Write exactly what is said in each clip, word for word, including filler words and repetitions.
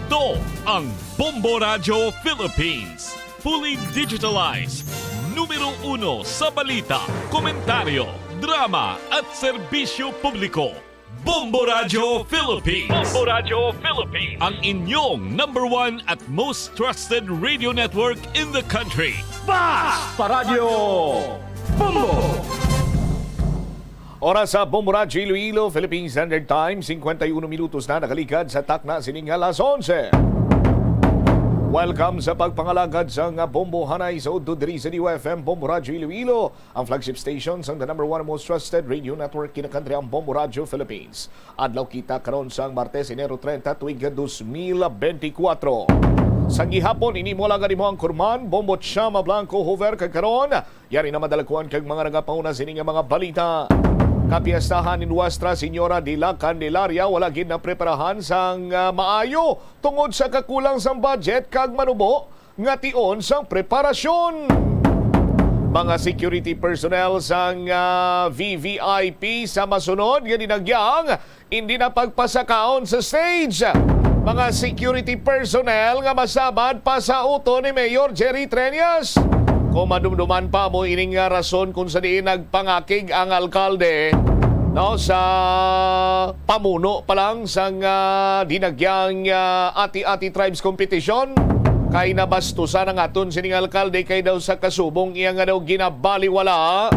Ito ang Bombo Radyo Philippines. Fully digitalized. Numero uno sa balita, komentaryo, drama, at serbisyo publiko. Bombo Radyo Philippines. Bombo Radyo Philippines. Ang inyong number one at most trusted radio network in the country. Basta Radyo Bombo! Oras sa Bombo Radyo Iloilo, Philippine Standard Time, cincuenta y uno minutos na nakaligad sa takna sining alas onse. Welcome sa pagpangalagad sang Bombo Hanay sa udto diri sa D Y F M Bombo Radyo Iloilo, ang flagship station sang the number one most trusted radio network in the country, ang Bombo Radyo Philippines. Adlaw kita karon sang Martes, Enero treinta, tuig dos mil benti kwatro. Sa gihapon, ini mo lang ang imo anchorman, Bombo Chama Blanco Hoover, kag karon, yari na madalakuan kag mga nagapauna sini nga mga balita. Kapiestahan ni Nuestra Señora de la Candelaria wala gid napreparahan sang, ah, maayo tungod sa kakulang sang budget kag manubo nga tion sang preparasyon. Mga security personnel sang, ah, V V I P sa masunod nga dinagyang hindi na pagpasakaon sa stage. Mga security personnel nga masabad pa sa uto ni Mayor Jerry Treñas. Kung madumduman pa mo ining nga rason kung sa diin nagpangakig ang alkalde, no, sa pamuno pa lang sang, ah, dinagyang, ah, Ati-Ati Tribes Competition, kay nabastusan ang aton sining alkalde kay daw sa kasubong iya nga daw ginabaliwala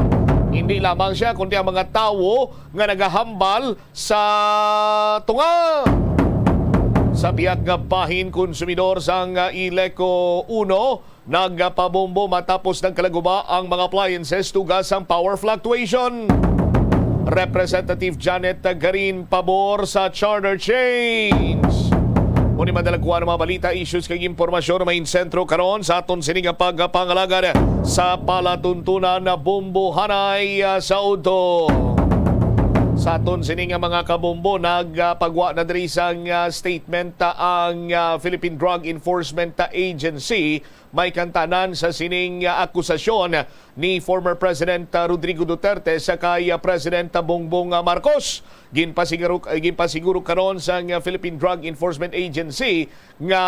hindi lamang siya kundi ang mga tawo nga nagahambal sa tunga. Sa biag nga bahin, konsumidor sang Ileco uno nagpabombo matapos nagkalaguba ang mga appliances tuga sang power fluctuation. Representative Janet Tagarin pabor sa charter change. Muni madalagkuan ang mga balita, issues kag impormasyon nga main sentro karon sa aton sini nga pagpangalagad sa palatuntunan na bombohanay, ah, sa udto. Sa aton sini nga mga kabombo, nagpagwa na diri sang, ah, statement, ah, ang, ah, Philippine Drug Enforcement, ah, Agency, may kantanan sa sining, ah, akusasyon ni former President, ah, Rodrigo Duterte sa kay, ah, President, ah, Bongbong, ah, Marcos. Ginpasiguro, ah, ginpasiguro karon sang, ah, Philippine Drug Enforcement Agency nga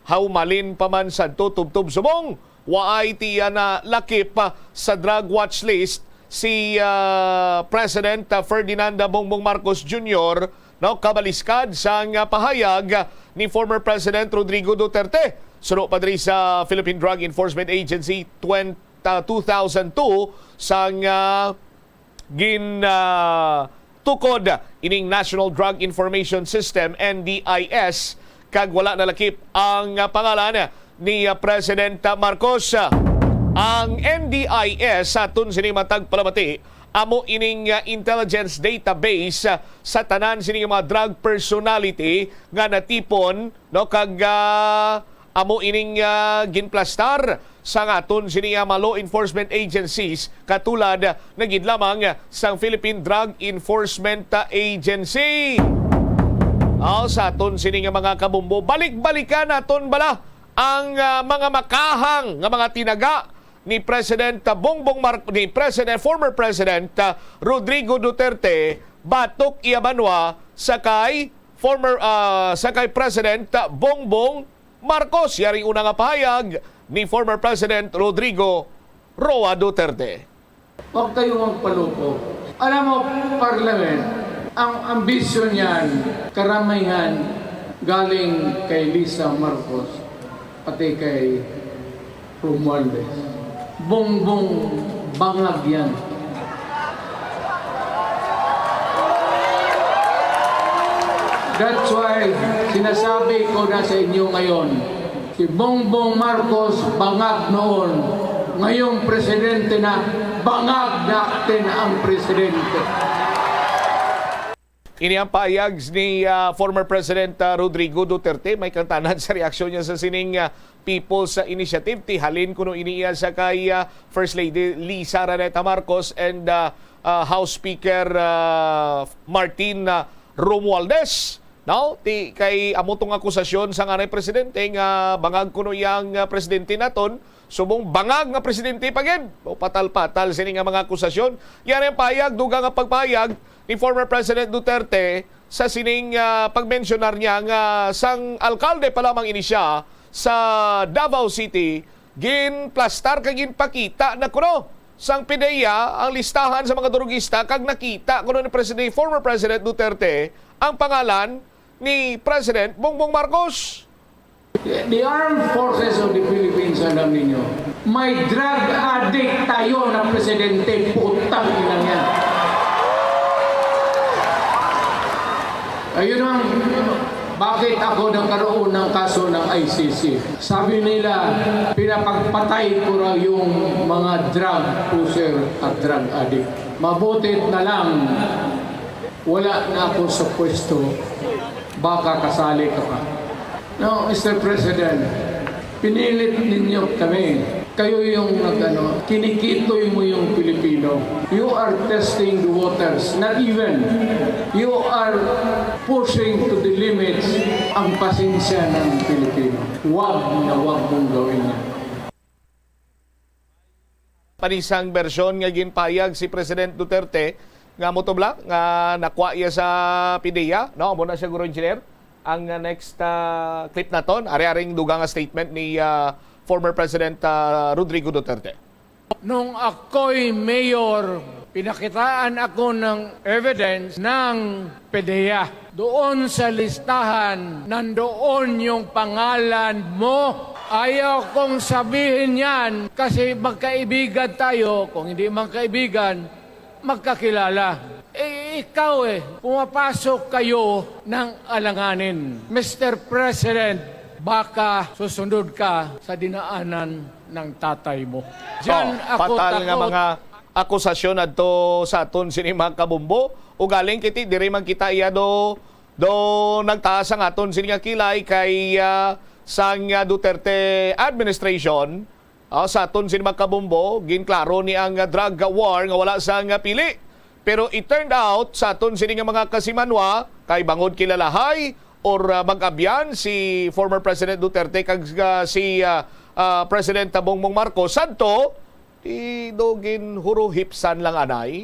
hawmalin pa man sadto tubtob subong waay tiya na lakip, ah, sa drug watch list si, ah, President, ah, Ferdinand Bongbong Marcos Junior, no, kabaliskad sang, ah, pahayag, ah, ni former President Rodrigo Duterte. Suno pa diri sa Philippine Drug Enforcement Agency twenty, two thousand two sang, ah, gin, ah, tukod ining National Drug Information System, N D I S, kag wala nalakip ang, ah, pangalan ni, ah, President Marcos. Ang N D I S, sa aton sini matag palamati, amo ining, ah, intelligence database, ah, sa tanan sini nga mga drug personality nga natipon, no, kag, ah, amo ining, ah, ginplastar sang aton sini nga mga law enforcement agencies, katulad na gid lamang sang Philippine Drug Enforcement, ah, Agency. Aw, sa aton sini nga mga kabombo, balik-balikan naton bala ang, ah, mga makahang nga mga tinaga ni President, ah, Bongbong Mar-, ni President, former President, ah, Rodrigo Duterte, batok iya banwa sa kay former, ah, sa kay President, ah, Bongbong Marcos. Yari una nga pahayag ni former President Rodrigo Roa Duterte. Huwag kayong magpaloko. Alam mo, Parliament, ang ambisyon niyan, karamihan galing kay Lisa Marcos, pati kay Romualdez. Bongbong bangag yan. That's why sinasabi ko na sa inyo ngayon, si Bongbong Marcos bangag noon, ngayong presidente na, bangag natin ang presidente. Ini ang pahayag ni, ah, former President, ah, Rodrigo Duterte. May kantanan sa reaksyon niya sa sining, ah, People's, ah, Initiative. Ti halin kuno ini iya sa kay, ah, First Lady Lisa Raneta Marcos and, ah, ah, House Speaker, ah, Martin, ah, Romualdez. Now, ti kay amo tong akusasyon sa nganay presidente nga bangag kuno iyang, ah, presidente naton, subong bangag nga presidente pa gid. O, patal-patal sini nga mga akusasyon. Yari ang pahayag, dugang nga pagpahayag ni former President Duterte sa sining, ah, pagmensyonar niya nga sang alkalde pa lamang ini siya sa Davao City, ginplastar kag ginpakita na kuno sang PDEA ang listahan sa mga durugista, kag nakita kuno ni President, former President Duterte ang pangalan ni President Bongbong Marcos. The Armed Forces of the Philippines, alam ninyo, may drug addict tayo na presidente, putang ina niya. Ayun ang bakit ako nagkaroon ng kaso ng I C C. Sabi nila, pinapagpatay ko raw yung mga drug pusher at drug addict. Mabutit na lang, wala na ako sa pwesto. Baka kasali ka pa. No, Mister President, pinilit ninyo kami. Kayo yung nag-ano, kinikitoy mo yung Pilipino. You are testing the waters. Not even. You are pushing to the limits ang pasensya ng Pilipino. Wag na wag mong gawin yan. Panisang bersyon nga ginpayag si President Duterte nga mutubla nga nakwa iya sa PDEA, no? Amo na siguro, Engineer, ang, uh, next, uh, clip naton. Ari-aring dugang nga statement ni, uh, former President, uh, Rodrigo Duterte. Nung ako'y mayor, pinakitaan ako ng evidence ng PDEA. Doon sa listahan, nandoon yung pangalan mo. Ayaw kong sabihin yan kasi magkaibigan tayo. Kung hindi magkaibigan, magkakilala. Eh, ikaw eh, pumapasok kayo ng alanganin. Mister President, baka susunod ka sa dinaanan ng tatay mo. Diyan Oh, ako fatal nga takot. mga akusasyon adto sa aton sini, mga kabombo. Ugaling kiti, diri man kita iya do, do nagtaas ang aton sini nga kilay kay, ah, sang, ah, Duterte administration. Ah, sa aton sini, mga kabombo, ginklaro ni ang, ah, drug war nga wala sang, ah, pili. Pero it turned out, sa aton sini nga mga kasimanwa, kay bangod kilalahay or, ah, mag-abyan si former President Duterte kag, ah, si, ah, ah, President Bongbong Marcos, sadto, di do ginhuruhipsan lang anay.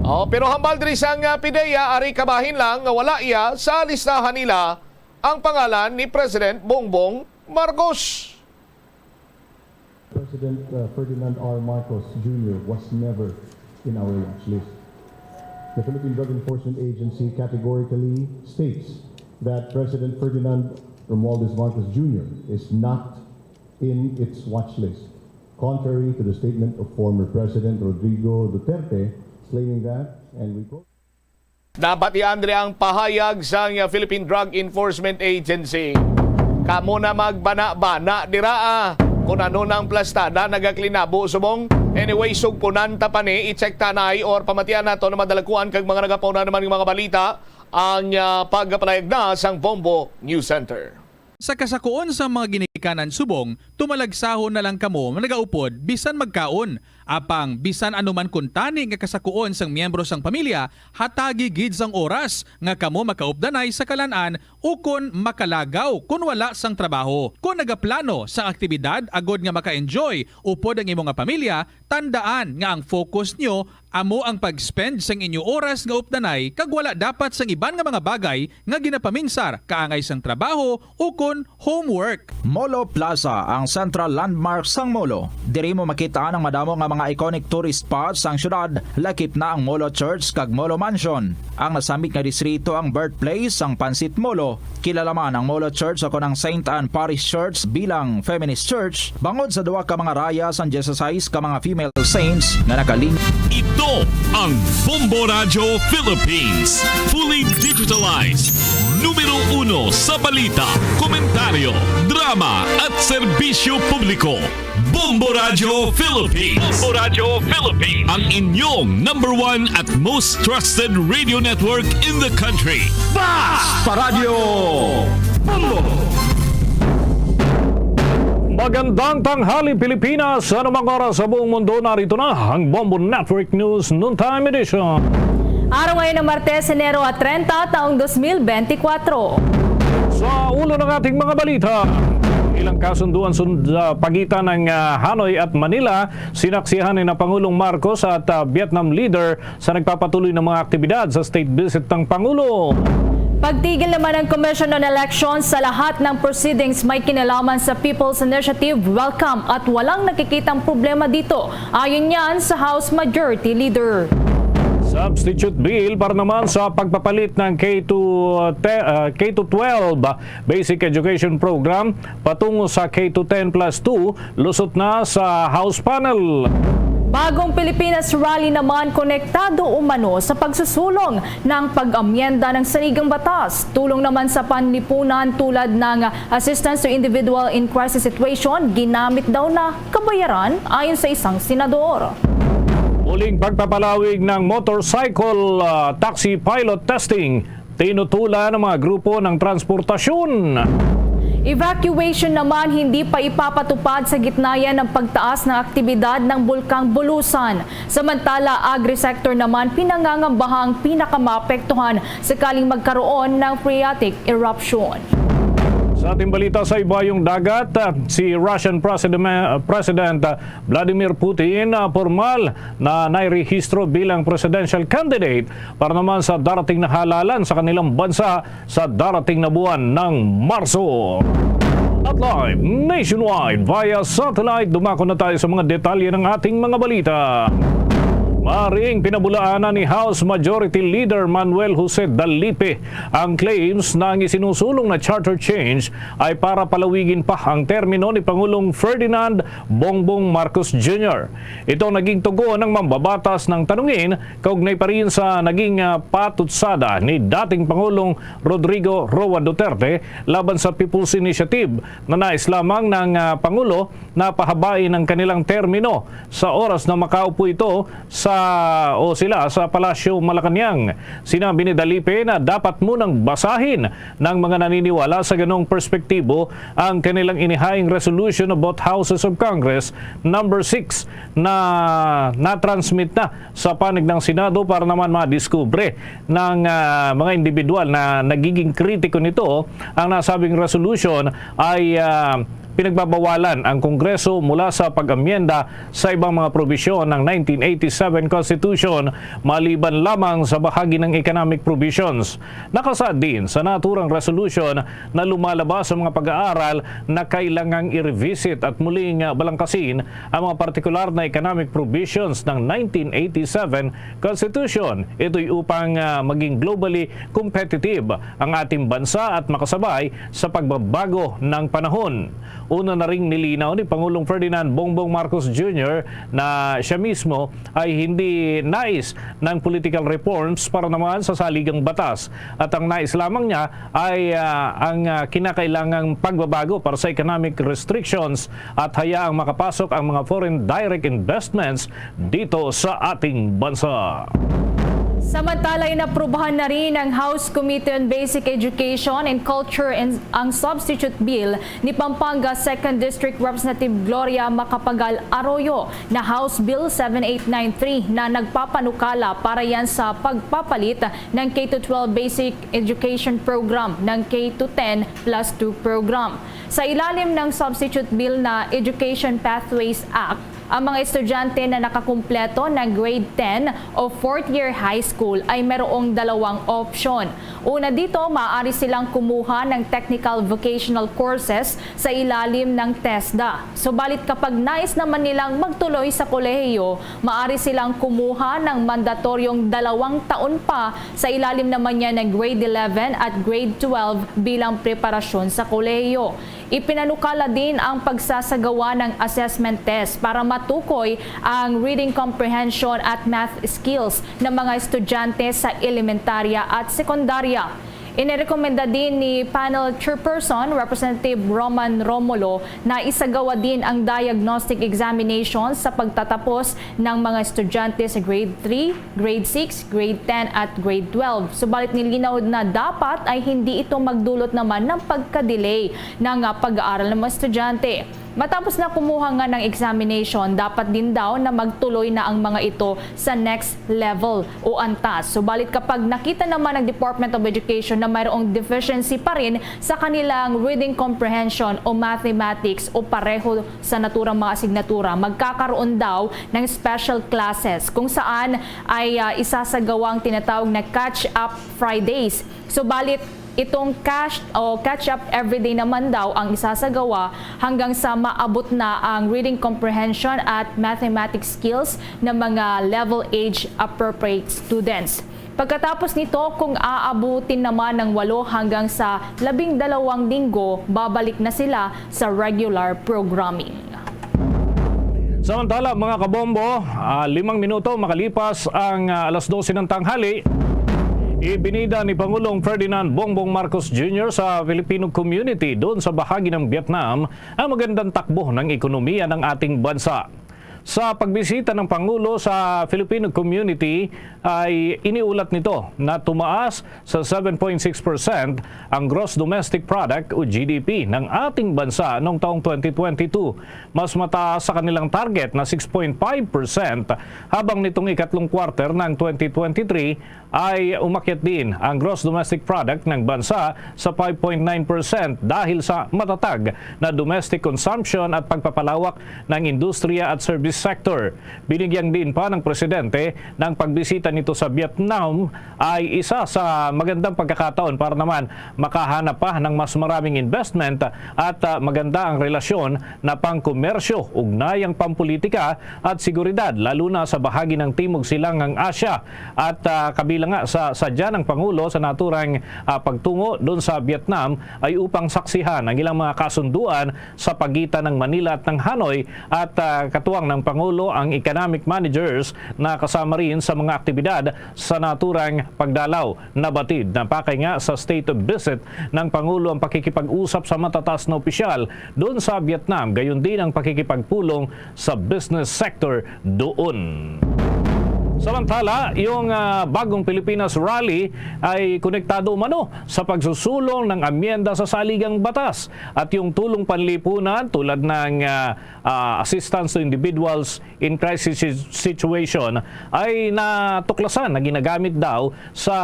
Oh, pero hambal diri sang, ah, PDEA, ari kabahin lang nga wala iya sa listahan nila ang pangalan ni President Bongbong Marcos. President, uh, Ferdinand R. Marcos Junior was never in our watch list. The Philippine Drug Enforcement Agency categorically states that President Ferdinand Romualdez Marcos Junior is not in its watch list, contrary to the statement of former President Rodrigo Duterte claiming that, and we quote, Nabatian diri ang pahayag sang Philippine Drug Enforcement Agency. Kamo na magbana-bana dira, ah, kung ano nang plastada nagaklinabo subong. Anyway, sugpunan ta pa ni, i-check ta na or pamatian nato na madalakuan kag mga nagapauna naman nga mga balita ang, ah, pagpalayag na sang Bombo News Center. Sa kasakuon sang mga ginikanan subong, tumalagsahon na lang kamo nagaupod bisan magkaon. Apang bisan ano man kuntani nga kasakuon sang miyembro sang pamilya, hatagi gid sang oras nga kamo makaupdanay sa kalan-an ukon makalagaw kon wala sang trabaho. Kon nagaplano sang aktibidad agod nga maka-enjoy upod ang imo nga pamilya, tandaan nga ang focus nyo amo ang pag-spend sang inyo oras nga updanay kag wala dapat sang iban nga mga bagay nga ginapaminsar kaangay sang trabaho ukon homework. Molo Plaza, ang central landmark sang Molo. Diri mo makit-an ang madamo nga mga iconic tourist spots sang syudad, lakip na ang Molo Church kag Molo Mansion. Ang nasambit nga distrito ang birthplace sang Pansit Molo. Kilala man ang Molo Church o kon ang Saint Anne Parish Church bilang feminist church bangod sa duha ka mga raya sang dieciséis ka mga female saints nga nakaling. Ito ang Bombo Radyo Philippines. Fully digitalized. Numero uno sa balita, komentaryo, drama at serbisyo publiko. Bombo Radyo Philippines. Bombo Radyo Philippines. Ang inyong number one at most trusted radio network in the country. Basta Radyo Bombo! Magandang tanghali, Pilipinas. Sa anumang oras sa buong mundo, narito na ang Bombo Network News Noontime Edition. Araw ngayon ng Martes, Enero treinta, taong dos mil bente kwatro. Sa ulo ng ating mga balita, Ilang kasunduan sund-, ah, pagitan ng, ah, Hanoi at Manila, sinaksihan ni na Pangulong Marcos at, ah, Vietnam leader sa nagpapatuloy ng mga aktibidad sa state visit ng Pangulo. Pagtigil naman ng Commission on Elections sa lahat ng proceedings may kinalaman sa People's Initiative, welcome at walang nakikitang problema dito. Ayon yan sa House Majority Leader. Substitute bill para naman sa pagpapalit ng K to, te-, ah, K to twelve Basic Education Program patungo sa K to ten plus two lusot na sa House panel. Bagong Pilipinas Rally naman konektado umano sa pagsusulong ng pag-amyenda ng saligang batas. Tulong naman sa panlipunan tulad ng assistance to individual in crisis situation, ginamit daw na kabayaran ayon sa isang senador. Muling pagpapalawig ng motorcycle, ah, taxi pilot testing, tinutulan ng mga grupo ng transportasyon. Evacuation naman hindi pa ipapatupad sa gitna yan ng pagtaas ng aktibidad ng Bulkang Bulusan. Samantala, agri-sector naman pinangangambahang pinakamaapektuhan sakaling magkaroon ng phreatic eruption. Sa ating balita sa ibayong dagat, ah, si Russian President, President, ah, Vladimir Putin, ah, pormal na nairehistro bilang presidential candidate para naman sa darating na halalan sa kanilang bansa sa darating na buwan ng Marso. At live nationwide via satellite, dumako na tayo sa mga detalye ng ating mga balita. Maring pinabulaanan ni House Majority Leader Manuel Jose Dalipe ang claims na ang isinusulong na charter change ay para palawigin pa ang termino ni Pangulong Ferdinand Bongbong Marcos Junior. Ito ang naging tugon ng mambabatas ng tanungin kaugnay pa rin sa naging, ah, patutsada ni dating Pangulong Rodrigo Roa Duterte laban sa People's Initiative na nais lamang ng, ah, Pangulo na pahabain ang kanilang termino sa oras na makaupo ito sa, o sila sa Palasyo Malacañang. Sinabi ni Dalipe na dapat munang basahin ng mga naniniwala sa ganong perspektibo ang kanilang inihaing Resolution of Both Houses of Congress number six na natransmit na sa panig ng Senado para naman madiskubre ng, ah, mga individual na nagiging kritiko nito. Ang nasabing resolution ay, ah, pinagbabawalan ang Kongreso mula sa pag-amyenda sa ibang mga probisyon ng nineteen eighty-seven Constitution maliban lamang sa bahagi ng economic provisions. Nakasaad din sa naturang resolution na lumalabas sa mga pag-aaral na kailangang i-revisit at muling, ah, balangkasin ang mga partikular na economic provisions ng nineteen eighty-seven Constitution. Ito'y upang, ah, maging globally competitive ang ating bansa at makasabay sa pagbabago ng panahon. Una na ring nilinaw ni Pangulong Ferdinand Bongbong Marcos Junior na siya mismo ay hindi nais ng political reforms para naman sa saligang batas. At ang nais lamang niya ay, ah, ang, ah, kinakailangang pagbabago para sa economic restrictions at hayaang makapasok ang mga foreign direct investments dito sa ating bansa. Samantala, inaprubahan na rin ng House Committee on Basic Education and Culture and ang substitute bill ni Pampanga Second District Representative Gloria Macapagal Arroyo na House Bill seven eight nine three na nagpapanukala para yan sa pagpapalit ng K to twelve Basic Education Program ng K to ten plus two program. Sa ilalim ng substitute bill na Education Pathways Act, ang mga estudyante na nakakumpleto ng grade ten o fourth year high school ay mayroong dalawang opsyon. Una dito, maaari silang kumuha ng technical vocational courses sa ilalim ng TESDA. Subalit kapag nais naman nilang magtuloy sa kolehiyo, maaari silang kumuha ng mandatoryong dalawang taon pa sa ilalim naman niya ng grade eleven at grade twelve bilang preparasyon sa kolehiyo. Ipinanukala din ang pagsasagawa ng assessment test para matukoy ang reading comprehension at math skills ng mga estudyante sa elementarya at sekundarya. Inirekomenda din ni Panel Chairperson Representative Roman Romulo na isagawa din ang diagnostic examination sa pagtatapos ng mga estudyante sa grade three, grade six, grade ten at grade twelve. Subalit nilinaw na dapat ay hindi ito magdulot naman ng pagka-delay ng, ah, pag-aaral ng mga estudyante. Matapos na kumuha nga ng examination, dapat din daw na magtuloy na ang mga ito sa next level o antas. Subalit kapag nakita naman ng Department of Education na mayroong deficiency pa rin sa kanilang reading comprehension o mathematics o pareho sa naturang mga asignatura, magkakaroon daw ng special classes kung saan ay, ah, isasagawa ang tinatawag na catch-up Fridays. Subalit, itong cash o catch-up everyday naman daw ang isasagawa hanggang sa maabot na ang reading comprehension at mathematics skills ng mga level age appropriate students. Pagkatapos nito, kung aabutin naman ng walo hanggang sa labing dalawang linggo, babalik na sila sa regular programming. Samantala, mga kabombo, ah, limang minuto makalipas ang, ah, alas dose ng tanghali, ibinida ni Pangulong Ferdinand Bongbong Marcos Junior sa Filipino community doon sa bahagi ng Vietnam ang magandang takbo ng ekonomiya ng ating bansa. Sa pagbisita ng Pangulo sa Filipino community ay iniulat nito na tumaas sa seven point six percent ang gross domestic product o G D P ng ating bansa noong taong twenty twenty-two. Mas mataas sa kanilang target na six point five percent, habang nitong ikatlong quarter ng twenty twenty-three ay umakyat din ang gross domestic product ng bansa sa five point nine percent dahil sa matatag na domestic consumption at pagpapalawak ng industriya at service sector. Binigyang diin pa ng presidente ng pagbisita nito sa Vietnam ay isa sa magandang pagkakataon para naman makahanap pa ng mas maraming investment at, ah, maganda ang relasyon na pangkomersyo, ugnayang pampolitika at seguridad, lalo na sa bahagi ng Timog Silangang Asya. At, ah, kabilang nga sa sadya ng Pangulo sa naturang, ah, pagtungo doon sa Vietnam ay upang saksihan ang ilang mga kasunduan sa pagitan ng Manila at ng Hanoi at, ah, katuwang ng Pangulo ang economic managers na kasama rin sa mga aktibidad sa naturang pagdalaw. Nabatid na pakay nga sa state visit ng Pangulo ang pakikipag-usap sa matataas na opisyal doon sa Vietnam, gayon din ang pakikipagpulong sa business sector doon. Samantala, yung, ah, Bagong Pilipinas Rally ay konektado umano sa pagsusulong ng amyenda sa saligang batas at yung tulong panlipunan tulad ng, ah, ah, assistance to individuals in crisis si-, situation ay natuklasan na ginagamit daw sa,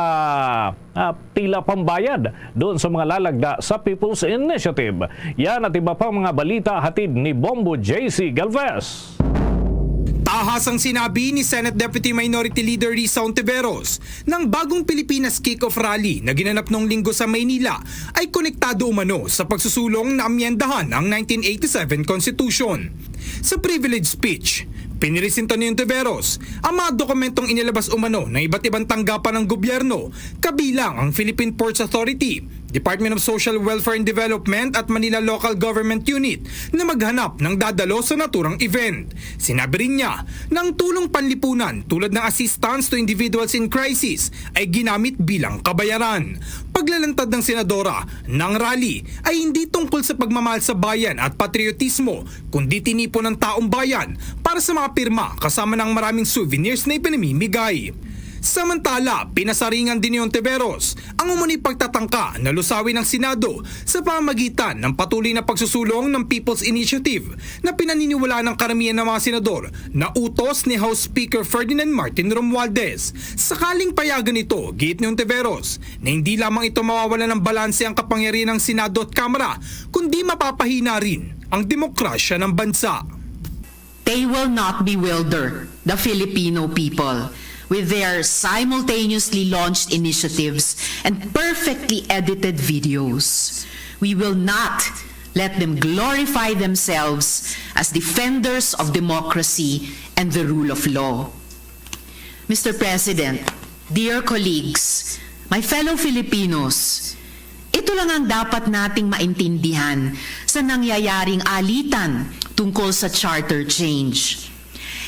ah, tila pambayad doon sa mga lalagda sa People's Initiative. Yan at iba pang mga balita hatid ni Bombo J C Galvez. Tahas ang sinabi ni Senate Deputy Minority Leader Risa Ontiveros ng Bagong Pilipinas Kick-Off Rally na ginanap noong Linggo sa Maynila ay konektado umano sa pagsusulong na amyendahan ang nineteen eighty-seven Constitution. Sa privilege speech, pinresenta ni Ontiveros ang mga dokumentong inilabas umano ng iba't ibang tanggapan ng gobyerno, kabilang ang Philippine Ports Authority, Department of Social Welfare and Development at Manila Local Government Unit na maghanap ng dadalo sa naturang event. Sinabi rin niya na ang tulong panlipunan tulad ng assistance to individuals in crisis ay ginamit bilang kabayaran. Paglalantad ng senadora, ng rally ay hindi tungkol sa pagmamahal sa bayan at patriotismo, kundi tinipon ng taong bayan para sa mga pirma kasama ng maraming souvenirs na ipinamimigay. Samantala, pinasaringan din ni Ontiveros ang umano'y pagtatangka na lusawin ang Senado sa pamamagitan ng patuloy na pagsusulong ng People's Initiative na pinaniniwalaan ng karamihan ng mga senador na utos ni House Speaker Ferdinand Martin Romualdez. Sakaling payagan ito, giit ni Ontiveros na hindi lamang ito mawawala ng balanse ang kapangyarihan ng Senado at Kamara, kundi mapapahina rin ang demokrasya ng bansa. They will not bewilder the Filipino people with their simultaneously launched initiatives and perfectly edited videos. We will not let them glorify themselves as defenders of democracy and the rule of law. Mister President, dear colleagues, my fellow Filipinos, ito lang ang dapat nating maintindihan sa nangyayaring alitan tungkol sa charter change.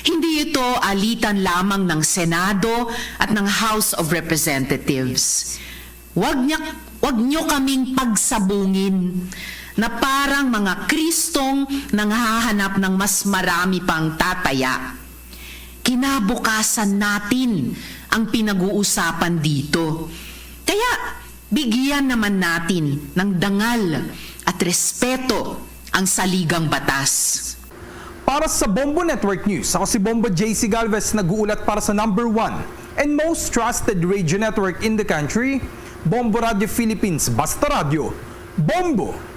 Hindi ito alitan lamang ng Senado at ng House of Representatives. Wag niya, wag niyo kaming pagsabungin na parang mga Kristong nanghahanap ng mas marami pang tataya. Kinabukasan natin ang pinag-uusapan dito. Kaya bigyan naman natin ng dangal at respeto ang saligang batas. Para sa Bombo Network News, ako si Bombo J C Galvez, nag-uulat para sa number one and most trusted radio network in the country, Bombo Radio Philippines, Basta Radyo, Bombo!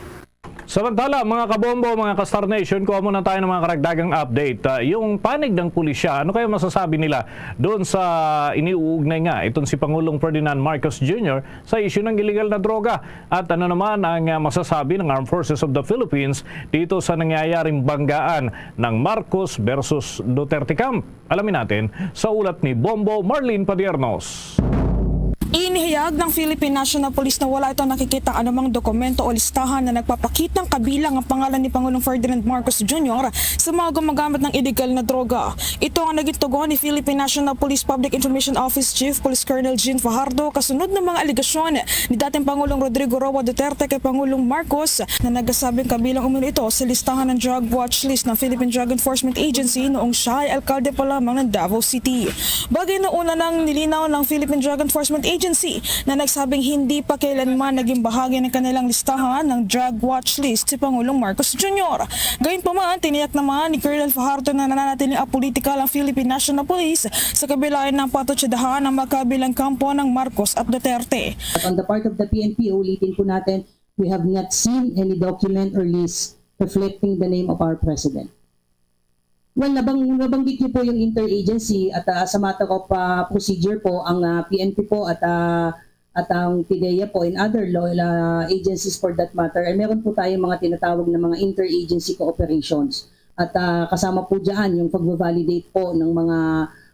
Samantala, mga kabombo, mga ka-Star Nation, kuha muna tayo ng mga karagdagang update. Ah, yung panig ng pulisya, ano kaya masasabi nila doon sa iniuugnay nga itong si Pangulong Ferdinand Marcos Junior sa issue ng illegal na droga? At ano naman ang, ah, masasabi ng Armed Forces of the Philippines dito sa nangyayaring banggaan ng Marcos versus Duterte camp? Alamin natin sa ulat ni Bombo Marlene Padiernos. Inihayag ng Philippine National Police na wala ito nakikita anumang dokumento o listahan na nagpapakitang kabilang ang pangalan ni Pangulong Ferdinand Marcos Junior sa mga gumagamit ng illegal na droga. Ito ang naging tugon ni Philippine National Police Public Information Office Chief Police Colonel Jean Fajardo kasunod ng mga alegasyon ni dating Pangulong Rodrigo Roa Duterte kay Pangulong Marcos na nagasabing kabilang umano ito sa listahan ng drug watch list ng Philippine Drug Enforcement Agency noong siya ay alkalde pa lamang ng Davao City. Bagay na una nang nilinaw ng Philippine Drug Enforcement Agency na nagsabing hindi pa kailanman naging bahagi ng kanilang listahan ng drug watch list si Pangulong Marcos Junior. Gayunpaman, tiniyak naman ni Colonel Fajardo na nananatiling apolitikal ang Philippine National Police sa kabila ng patutsadahan ng magkabilang kampo ng Marcos at Duterte. But on the part of the P N P, ulitin po natin, we have not seen any document or list reflecting the name of our president. Well, nabang, nabanggit niyo po yung interagency at, ah, sa matter of, ah, procedure po, ang, ah, P N P po at, ah, at ang PDEA po and other law, ah, agencies for that matter, ay meron po tayong mga tinatawag na mga interagency cooperations. At, ah, kasama po dyan yung pag-validate po ng mga,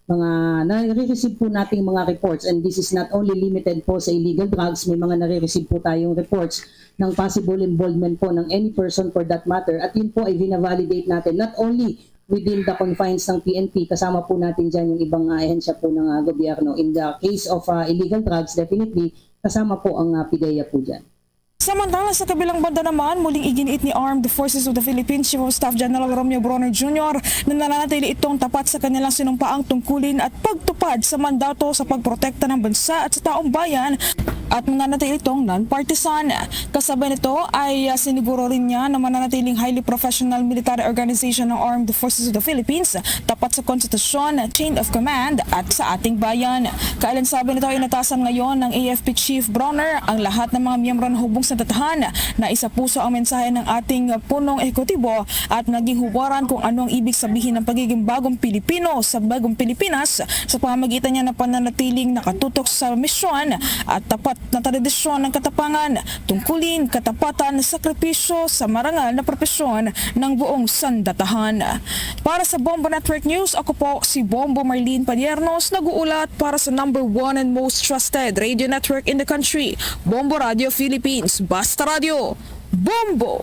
mga nare-receive po nating mga reports. And this is not only limited po sa illegal drugs, may mga nare-receive po tayong reports ng possible involvement po ng any person for that matter. At yun po ay vina-validate natin, not only within the confines ng P N P, kasama po natin dyan yung ibang, ah, ahensya po ng, ah, gobyerno. In the case of, ah, illegal drugs, definitely, kasama po ang, ah, PDEA po dyan. Samantala, sa kabilang banda naman, muling iginiit ni Armed Forces of the Philippines Chief of Staff General Romeo Bronner Junior na nananatili itong tapat sa kanilang sinumpaang tungkulin at pagtupad sa mandato sa pagprotekta ng bansa at sa taong bayan at mananatili itong non-partisan. Kasabay nito ay, ah, siniguro rin niya na mananatiling highly professional military organization ng Armed Forces of the Philippines, tapat sa konstitusyon, chain of command at sa ating bayan. Kaalansabi nito, inatasan ngayon ng A F P Chief Bronner ang lahat ng mga miyembro ng Hubong Sandatahan na isapuso ang mensahe ng ating punong ehekutibo at maging huwaran kung ano ang ibig sabihin ng pagiging bagong Pilipino sa bagong Pilipinas sa pamamagitan niya ng pananatiling nakatutok sa misyon at tapat na tradisyon ng katapangan, tungkulin, katapatan, sakripisyo sa marangal na propesyon ng buong sandatahan. Para sa Bombo Network News, ako po si Bombo Marlene Padiernos, nag-uulat para sa number one and most trusted radio network in the country, Bombo Radio Philippines. Basta Radio, Bombo!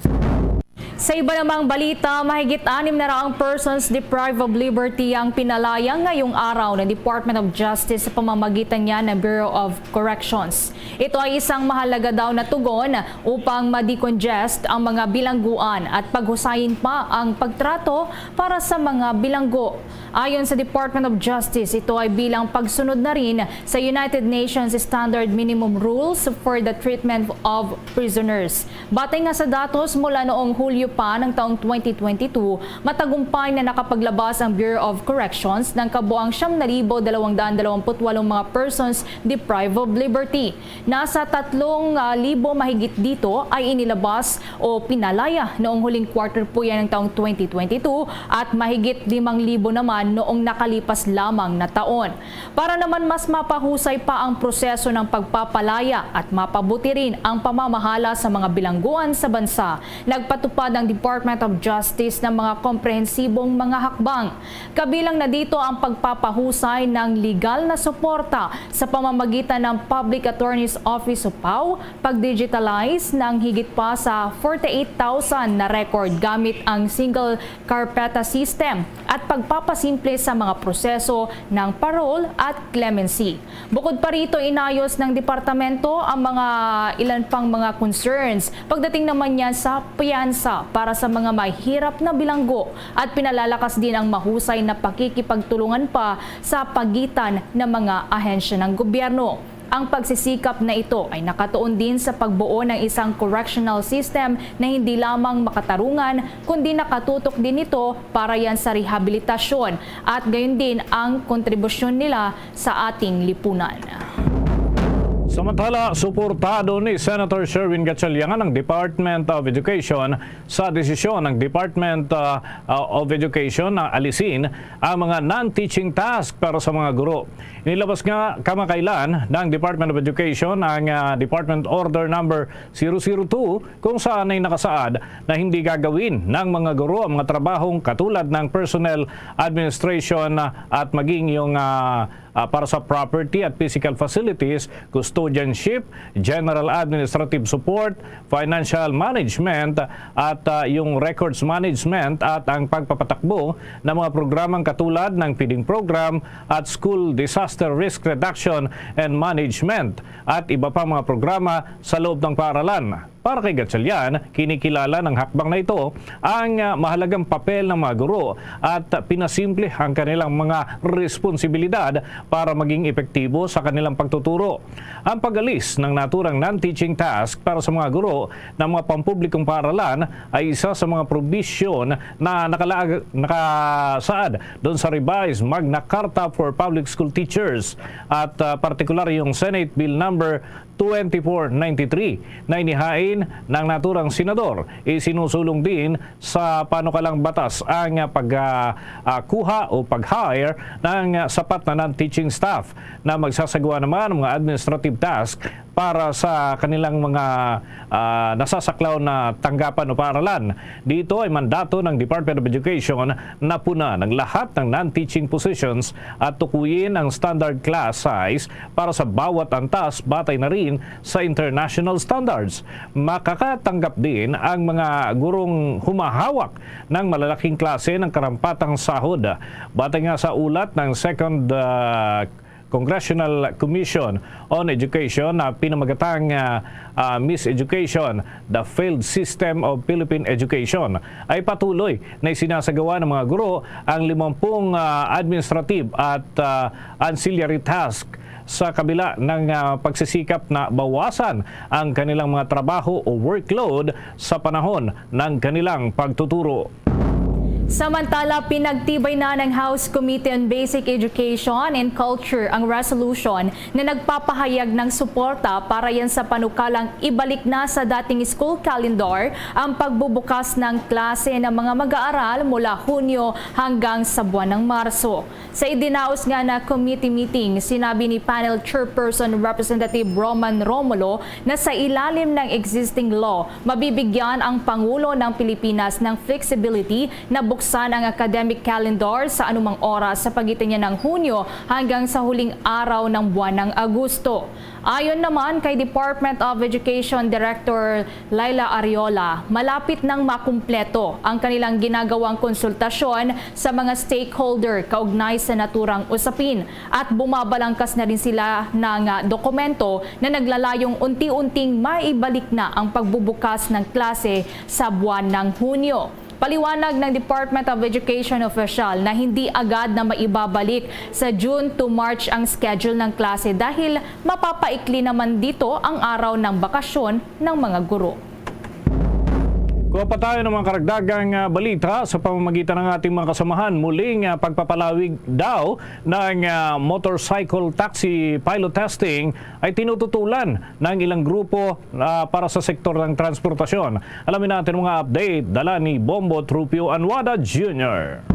Sa iba namang balita, mahigit anim na raang persons deprived of liberty ang pinalaya ngayong araw ng Department of Justice sa pamamagitan niya ng Bureau of Corrections. Ito ay isang mahalaga daw na tugon upang ma-decongest ang mga bilangguan at paghusayin pa ang pagtrato para sa mga bilanggo. Ayon sa Department of Justice, ito ay bilang pagsunod na rin sa United Nations Standard Minimum Rules for the Treatment of Prisoners. Batay nga sa datos mula noong Hulyo pa ng taong twenty twenty-two, matagumpay na nakapaglabas ang Bureau of Corrections ng kabuang siyam na libo dalawang daan dalawampu't walong mga persons deprived of liberty. Nasa tatlong, ah, libo mahigit dito ay inilabas o pinalaya noong huling quarter po yan ng taong twenty twenty-two at mahigit limang libo naman noong nakalipas lamang na taon. Para naman mas mapahusay pa ang proseso ng pagpapalaya at mapabuti rin ang pamamahala sa mga bilangguan sa bansa, nagpatupad ang Department of Justice ng mga komprehensibong mga hakbang. Kabilang na dito ang pagpapahusay ng legal na suporta sa pamamagitan ng Public Attorney's Office o PAO, pag-digitalize ng higit pa sa forty-eight thousand na record gamit ang single carpeta system at pagpapasimple sa mga proseso ng parole at clemency. Bukod pa rito, inayos ng departamento ang mga ilan pang mga concerns pagdating naman yan sa piyansa para sa mga mahirap na bilanggo at pinalalakas din ang mahusay na pakikipagtulungan pa sa pagitan ng mga ahensya ng gobyerno. Ang pagsisikap na ito ay nakatuon din sa pagbuo ng isang correctional system na hindi lamang makatarungan, kundi nakatutok din ito para yan sa rehabilitasyon at gayon din ang kontribusyon nila sa ating lipunan. Samantala, suportado ni Senator Sherwin Gatchalian ang Department of Education sa desisyon ng Department uh, uh, of Education na alisin ang mga non-teaching task para sa mga guro. Inilabas nga kamakailan ng Department of Education ang uh, Department Order Number zero zero two, kung saan ay nakasaad na hindi gagawin ng mga guro ang mga trabahong katulad ng personnel administration uh, at maging yung uh, uh, para sa property at physical facilities, custodianship, general administrative support, financial management, at uh, yung records management at ang pagpapatakbo ng mga programang katulad ng feeding program at school disaster risk reduction and management at iba pa mga programa sa loob ng paaralan. Para kay Gatchalian, kinikilala ng hakbang na ito ang ah, mahalagang papel ng mga guro at pinasimple ang kanilang mga responsibilidad para maging epektibo sa kanilang pagtuturo. Ang pag-alis ng naturang non-teaching task para sa mga guro ng mga pampublikong paaralan ay isa sa mga probisyon na nakalaag, nakasaad doon sa revised Magna Carta for Public School Teachers at ah, partikular yung Senate Bill number twenty-four ninety-three na inihain ng naturang senador. Isinusulong din sa panukalang batas ang pag ah, ah, kuha o pag-hire ng sapat na non-teaching staff na magsasagawa naman ng mga administrative task para sa kanilang mga ah, nasasaklaw na tanggapan o paaralan. Dito ay mandato ng Department of Education na punan ang lahat ng non-teaching positions at tukuyin ang standard class size para sa bawat antas batay na rin sa international standards. Makakatanggap din ang mga gurong humahawak ng malalaking klase ng karampatang sahod. Batay nga sa ulat ng Second ah, Congressional Commission on Education na pinamagatang ah, ah, Miss Education, the Failed System of Philippine Education, ay patuloy na isinasagawa ng mga guro ang limampung ah, administrative at ah, ancillary task sa kabila ng ah, pagsisikap na bawasan ang kanilang mga trabaho o workload sa panahon ng kanilang pagtuturo. Samantala, pinagtibay na ng House Committee on Basic Education and Culture ang resolution na nagpapahayag ng suporta para yan sa panukalang ibalik na sa dating school calendar ang pagbubukas ng klase ng mga mag-aaral mula Hunyo hanggang sa buwan ng Marso. Sa idinaos nga na committee meeting, sinabi ni Panel Chairperson Representative Roman Romulo na sa ilalim ng existing law, mabibigyan ang Pangulo ng Pilipinas ng flexibility na buksan ang academic calendar sa anumang oras sa pagitan niya ng Hunyo hanggang sa huling araw ng buwan ng Agosto. Ayon naman kay Department of Education Director Laila Ariola, malapit nang makumpleto ang kanilang ginagawang konsultasyon sa mga stakeholder kaugnay sa naturang usapin at bumabalangkas na rin sila ng ah, dokumento na naglalayong unti-unting maibalik na ang pagbubukas ng klase sa buwan ng Hunyo. Paliwanag ng Department of Education official na hindi agad na maibabalik sa June to March ang schedule ng klase dahil mapapaikli naman dito ang araw ng bakasyon ng mga guro. Kuha pa tayo ng mga karagdagang ah, balita sa pamamagitan ng ating mga kasamahan. Muling ah, pagpapalawig daw ng ah, motorcycle taxi pilot testing ay tinututulan ng ilang grupo ah, para sa sektor ng transportasyon. Alamin natin ang mga update dala ni Bombo Trupio Anwada Junior.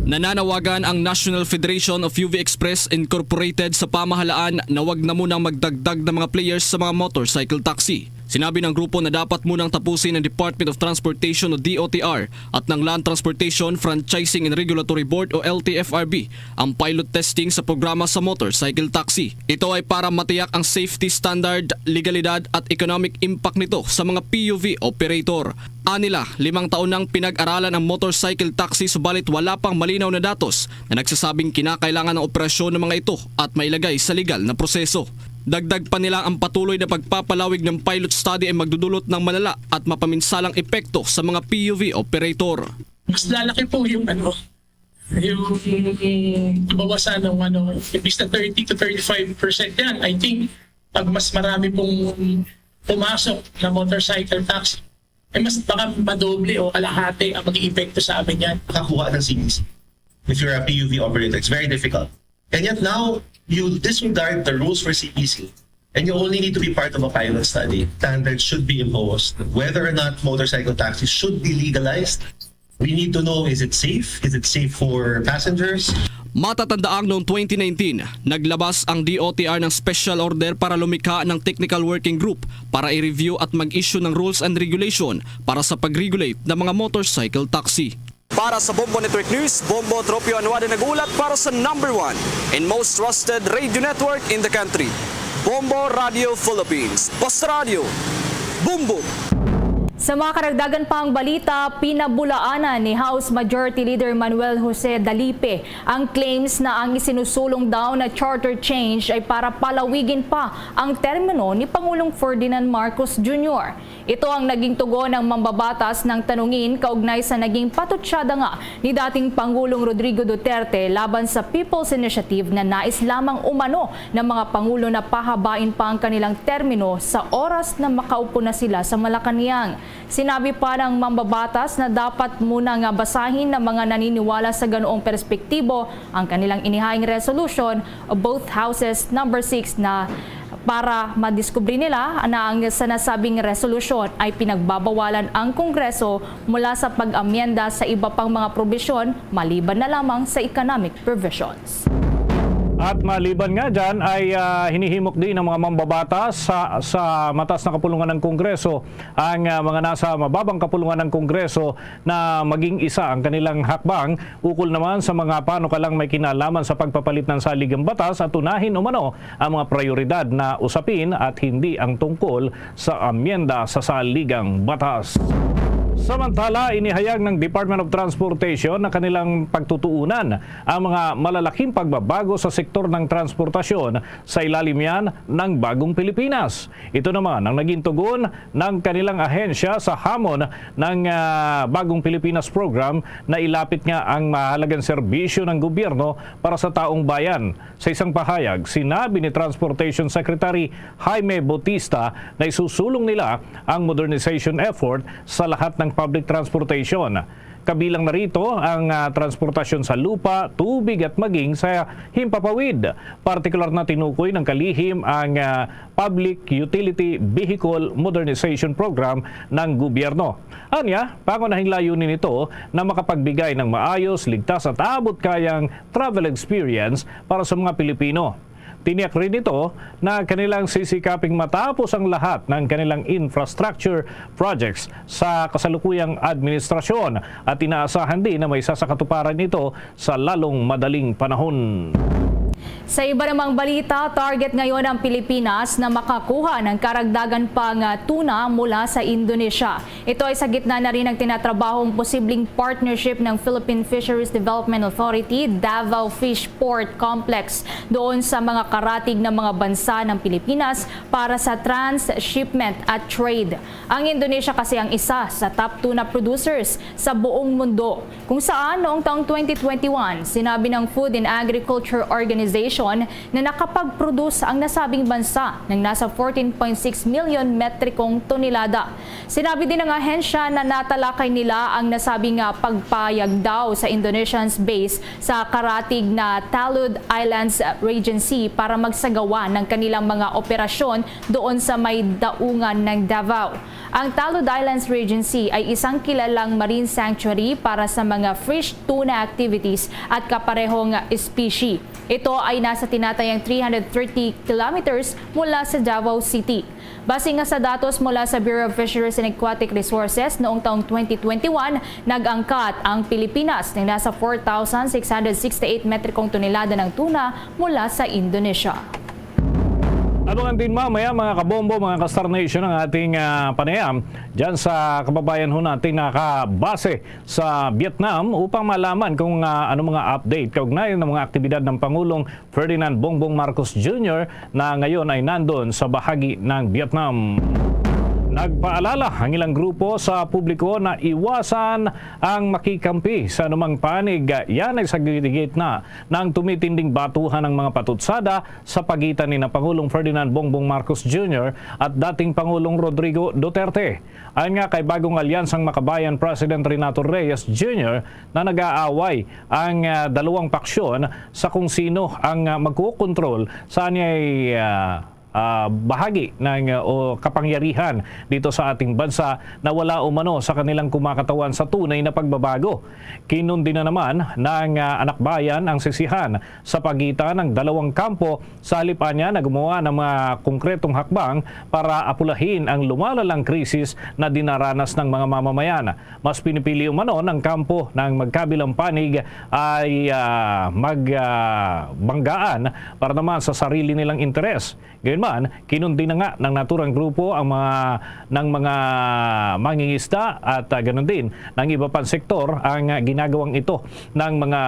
Nananawagan ang National Federation of U V Express Incorporated sa pamahalaan na wag na munang magdagdag ng mga players sa mga motorcycle taxi. Sinabi ng grupo na dapat munang tapusin ng Department of Transportation o D O T R at ng Land Transportation Franchising and Regulatory Board o L T F R B ang pilot testing sa programa sa motorcycle taxi. Ito ay para matiyak ang safety standard, legalidad at economic impact nito sa mga P U V operator. Anila, limang taon nang pinag-aralan ang motorcycle taxi subalit wala pang malinaw na datos na nagsasabing kinakailangan ang operasyon ng mga ito at mailagay sa legal na proseso. Dagdag pa nila, ang patuloy na pagpapalawig ng pilot study ay magdudulot ng malala at mapaminsalang epekto sa mga P U V operator. Mas lalaki po yung ano, Yung bawasan ng ano, imbis na thirty to thirty-five percent yan, I think pag mas marami pong pumasok na motorcycle taxi, eh mas baka madoble o kalahati ang maging epekto sa amin yan. Makakuha ng C B C. If you're a P U V operator, it's very difficult. And yet now, you disregard the rules for C B C and you only need to be part of a pilot study. Standards should be imposed. Whether or not motorcycle taxis should be legalized, we need to know, is it safe? Is it safe for passengers? Matatandaang noong twenty nineteen, naglabas ang D O T R ng special order para lumikha ng technical working group para i-review at mag-issue ng rules and regulation para sa pag-regulate ng mga motorcycle taxi. Para sa Bombo Network News, Bombo Tropio Anuada nag-ulat para sa number one and most trusted radio network in the country, Bombo Radio Philippines. Basta Radio, Bombo! Sa mga karagdagan pang balita, pinabulaanan ni House Majority Leader Manuel Jose Dalipe ang claims na ang isinusulong daw na charter change ay para palawigin pa ang termino ni Pangulong Ferdinand Marcos Junior. Ito ang naging tugon ng mambabatas ng tanungin kaugnay sa naging patutsada nga ni dating Pangulong Rodrigo Duterte laban sa People's Initiative na nais lamang umano ng mga pangulo na pahabain pa ang kanilang termino sa oras na makaupo na sila sa Malacañang. Sinabi pa ng mambabatas na dapat muna nga basahin ng mga naniniwala sa ganoong perspektibo ang kanilang inihaing resolution o both houses number six na para madiskubre nila na ang sa nasabing resolusyon ay pinagbabawalan ang Kongreso mula sa pag-amyenda sa iba pang mga probisyon maliban na lamang sa economic provisions. At maliban nga dyan ay ah, hinihimok din ng mga mambabatas sa, sa mataas na kapulungan ng Kongreso ang ah, mga nasa mababang kapulungan ng Kongreso na maging isa ang kanilang hakbang ukol naman sa mga panukalang may kinalaman sa pagpapalit ng saligang batas at unahin umano ang mga prioridad na usapin at hindi ang tungkol sa amyenda sa saligang batas. Samantala, inihayag ng Department of Transportation na kanilang pagtutuunan ang mga malalaking pagbabago sa sektor ng transportasyon sa ilalim yan ng Bagong Pilipinas. Ito naman ang naging tugon ng kanilang ahensya sa hamon ng ah, Bagong Pilipinas Program na ilapit nga ang mahalagang serbisyo ng gobyerno para sa taong bayan. Sa isang pahayag, sinabi ni Transportation Secretary Jaime Bautista na isusulong nila ang modernization effort sa lahat ng public transportation. Kabilang na rito ang ah, transportasyon sa lupa, tubig at maging sa himpapawid. Partikular na tinukoy ng kalihim ang ah, Public Utility Vehicle Modernization Program ng gobyerno. Anya, pangunahing layunin nito na makapagbigay ng maayos, ligtas at abot-kayang travel experience para sa mga Pilipino. Tiniyak rin nito na kanilang sisikaping matapos ang lahat ng kanilang infrastructure projects sa kasalukuyang administrasyon at inaasahan din na maisasakatuparan ito sa lalong madaling panahon. Sa iba namang balita, target ngayon ang Pilipinas na makakuha ng karagdagan pang tuna mula sa Indonesia. Ito ay sa gitna na rin ng tinatrabahong posibleng partnership ng Philippine Fisheries Development Authority, Davao Fish Port Complex, doon sa mga karatig ng mga bansa ng Pilipinas para sa transshipment at trade. Ang Indonesia kasi ang isa sa top tuna producers sa buong mundo, kung saan noong taong twenty twenty-one, sinabi ng Food and Agriculture Organization na nakapag-produce ang nasabing bansa ng nasa fourteen point six million metrikong tonelada. Sinabi din ng ahensya na natalakay nila ang nasabing ah, pagpayag daw sa Indonesian base sa karatig na Talud Islands Regency para magsagawa ng kanilang mga operasyon doon sa may daungan ng Davao. Ang Talud Islands Regency ay isang kilalang marine sanctuary para sa mga fish tuna activities at kaparehong espesye. Ito ay nasa tinatayang three hundred thirty kilometers mula sa Davao City. Base nga sa datos mula sa Bureau of Fisheries and Aquatic Resources, noong taong twenty twenty-one, nag-angkat ang Pilipinas ng nasa four thousand six hundred sixty-eight metrikong tonelada ng tuna mula sa Indonesia. Abangan din mamaya, mga kabombo, mga ka-Star Nation, ang ating ah, panayam dyan sa kababayan ho natin nakabase sa Vietnam upang malaman kung ah, ano mga update kaugnay ng mga aktibidad ng Pangulong Ferdinand Bongbong Marcos Junior na ngayon ay nandun sa bahagi ng Vietnam. Nagpaalala ang ilang grupo sa publiko na iwasan ang makikampi sa anumang panig. Yan ay sa gitna ng tumitinding batuhan ng mga patutsada sa pagitan ni na Pangulong Ferdinand Bongbong Marcos Junior at dating Pangulong Rodrigo Duterte. Ayon nga kay Bagong Alyansang Makabayan President Renato Reyes Junior na nag-aaway ang, ah, dalawang paksyon sa kung sino ang, ah, magkukontrol sa anyay, ah, ah, bahagi ng, ah, o kapangyarihan dito sa ating bansa na wala umano sa kanilang kumakatawan sa tunay na pagbabago. Kinundi na naman ng, ah, Anak Bayan ang sisihan sa pagitan ng dalawang kampo, sa halip anya na gumawa ng mga konkretong hakbang para apulahin ang lumalalang krisis na dinaranas ng mga mamamayan. Mas pinipili umano ng kampo ng magkabilang panig ay, ah, mag, ah, banggaan para naman sa sarili nilang interes. Gayunman, kinundi na nga ng naturang grupo ang mga, ng mga mangingisda at, ah, ganun din ng iba pang sektor ang, ah, ginagawang ito ng mga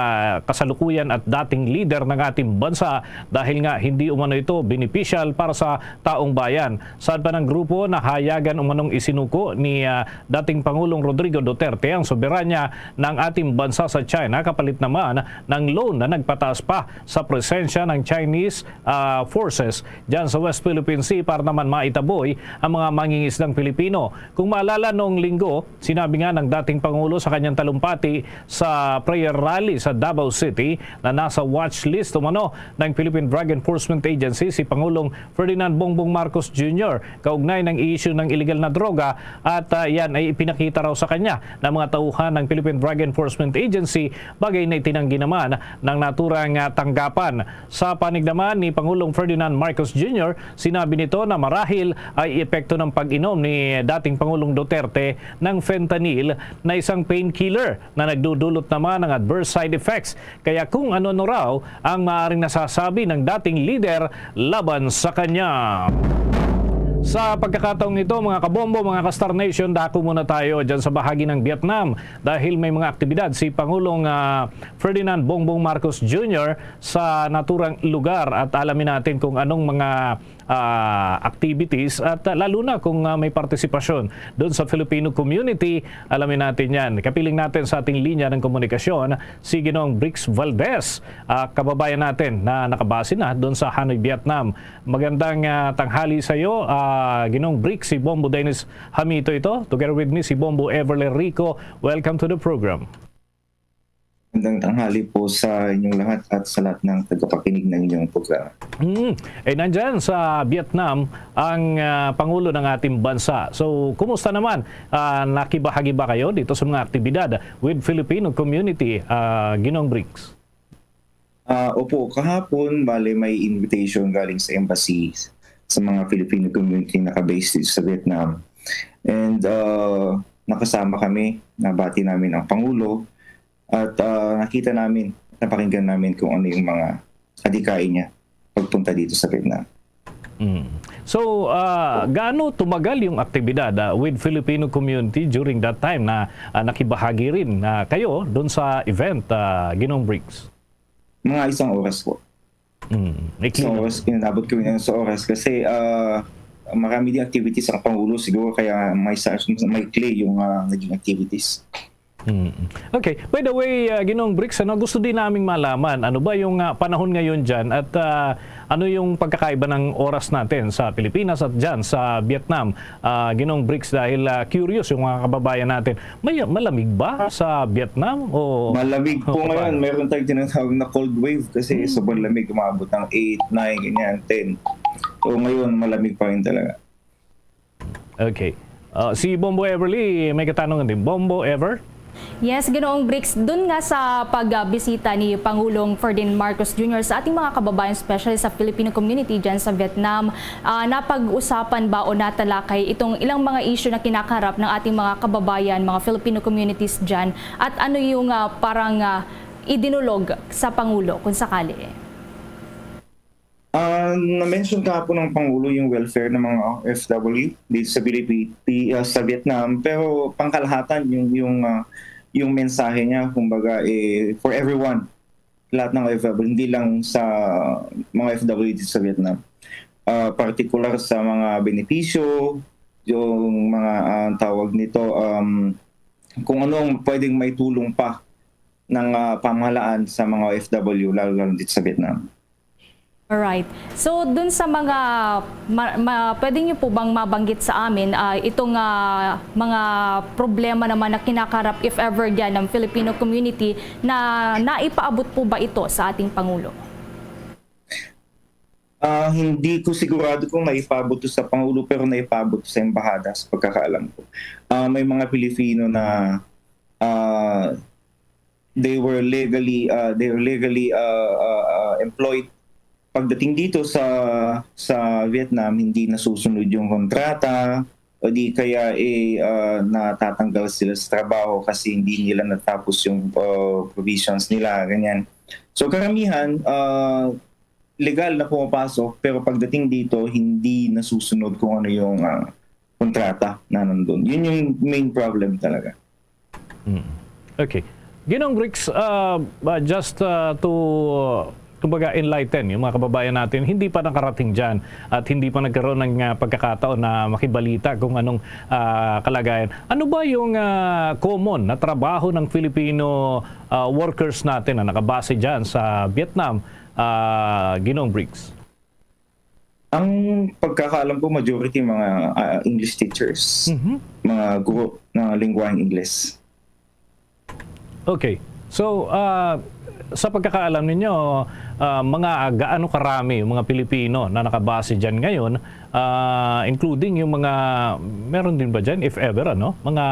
kasalukuyan at dating lider ng ating bansa dahil nga hindi umano ito benepisyal para sa taong bayan. Saad pa ng grupo, nahayagan umanong isinuko ni, ah, dating Pangulong Rodrigo Duterte ang soberanya ng ating bansa sa China kapalit naman ng loan na nagpataas pa sa presensya ng Chinese, ah, forces dyan sa West Philippine Sea para naman maitaboy ang mga mangingisdang Pilipino. Kung maalala, noong linggo, sinabi nga ng dating Pangulo sa kanyang talumpati sa prayer rally sa Davao City na nasa watch list umano ng Philippine Drug Enforcement Agency si Pangulong Ferdinand Bongbong Marcos Junior kaugnay ng issue ng illegal na droga at, ah, yan ay ipinakita raw sa kanya ng mga tauhan ng Philippine Drug Enforcement Agency, bagay na itinanggi naman ng naturang, ah, tanggapan. Sa panig naman ni Pangulong Ferdinand Marcos Junior, sinabi nito na marahil ay epekto ng pag-inom ni dating Pangulong Duterte ng fentanyl na isang painkiller na nagdudulot naman ng adverse side effects. Kaya kung ano-ano raw ang maaaring nasasabi ng dating lider laban sa kanya. Sa pagkakataong ito, mga kabombo, mga ka-Star Nation, dako muna tayo dyan sa bahagi ng Vietnam dahil may mga aktibidad si Pangulong, ah, Ferdinand Bongbong Marcos Junior sa naturang lugar at alamin natin kung anong mga, ah, activities at, ah, lalo na kung, ah, may partisipasyon doon sa Filipino community. Alamin natin yan. Kapiling natin sa ating linya ng komunikasyon si Ginoong Brix Valdez, ah, kababayan natin na nakabase na doon sa Hanoi, Vietnam. Magandang, ah, tanghali sa iyo, ah, Ginoong Brix. Si Bombo Dennis Hamito ito. Together with me, si Bombo Everly Rico. Welcome to the program. Magandang tanghali po sa inyong lahat at sa lahat ng tagapakinig ng inyong programa. Mm. Eh, nandyan sa Vietnam ang, ah, Pangulo ng ating bansa. So, kumusta naman? Ah, nakibahagi ba kayo dito sa mga aktibidad with Filipino community, ah, Ginoong Brix? Ah, opo, kahapon, bale, may invitation galing sa embassy sa mga Filipino community na naka-base dito sa Vietnam. And, ah, nakasama kami, nabati namin ang Pangulo, at, ah, nakita namin, napakinggan namin kung ano yung mga adikain niya pagpunta dito sa Vietnam. Mm. So, ah, gaano tumagal yung aktibidad, ah, with Filipino community during that time na, ah, nakibahagi rin, ah, kayo doon sa event, ah, Ginoong Brix? Mga isang oras po. Mm. Ikli Isang lang. oras, inabot kami ng isang oras kasi, ah, marami din activities ang Pangulo siguro kaya may sa-, may clay yung, ah, naging activities. Mm. Okay. By the way, ah, Ginoong Brix, ano, gusto din naming malaman, ano ba yung, ah, panahon ngayon dyan at, ah, ano yung pagkakaiba ng oras natin sa Pilipinas at dyan sa Vietnam? Ah, Ginoong Brix, dahil, ah, curious yung mga kababayan natin. May, malamig ba sa Vietnam? O Malamig po o ngayon. paano? Meron tayong tinatawag na cold wave kasi Mm. sobrang lamig, umabot ng eight, nine, ganyan, ten. So ngayon, malamig pa rin talaga. Okay. Ah, si Bombo Everly, may katanungan din. Bombo Ever? Yes, Ginoong Brix, dun nga sa pagbisita ni Pangulong Ferdinand Marcos Junior sa ating mga kababayan, especially sa Filipino community dyan sa Vietnam, ah, napag-usapan ba o natalakay itong ilang mga issue na kinakaharap ng ating mga kababayan, mga Filipino communities dyan? At ano yung, ah, parang, ah, idinulog sa Pangulo, kung sakali? Ah, na-mention kahapon ng Pangulo yung welfare ng mga O F W dito sa Pilipi-, pi-, ah, sa Vietnam, pero pangkalahatan yung, yung, ah, yung mensahe niya, kumbaga, eh, for everyone, lahat ng O F W, hindi lang sa mga O F W dito sa Vietnam. Ah, partikular sa mga benepisyo, yung mga, ah, tawag nito, um, kung ano ang pwedeng maitulong pa ng, ah, pamahalaan sa mga O F W, lalo-lalo dito sa Vietnam. Alright. So, dun sa mga, ma-, ma-, pwede niyo po bang mabanggit sa amin, ah, itong, ah, mga problema naman na kinakarap, if ever, dyan ng Filipino community na naipaabot po ba ito sa ating Pangulo? Ah, hindi ko sigurado kung naipaabot to sa Pangulo, pero naipaabot sa embahada sa pagkakaalam ko. Ah, may mga Pilipino na, ah, they were legally, ah, they were legally, ah, ah, ah, employed. Pagdating dito sa, sa Vietnam, hindi nasusunod yung kontrata, o di kaya, eh, ah, natatanggal sila sa trabaho kasi hindi nila natapos yung, ah, provisions nila, ganyan. So, karamihan, ah, legal na pumapasok, pero pagdating dito, hindi nasusunod kung ano yung, ah, kontrata na nandun. Yun yung main problem talaga. Mm. Okay. Ginoong Bricks, ah, ah, just, ah, to, kumbaga, enlighten yung mga kababayan natin, hindi pa nakarating dyan at hindi pa nagkaroon ng, ah, pagkakataon na makibalita kung anong, ah, kalagayan. Ano ba yung, ah, common na trabaho ng Filipino, ah, workers natin na nakabase dyan sa Vietnam, ah, Ginoong Bricks? Ang pagkakaalam ko, majority mga, ah, English teachers, Mhm. mga guro ng lingwaheng Ingles. Okay. So, ah, sa pagkakaalam ninyo, ah, mga gaano karami yung mga Pilipino na nakabase dyan ngayon, ah, including yung mga, meron din ba dyan, if ever, ano, mga,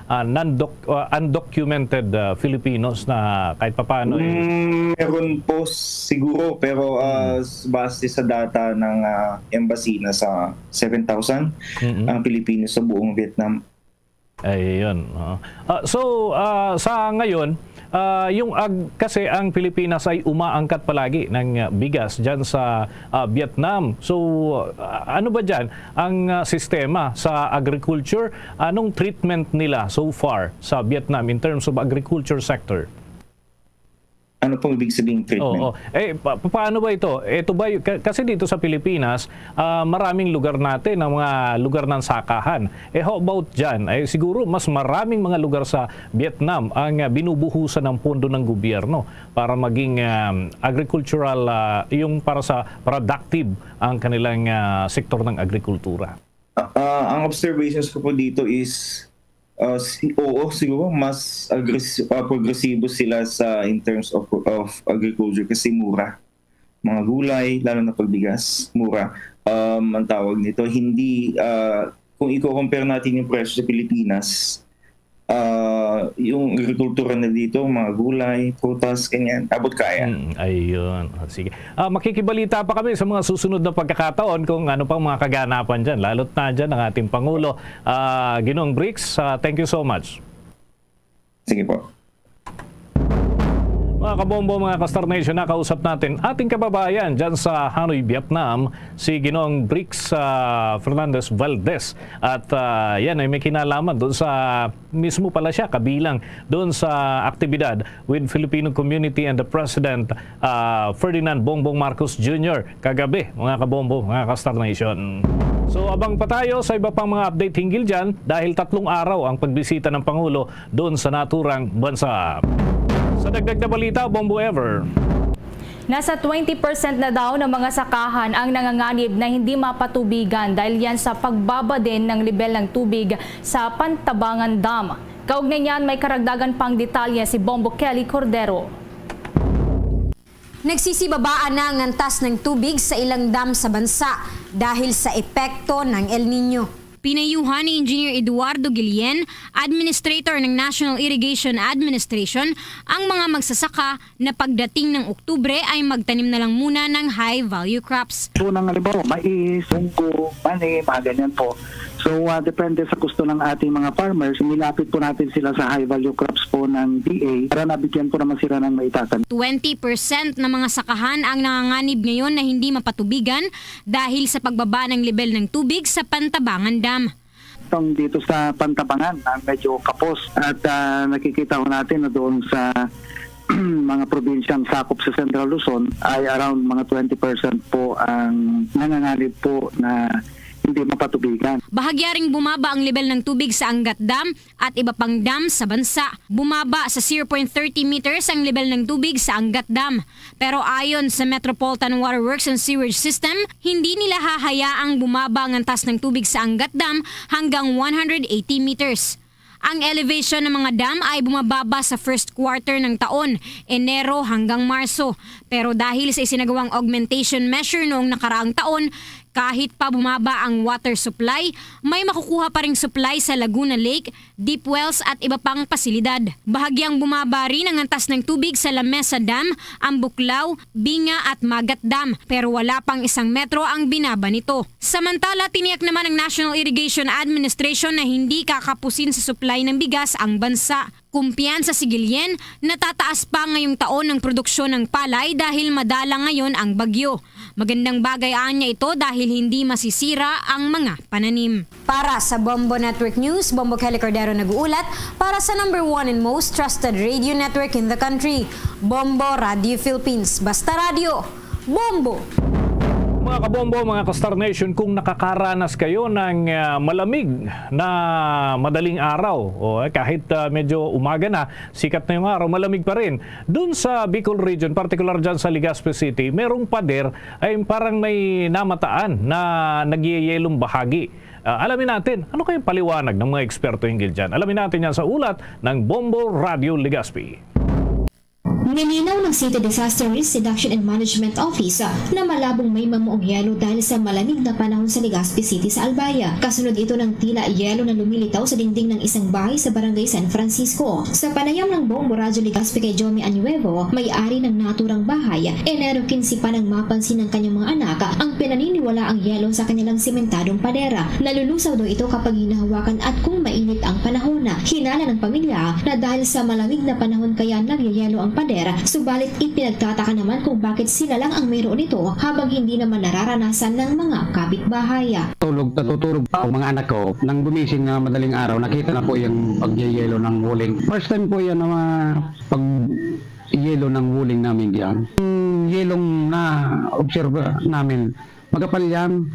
ah, non-doc-, ah, undocumented, ah, Filipinos na kahit papaano, eh? Mm, meron po siguro, pero, ah, Mm. s-, base sa data ng, ah, embassy, nasa seven thousand Mm-mm. ang Pilipino sa buong Vietnam. Ayun, oo. Ah, so, ah, sa ngayon, ah, yung ag-, kasi ang Pilipinas ay umaangkat palagi ng, ah, bigas dyan sa, ah, Vietnam. So, ah, ano ba dyan ang, ah, sistema sa agriculture? Anong treatment nila so far sa Vietnam in terms of agriculture sector? Ano pong ibig sabihin treatment? Oo. Eh, pa-, pa-, paano ba ito? Ito ba y-, ka-, kasi dito sa Pilipinas, ah, maraming lugar natin, ang mga lugar ng sakahan. Eh, how about dyan? Eh, siguro mas maraming mga lugar sa Vietnam ang, ah, binubuhusan ng pondo ng gobyerno para maging, ah, agricultural, ah, yung para sa productive ang kanilang, ah, sektor ng agrikultura. Ah, ah, ang observations ko po dito is, ah, si-, oo, siguro mas agres-, ah, progresibo sila sa, in terms of, of agriculture kasi mura. Mga gulay, lalo na pagbigas, mura. Um, ang tawag nito, hindi, ah, kung i-compare natin yung presyo sa Pilipinas, ah, yung agrikultura na dito, mga gulay, prutas, ganyan, abot kaya. Mm, ayun. O, sige. Ah, makikibalita pa kami sa mga susunod na pagkakataon kung ano pang mga kaganapan dyan, lalo't na dyan ang ating Pangulo, ah, Ginoong Bricks. Ah, thank you so much. Sige po. Mga kabombo, mga ka-Star Nation, nakausap natin ating kababayan dyan sa Hanoi, Vietnam, si Ginoong Bricks, ah, Fernandez Valdez. At, ah, yan ay may kinalaman doon sa mismo pala siya, kabilang doon sa aktibidad with Filipino community and the President, ah, Ferdinand Bongbong Marcos Junior kagabi, mga kabombo, mga ka-Star Nation. So, abang pa tayo sa iba pang mga update hinggil dyan dahil tatlong araw ang pagbisita ng Pangulo doon sa naturang bansa. Sa dagdag na balita, Bombo Ever. Nasa twenty percent na daw ng mga sakahan ang nanganganib na hindi mapatubigan dahil yan sa pagbaba din ng lebel ng tubig sa Pantabangan Dam. Kaugnay niyan, may karagdagan pang detalye si Bombo Kelly Cordero. Nagsisibabaan na ang antas ng tubig sa ilang dam sa bansa dahil sa epekto ng El Niño. Pinayuhan ni Engineer Eduardo Guillen, Administrator ng National Irrigation Administration, ang mga magsasaka na pagdating ng Oktubre ay magtanim na lang muna ng high-value crops. So, nang halimbawa, mais, munggo, mani, mga ganyan po. So, ah, depende sa gusto ng ating mga farmers, nilapit po natin sila sa high-value crops po ng D A para nabigyan po naman sila ng maitakan. Twenty percent ng mga sakahan ang nanganganib ngayon na hindi mapatubigan dahil sa pagbaba ng lebel ng tubig sa Pantabangan Dam. Itong dito sa Pantabangan, ah, medyo kapos. At, ah, nakikita ho natin na doon sa mga probinsyang sakop sa Central Luzon ay around mga twenty percent po ang nanganganib po na hindi mapatubigan. Bahagya ring bumaba ang lebel ng tubig sa Angat Dam at iba pang dam sa bansa. Bumaba sa zero point thirty meters ang lebel ng tubig sa Angat Dam. Pero ayon sa Metropolitan Water Works and Sewerage System, hindi nila hahayaang bumaba ang antas ng tubig sa Angat Dam hanggang one hundred eighty meters. Ang elevation ng mga dam ay bumababa sa first quarter ng taon, Enero hanggang Marso. Pero dahil sa isinagawang augmentation measure noong nakaraang taon, kahit pa bumaba ang water supply, may makukuha pa ring supply sa Laguna Lake, deep wells at iba pang pasilidad. Bahagyang bumaba rin ang antas ng tubig sa Lamesa Dam, Ambuklao, Binga at Magat Dam, pero wala pang isang metro ang binaba nito. Samantala, tiniyak naman ng National Irrigation Administration na hindi kakapusin sa supply ng bigas ang bansa. Kumpiyansa si Guillen, natataas pa ngayong taon ang produksyon ng palay dahil madala ngayon ang bagyo. Magandang bagay anya ito dahil hindi masisira ang mga pananim. Para sa Bombo Network News, Bombo Kelly Cordero nag-uulat para sa number one and most trusted radio network in the country, Bombo Radio Philippines. Basta radyo, Bombo! Mga kabombo, mga ka-Star Nation, kung nakakaranas kayo ng, ah, malamig na madaling araw, o, eh, kahit, ah, medyo umaga na, sikat na yung araw, malamig pa rin. Dun sa Bicol region, partikular dyan sa Legazpi City, merong pader ay parang may namataan na nagyeyelong bahagi. Ah, alamin natin, ano kayang paliwanag ng mga eksperto hinggil dyan? Alamin natin yan sa ulat ng Bombo Radio Legazpi. Nilinaw ng City Disaster Risk Reduction and Management Office na malabong may mamuong yelo dahil sa malamig na panahon sa Legazpi City sa Albaya. Kasunod ito ng tila yelo na lumilitaw sa dingding ng isang bahay sa Barangay San Francisco. Sa panayam ng Bombo Radyo Legazpi kay Jomi Añuevo, may-ari ng naturang bahay, Enero quince pa nang mapansin ng kanyang mga anak ang pinaniniwalaang yelo sa kanilang sementadong padera. Nalulusaw daw ito kapag hinahawakan at kung mainit ang panahon. Hinala ng pamilya na dahil sa malamig na panahon kaya nagyayelo ang pader, subalit ipinagtataka naman kung bakit sila lang ang mayroon nito habang hindi naman nararanasan ng mga kapitbahay. Tulog, natutulog pa ang mga anak ko. Nang gumising na madaling araw, nakita na po yung pagyayelo ng walling. First time po yan na ma-, pag yelo ng walling namin diyan. Yung yelong na-observe namin, magkapal yan,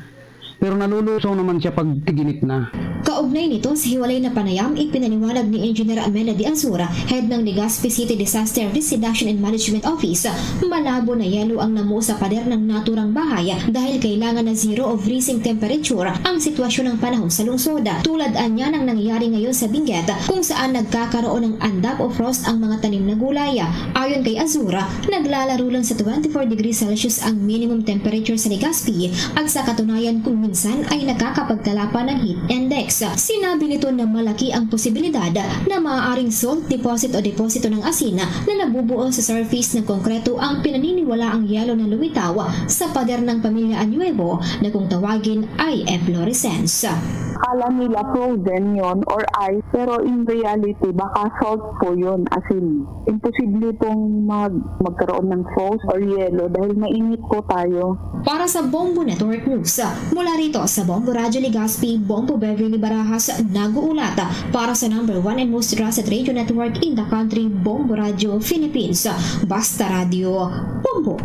pero nalulusaw naman siya pag tiginit na. Kaugnay nito, sa hiwalay na panayam, ipinaliwanag ni Engineer Amelia De Azura, head ng Legazpi City Disaster Risk Reduction and Management Office, malabo na yelo ang namuo sa pader ng naturang bahay dahil kailangan na zero o freezing temperature ang sitwasyon ng panahon sa lungsod. Tulad anya ng nangyayari ngayon sa Benguet, kung saan nagkakaroon ng andap o frost ang mga tanim na gulay. Ayon kay Azura, naglalaro lang sa twenty-four degrees Celsius ang minimum temperature sa Legazpi at sa katunayan kung minsan ay nakakapagkalapa ng heat index. Sinabi nito na malaki ang posibilidad na maaaring salt deposit o deposito ng asin na nabubuo sa surface ng konkreto ang pinaniniwalaang yelo na lumitaw sa pader ng pamilya Añuevo na kung tawagin ay efflorescence. Akala nila frozen yon or ice, pero in reality, baka salt po yun, asin. Imposible pong mag-, magkaroon ng frost or yelo dahil mainit po tayo. Para sa Bombo Network News, mula rito sa Bombo Radyo Legazpi, Bombo Beverly Barajas, nag-uulat para sa number one and most trusted radio network in the country, Bombo Radyo Philippines. Basta Radyo, Bombo!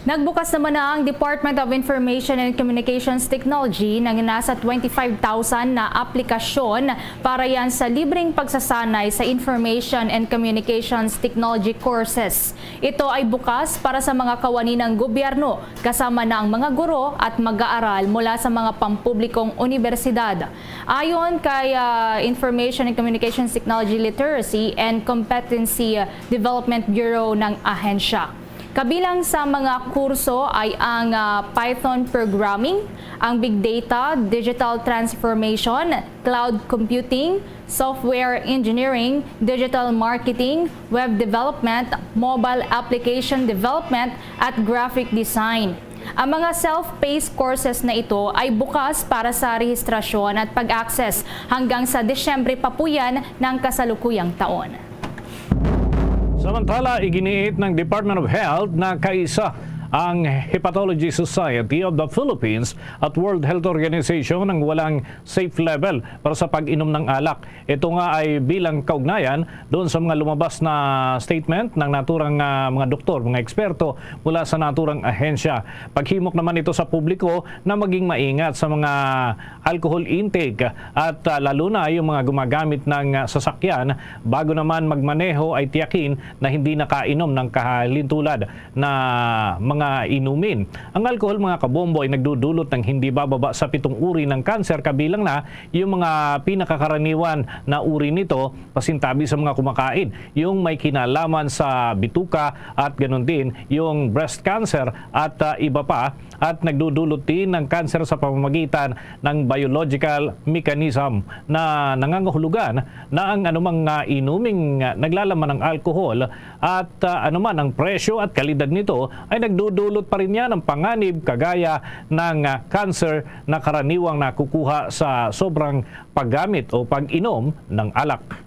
Nagbukas naman na ang Department of Information and Communications Technology ng nasa twenty-five thousand na aplikasyon para yan sa libreng pagsasanay sa Information and Communications Technology courses. Ito ay bukas para sa mga kawani ng gobyerno, kasama na ang mga guro at mag-aaral mula sa mga pampublikong unibersidad. Ayon kay, ah, Information and Communications Technology Literacy and Competency Development Bureau ng ahensya. Kabilang sa mga kurso ay ang, ah, Python programming, ang big data, digital transformation, cloud computing, software engineering, digital marketing, web development, mobile application development, at graphic design. Ang mga self-paced courses na ito ay bukas para sa rehistrasyon at pag-access hanggang sa Disyembre pa po yan ng kasalukuyang taon. Samantala, iginiit ng Department of Health na kaisa Ang Hepatology Society of the Philippines at World Health Organization ang walang safe level para sa pag-inom ng alak. Ito nga ay bilang kaugnayan doon sa mga lumabas na statement ng naturang, ah, mga doktor, mga eksperto mula sa naturang ahensya. Paghimok naman ito sa publiko na maging maingat sa mga alcohol intake at, ah, lalo na yung mga gumagamit ng, ah, sasakyan bago naman magmaneho ay tiyakin na hindi nakainom ng kahalintulad na mga inumin. Ang alkohol, mga kabombo, ay nagdudulot ng hindi bababa sa pitong uri ng kanser, kabilang na yung mga pinakakaraniwan na uri nito, pasintabi sa mga kumakain, yung may kinalaman sa bituka at ganun din yung breast cancer at, ah, iba pa, at nagdudulot din ng kanser sa pamamagitan ng biological mechanism na nangangahulugan na ang anumang, ah, inuming, ah, naglalaman ng alkohol at, ah, anuman ang presyo at kalidad nito ay nagdudulot pa rin yan ng panganib kagaya ng, ah, cancer na karaniwang nakukuha sa sobrang paggamit o pag-inom ng alak.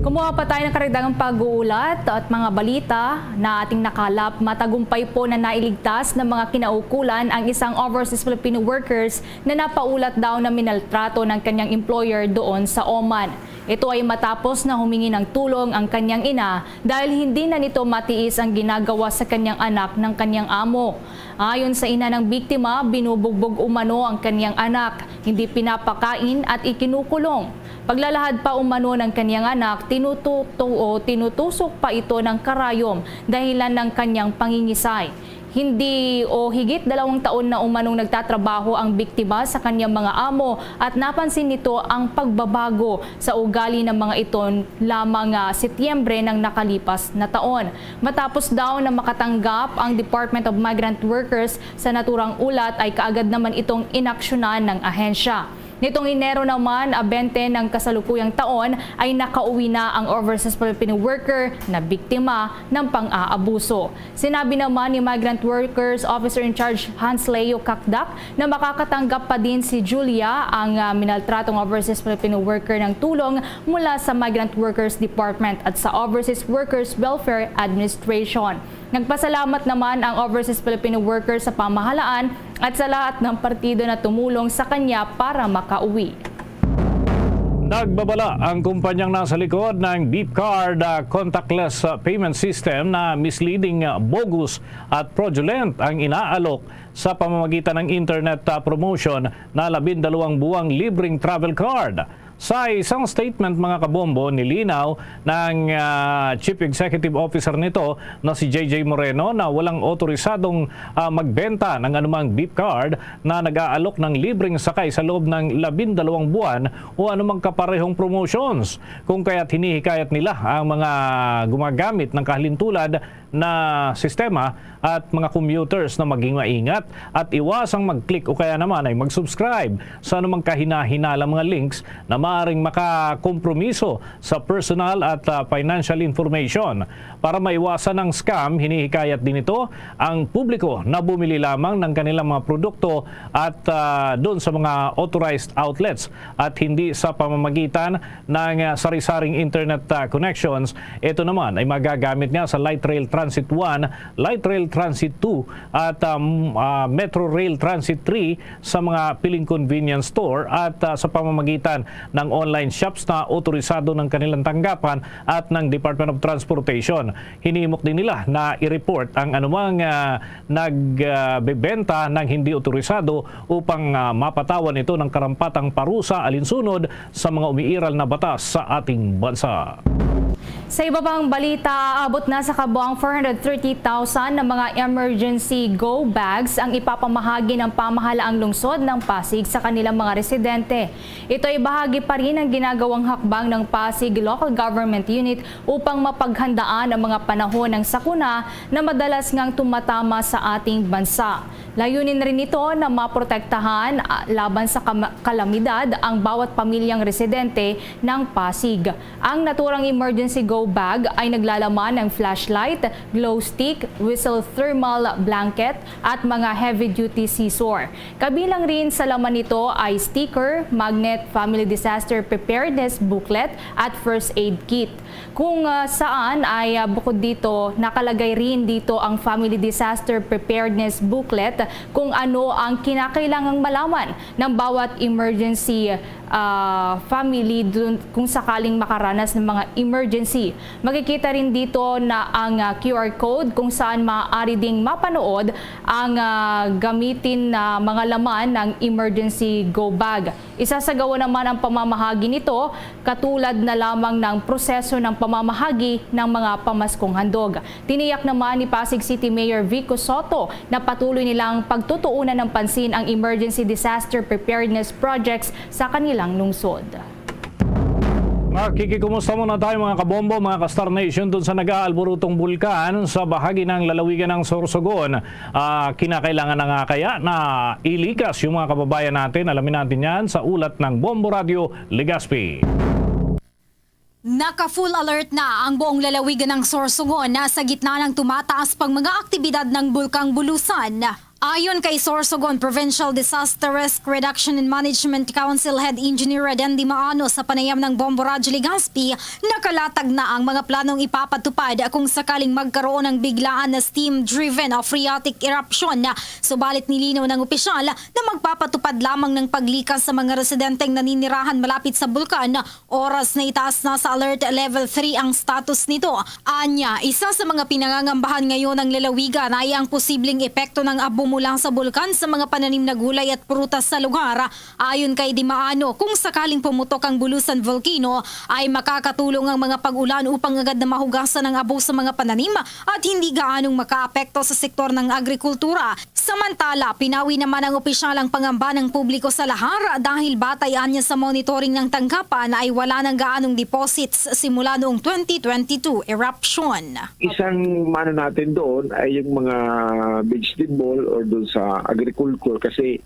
Kumuha pa tayo ng karagdagang pag-uulat at mga balita na ating nakalap. Matagumpay po na nailigtas ng mga kinaukulan ang isang overseas Filipino workers na napaulat daw na minaltrato ng kanyang employer doon sa Oman. Ito ay matapos na humingi ng tulong ang kanyang ina dahil hindi na nito matiis ang ginagawa sa kanyang anak ng kanyang amo. Ayon sa ina ng biktima, binubugbog umano ang kanyang anak, hindi pinapakain at ikinukulong. Paglalahad pa umano ng kanyang anak, tinututo o tinutusok pa ito ng karayom dahilan ng kanyang pangingisay. Hindi o higit dalawang taon na umanong nagtatrabaho ang biktima sa kanyang mga amo at napansin nito ang pagbabago sa ugali ng mga ito lamang, ah, Setyembre ng nakalipas na taon. Matapos daw na makatanggap ang Department of Migrant Workers sa naturang ulat, ay kaagad naman itong inaksyonan ng ahensya. Nitong Enero naman, ah, bente ng kasalukuyang taon, ay nakauwi na ang overseas Filipino worker na biktima ng pang-aabuso. Sinabi naman ni Migrant Workers Officer in Charge Hans Leo Cacdac na makakatanggap pa din si Julia, ang, ah, minaltratong overseas Filipino worker, ng tulong mula sa Migrant Workers Department at sa Overseas Workers Welfare Administration. Nagpasalamat naman ang overseas Filipino worker sa pamahalaan at sa lahat ng partido na tumulong sa kanya para makauwi. Nagbabala ang kumpanyang nasa likod ng Beep Card, ah, contactless, ah, payment system na misleading, ah, bogus at fraudulent ang inaalok sa pamamagitan ng internet, ah, promotion na labindalawang buwang libreng travel card. Sa isang statement, mga kabombo, nilinaw ng, ah, Chief Executive Officer nito na si J J Moreno na walang otorisadong, ah, magbenta ng anumang Beep Card na nag-aalok ng libreng sakay sa loob ng labindalawang buwan o anumang kaparehong promotions, kung kaya't hinihikayat nila ang mga gumagamit ng kahalintulad na sistema at mga commuters na maging maingat at iwasang mag-click o kaya naman ay mag-subscribe sa anumang kahinahinalang mga links na maaaring makakompromiso sa personal at, ah, financial information. Para maiwasan ang scam, hinihikayat din ito ang publiko na bumili lamang ng kanilang mga produkto at, ah, doon sa mga authorized outlets at hindi sa pamamagitan ng, ah, sari-saring internet, ah, connections. Ito naman ay magagamit nga sa Light Rail Transit one, Light Rail Transit two at, um, ah, Metro Rail Transit three sa mga piling convenience store at, ah, sa pamamagitan ng online shops na otorisado ng kanilang tanggapan at ng Department of Transportation. Hinimok din nila na i-report ang anumang, ah, nagbebenta ng hindi otorisado upang, ah, mapatawan ito ng karampatang parusa alinsunod sa mga umiiral na batas sa ating bansa. Sa iba pang balita, aabot na sa kabuang four hundred thirty thousand na mga emergency go bags ang ipapamahagi ng pamahalaang lungsod ng Pasig sa kanilang mga residente. Ito ay bahagi pa rin ng ginagawang hakbang ng Pasig Local Government Unit upang mapaghandaan ang mga panahon ng sakuna na madalas ngang tumatama sa ating bansa. Layunin rin nito na maprotektahan, ah, laban sa kam-, kalamidad ang bawat pamilyang residente ng Pasig. Ang naturang emergency go bag ay naglalaman ng flashlight, glow stick, whistle thermal blanket, at mga heavy-duty scissor. Kabilang rin sa laman nito ay sticker, magnet, family disaster preparedness booklet, at first aid kit. Kung, ah, saan ay, ah, bukod dito, nakalagay rin dito ang family disaster preparedness booklet kung ano ang kinakailangang malaman ng bawat emergency, ah, family dun, kung sakaling makaranas ng mga emergency. Makikita rin dito na ang, ah, Q R code kung saan maaari ding mapanood ang, ah, gamitin na mga laman ng emergency go bag. Isasagawa naman ang pamamahagi nito katulad na lamang ng proseso ng pamamahagi ng mga pamaskong handog. Tiniyak naman ni Pasig City Mayor Vico Sotto na patuloy nilang pagtutuunan ng pansin ang emergency disaster preparedness projects sa kanilang lungsod. Makikikumusta muna tayo, mga kabombo, mga ka-Star Nation, dun sa nag-aalborotong bulkan sa bahagi ng lalawigan ng Sorsogon. Ah, kinakailangan na nga kaya na ilikas yung mga kababayan natin? Alamin natin yan sa ulat ng Bombo Radio Legazpi. Naka-full alert na ang buong lalawigan ng Sorsogon na sa gitna ng tumataas pang mga aktibidad ng Bulkang Bulusan. Ayon kay Sorsogon Provincial Disaster Risk Reduction and Management Council Head Engineer Raden Dimaano, sa panayam ng Bombo Radyo Legazpi, nakalatag na ang mga planong ipapatupad kung sakaling magkaroon ng biglaan na steam-driven o phreatic eruption. Subalit, nilinaw ng opisyal na magpapatupad lamang ng paglikas sa mga residenteng naninirahan malapit sa bulkan oras na itaas na sa Alert Level three ang status nito. Anya, isa sa mga pinangangambahan ngayon ng lalawigan ay ang posibleng epekto ng abo mula sa bulkan sa mga pananim na gulay at prutas sa lugar. Ayon kay Dimaano, kung sakaling pumutok ang Bulusan Volcano, ay makakatulong ang mga pag-ulan upang agad na mahugasan ang abo sa mga pananim at hindi gaanong makaapekto sa sektor ng agrikultura. Samantala, pinawi naman ang opisyal ang pangamba ng publiko sa lahar dahil batay anya sa monitoring ng tanggapan ay wala nang gaanong deposits simula noong twenty twenty-two eruption. Isang mano natin doon ay yung mga vegetable or doon sa agriculture, kasi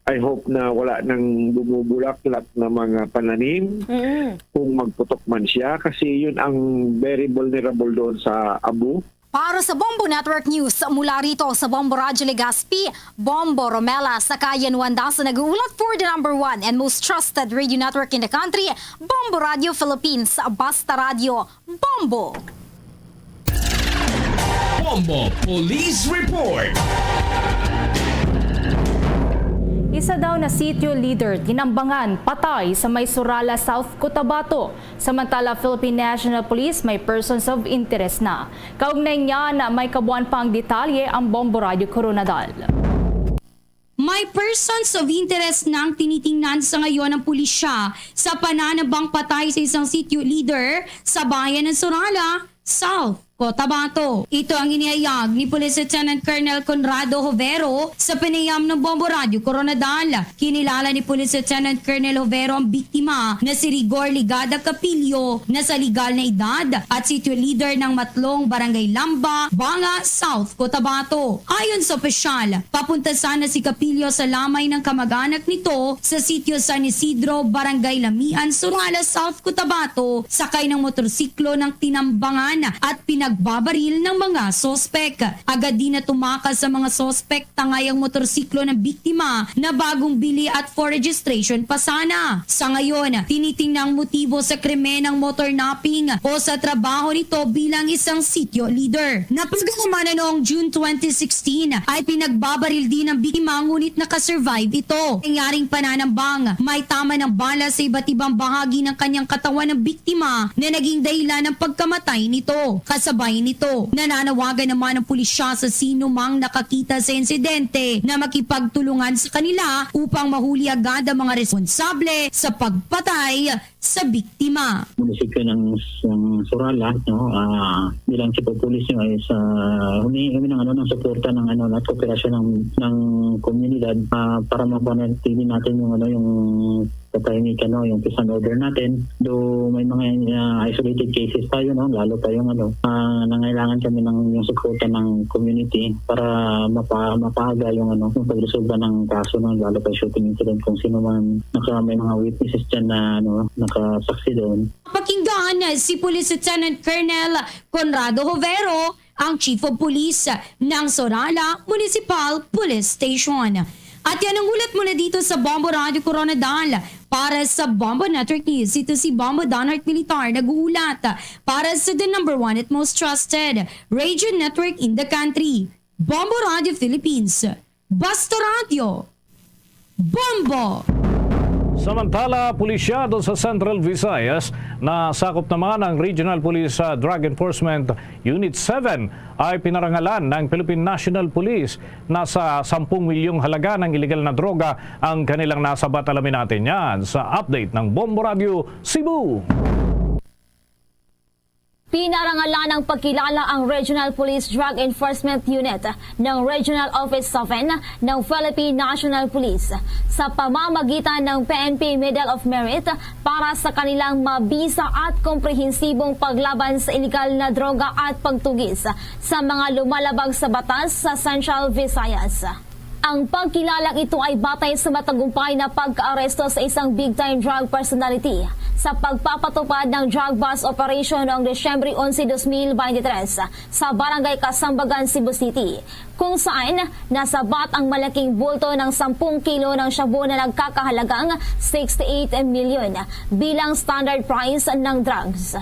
I hope na wala nang bumubulaklak na mga pananim Mm. kung magputok man siya, kasi yun ang very vulnerable doon sa abo. Para sa Bombo Network News, mula rito sa Bombo Radyo Legazpi, Bombo Romela Sakayan Wanda sa nag-uulat for the number one and most trusted radio network in the country, Bombo Radio Philippines. Basta Radyo, Bombo! Bombo Police Report. Isa daw na sitio leader tinambangan patay sa may Surala, South Cotabato. Samantala, Philippine National Police may persons of interest na. Kaugnay niya na may kabuuan pang detalye ang Bombo Radyo Koronadal. May persons of interest na ang tinitingnan sa ngayon ng pulisya sa pananambang patay sa isang sitio leader sa bayan ng Surala, South Cotabato. Ito ang inihayag ni Police Lieutenant Colonel Conrado Hovero sa panayam ng Bombo Radyo Koronadal. Kinilala ni Police Lieutenant Colonel Hovero ang biktima na si Rigor Ligada Capillo na sa legal na edad at sitio leader ng Matlong, Barangay Lamba, Banga, South Cotabato. Ayon sa opisyal, papunta sana si Capillo sa lamay ng kamag-anak nito sa sitio San Isidro, Barangay Lamian, Surala, South Cotabato, sakay ng motorsiklo ng tinambangan at pinagbabaril ng mga sospek. Agad din na tumakas sa mga sospek, tangay ang motorsiklo ng biktima na bagong bili at for registration pa sana. Sa ngayon, tinitingnan ang motibo sa krimen ng motor napping o sa trabaho nito bilang isang sitio leader. Napagalaman na noong June twenty sixteen ay pinagbabaril din ang biktima, ngunit nakasurvive ito. Nangyaring pananambang, may tama ng bala sa iba't ibang bahagi ng kanyang katawan ng biktima na naging dahilan ng pagkamatay nito. Kasabay nito, nananawagan naman ang pulisya sa sino mang nakakita sa insidente na makipagtulungan sa kanila upang mahuli agad ang mga responsable sa pagpatay sa biktima. Munisipyo ng, ng Surala, no, ah, bilang chief of police nyo is, ah, humingi kami ng, ano, ng suporta ng, ano, at kooperasyon ng, ng komunidad, ah, para mapanatili natin yung, ano, yung katahimikan, no, yung peace and order natin. Though may mga, ah, isolated cases tayo, no, lalo pa yung, ano, ah, nangailangan kami ng, yung suporta ng community para mapa-, mapaaga yung, ano, yung pagresolba ng kaso, no, lalo pa yung shooting incident, kung sino man naka-, may mga witnesses dyan na, ano, nakasaksi doon. Pakinggan si Police Lieutenant Colonel Conrado Jovero, ang Chief of Police ng Sorala Municipal Police Station. At yan ang ulat mula dito sa Bombo Radio Coronadal. Para sa Bombo Network News, ito si Bombo Donald Militar nag-uulat para sa the number one at most trusted radio network in the country, Bombo Radio Philippines. Basta Radio, Bombo! Samantala, pulisyado sa Central Visayas, nasakop naman ang Regional Police, ah, Drug Enforcement Unit seven ay pinarangalan ng Philippine National Police. Nasa sampung milyong halaga ng iligal na droga ang kanilang nasabat. Alamin natin yan sa update ng Bombo Radio Cebu. Pinarangalan ng pagkilala ang Regional Police Drug Enforcement Unit ng Regional Office seven ng Philippine National Police sa pamamagitan ng P N P Medal of Merit para sa kanilang mabisa at komprehensibong paglaban sa iligal na droga at pagtugis sa mga lumalabag sa batas sa Central Visayas. Ang pagkilalang ito ay batay sa matagumpay na pagkaaresto sa isang big-time drug personality sa pagpapatupad ng drug bust operation noong Disyembre onse, dos mil beintitrés sa Barangay Kasambagan, Cebu City, kung saan nasabat ang malaking bulto ng sampung kilo ng shabu na nagkakahalagang sixty-eight million bilang standard price ng drugs.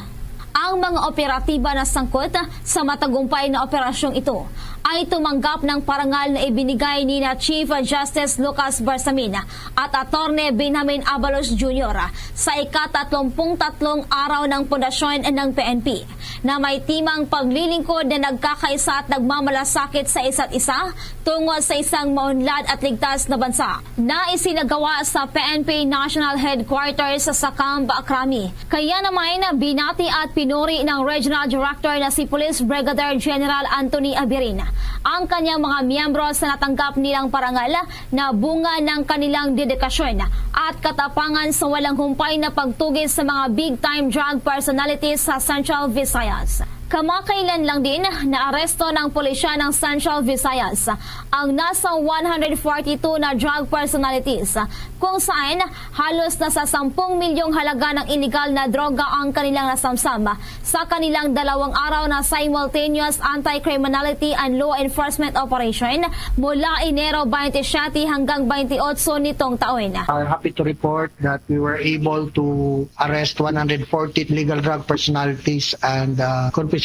Ang mga operatiba na sangkot sa matagumpay na operasyong ito ay tumanggap ng parangal na ibinigay ni na Chief Justice Lucas Bersamin at Attorney Benjamin Abalos Junior sa ikatatlumpung tatlong araw ng pundasyon ng P N P, na may timang paglilingkod na nagkakaisa at nagmamalasakit sa isa't isa tungo sa isang maunlad at ligtas na bansa, na isinagawa sa P N P National Headquarters sa Camp Crame. Kaya naman, binati at pinuri ng Regional Director na si Police Brigadier General Anthony Abirin ang kanyang mga miyembro sa natanggap nilang parangal na bunga ng kanilang dedikasyon at katapangan sa walang humpay na pagtugis sa mga big-time drug personalities sa Central Visayas. Kamakailan lang din, naaresto ng pulisya ng Central Visayas ang nasa one hundred forty-two na drug personalities, kung saan halos nasa sampung milyong halaga ng iligal na droga ang kanilang nasamsam sa kanilang dalawang araw na simultaneous anti-criminality and law enforcement operation mula Enero twenty-seven hanggang twenty-eight nitong taon. Are happy to report that we were able to arrest one hundred forty legal drug personalities and, uh, confiscated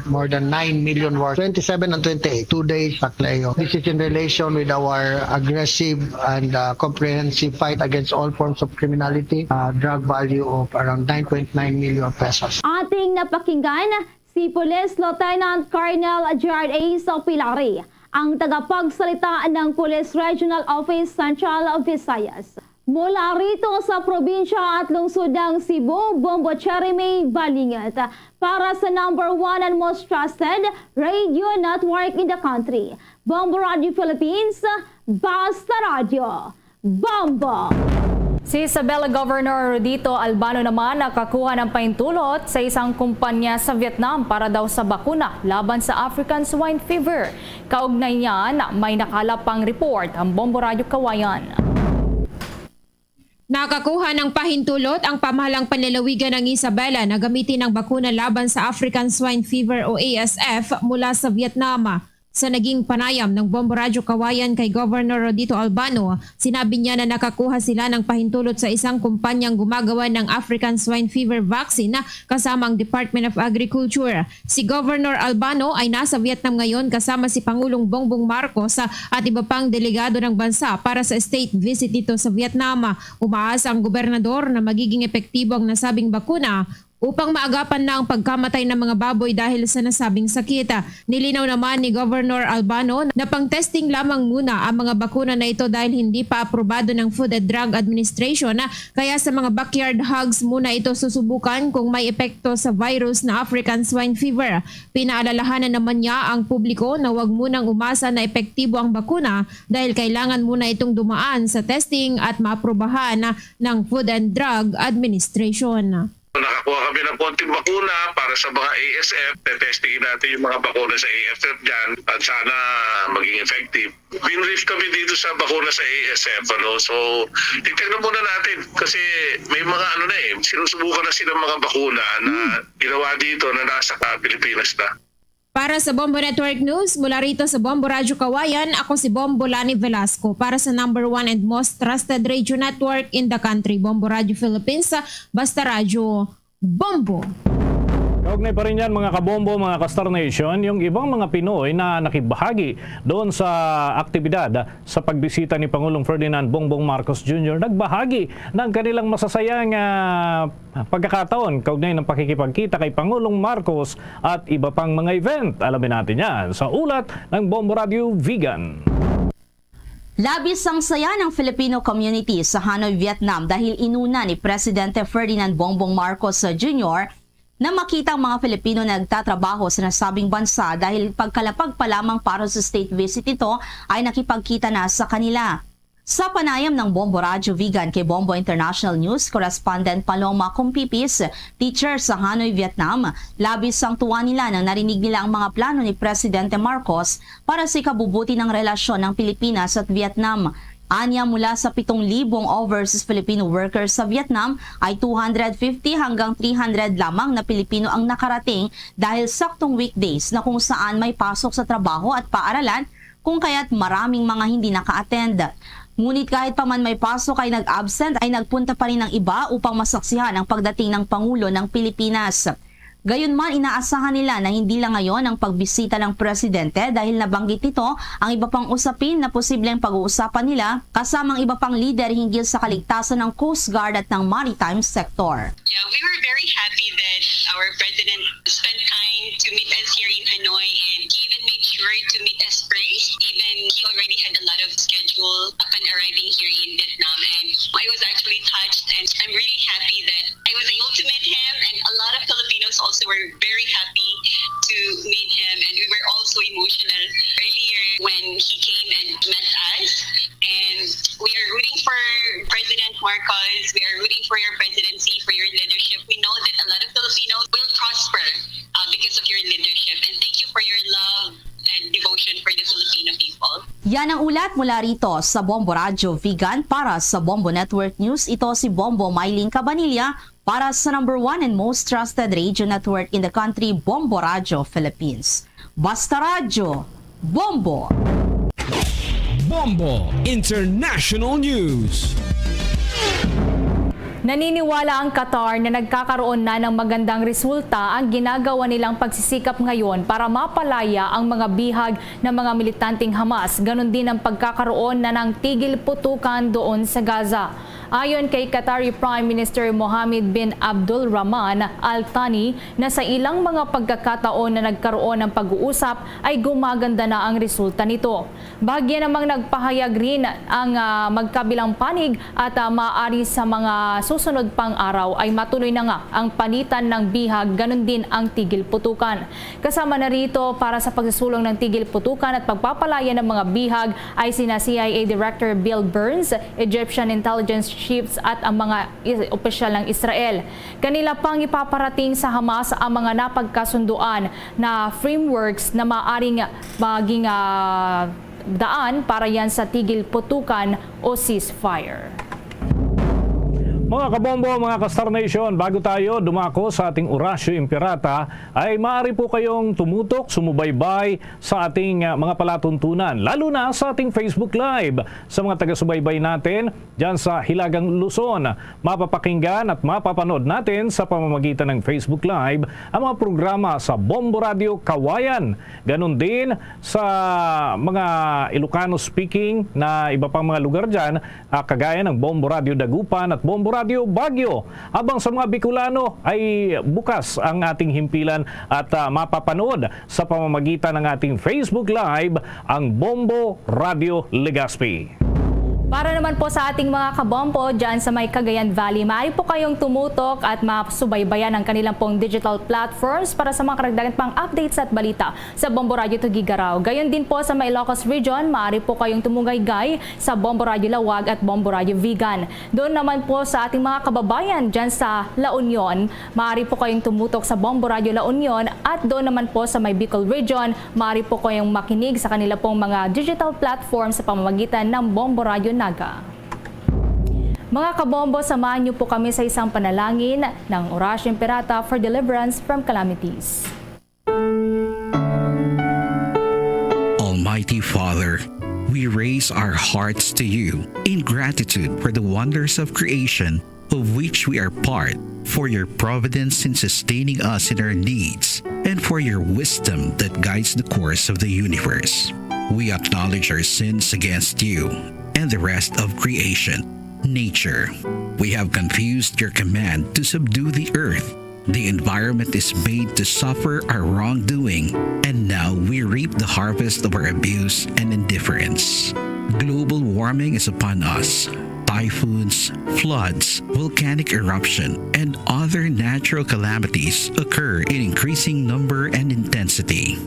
more than nine million worth, twenty-seven and twenty-eight, two days sa Cleo. This is in relation with our aggressive and, uh, comprehensive fight against all forms of criminality, uh, drug value of around nine point nine million pesos. Ating napakinggan si Police Lieutenant Colonel Gerard A. Sopilari, ang tagapagsalita ng Police Regional Office Central Visayas. Mula rito sa probinsya at lungsod ng Cebu, Bombo Cherry May Balingat para sa number one and most trusted radio network in the country, Bombo Radio Philippines, Basta Radio, Bombo! Si Isabela Governor Rudito Albano naman nakakuha ng pahintulot sa isang kumpanya sa Vietnam para daw sa bakuna laban sa African Swine Fever. Kaugnay niyan, may nakalap pang report ang Bombo Radyo Kawayan. Nakakuha ng pahintulot ang pamahalang panlalawigan ng Isabela na gamitin ang bakuna laban sa African Swine Fever o A S F mula sa Vietnam. Sa naging panayam ng Bombo Radyo Kawayan kay Governor Rudito Albano, sinabi niya na nakakuha sila ng pahintulot sa isang kumpanyang gumagawa ng African Swine Fever Vaccine kasama ang Department of Agriculture. Si Governor Albano ay nasa Vietnam ngayon kasama si Pangulong Bongbong Marcos at iba pang delegado ng bansa para sa state visit dito sa Vietnam. Umaasa ang gobernador na magiging epektibo ang nasabing bakuna upang maagapan na ang pagkamatay ng mga baboy dahil sa nasabing sakit. Nilinaw naman ni Governor Albano na pang-testing lamang muna ang mga bakuna na ito dahil hindi pa aprobado ng Food and Drug Administration, kaya sa mga backyard hogs muna ito susubukan kung may epekto sa virus na African Swine Fever. Pinaalalahanan naman niya ang publiko na huwag munang umasa na epektibo ang bakuna dahil kailangan muna itong dumaan sa testing at maaprubahan ng Food and Drug Administration. Nakakuha kami ng konting bakuna para sa mga A S F. Tetestingin natin yung mga bakuna sa A S F dyan at sana maging effective. Binrief kami dito sa bakuna sa A S F. Ano? So, titignan muna natin kasi may mga ano na eh, sinusubukan na silang mga bakuna na ginawa dito na nasa ka Pilipinas na. Para sa Bombo Network News, mula rito sa Bombo Radyo Kawayan, ako si Bombo Lani Velasco. Para sa number one and most trusted radio network in the country, Bombo Radyo Philippines, Basta Radyo, Bombo! Kaugnay pa rin yan, mga kabombo, mga ka-Star Nation, yung ibang mga Pinoy na nakibahagi doon sa aktibidad sa pagbisita ni Pangulong Ferdinand Bongbong Marcos Junior nagbahagi ng kanilang masasayang ah, pagkakataon kaugnay ng pakikipagkita kay Pangulong Marcos at iba pang mga event. Alamin natin yan sa ulat ng Bombo Radio Vigan. Labis ang saya ng Filipino community sa Hanoi, Vietnam dahil inuna ni Presidente Ferdinand Bongbong Marcos Junior na makita ang mga Filipino na nagtatrabaho sa nasabing bansa dahil pagkalapag pa lamang para sa state visit nito ay nakipagkita na sa kanila. Sa panayam ng Bombo Radyo Vigan kay Bombo International News Correspondent Paloma Cumpipis, teacher sa Hanoi, Vietnam, labis ang tuwa nila nang narinig nila ang mga plano ni Presidente Marcos para sa ikabubuti ng relasyon ng Pilipinas at Vietnam. Anya, mula sa pitong libong overseas Filipino workers sa Vietnam ay two hundred fifty hanggang three hundred lamang na Pilipino ang nakarating dahil saktong weekdays na kung saan may pasok sa trabaho at paaralan, kung kaya't maraming mga hindi naka-attend. Ngunit kahit pa man may pasok ay nag-absent, ay nagpunta pa rin ang iba upang masaksihan ang pagdating ng Pangulo ng Pilipinas. Gayunman, inaasahan nila na hindi lang ngayon ang pagbisita ng Presidente dahil nabanggit nito ang iba pang usapin na posibleng pag-uusapan nila kasama ang iba pang lider hinggil sa kaligtasan ng Coast Guard at ng maritime sector. Yeah, we were very happy that our president spent time to meet us here in Hanoi, and he even made sure to meet us first. Even he already had a lot of schedule upon arriving here in Vietnam, and I was actually touched, and I'm really happy that I was able to meet him, and a lot of Filipinos also were very happy to meet him, and we were also emotional earlier when he came and met us. And we are rooting for President Marcos. We are rooting for your presidency, for your leadership. We know that a lot of Filipinos will prosper uh, because of your leadership. And thank you for your love and devotion for the Filipino people. Yan ang ulat mula rito sa Bombo Radyo Vigan. Para sa Bombo Network News, ito si Bombo Mylene Cabanilla para sa number one and most trusted radio network in the country, Bombo Radyo Philippines. Basta Radyo, Bombo! Bombo International News. Naniniwala ang Qatar na nagkakaroon na ng magandang resulta ang ginagawa nilang pagsisikap ngayon para mapalaya ang mga bihag ng mga militanteng Hamas, ganun din ang pagkakaroon na ng tigil putukan doon sa Gaza. Ayon kay Qatari Prime Minister Mohammed bin Abdul Rahman Al Thani, na sa ilang mga pagkakataon na nagkaroon ng pag-uusap ay gumaganda na ang resulta nito. Bahagya namang nagpahayag rin ang ah, magkabilang panig at ah, maaari sa mga susunod pang araw ay matuloy na nga ang panitan ng bihag, ganun din ang tigil putukan. Kasama na rito para sa pagsusulong ng tigil putukan at pagpapalaya ng mga bihag ay sina C I A Director Bill Burns, Egyptian intelligence chiefs at ang mga is- opisyal ng Israel. Kanila pang ipaparating sa Hamas ang mga napagkasunduan na frameworks na maaring maging ah, daan para yan sa tigil putukan o ceasefire. Mga kabombo, mga ka-Star Nation, bago tayo dumako sa ating Orasyo Imperata, ay maaari po kayong tumutok, sumubaybay sa ating ah, mga palatuntunan, lalo na sa ating Facebook Live. Sa mga taga-subaybay natin dyan sa Hilagang Luzon, mapapakinggan at mapapanood natin sa pamamagitan ng Facebook Live ang mga programa sa Bombo Radio Kawayan, ganun din sa mga Ilocano-speaking na iba pang mga lugar dyan, ah, kagaya ng Bombo Radio Dagupan at Bombo Radyo Baguio. Habang sa mga Bicolano ay bukas ang ating himpilan at, ah, mapapanood sa pamamagitan ng ating Facebook Live ang Bombo Radyo Legazpi. Para naman po sa ating mga kabombo dyan sa may Cagayan Valley, maaari po kayong tumutok at masubaybayan ang kanilang pong digital platforms para sa mga karagdagan pang updates at balita sa Bombo Radyo Tuguegarao. Gayon din po sa may Ilocos Region, maaari po kayong tumugaygay sa Bombo Radyo Laoag at Bombo Radyo Vigan. Doon naman po sa ating mga kababayan dyan sa La Union, maaari po kayong tumutok sa Bombo Radyo La Union at doon naman po sa may Bicol Region, maaari po kayong makinig sa kanila pong mga digital platform sa pamamagitan ng Bombo Radyo Naga. Mga kabombo, samahan niyo po kami sa isang panalangin ng Oratio Imperata for Deliverance from Calamities. Almighty Father, we raise our hearts to you in gratitude for the wonders of creation of which we are part, for your providence in sustaining us in our needs, and for your wisdom that guides the course of the universe. We acknowledge our sins against you and the rest of creation, nature. We have confused your command to subdue the earth. The environment is made to suffer our wrongdoing, and now we reap the harvest of our abuse and indifference. Global warming is upon us. Typhoons, floods, volcanic eruption, and other natural calamities occur in increasing number and intensity.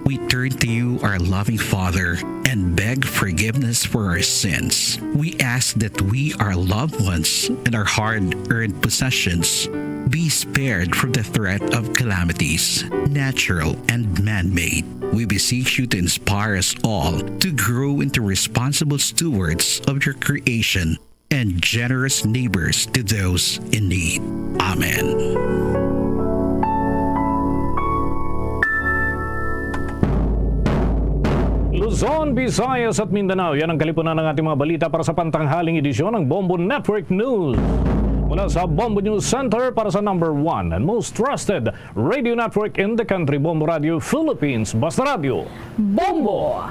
We turn to you, our loving Father, and beg forgiveness for our sins. We ask that we, our loved ones, and our hard-earned possessions be spared from the threat of calamities, natural and man-made. We beseech you to inspire us all to grow into responsible stewards of your creation and generous neighbors to those in need. Amen. Luzon, Visayas at Mindanao, yan ang kalipunan ng ating mga balita para sa pantanghaling edisyon ng Bombo Network News. Mula sa Bombo News Center para sa number one and most trusted radio network in the country, Bombo Radio Philippines. Basta Radio. Bombo!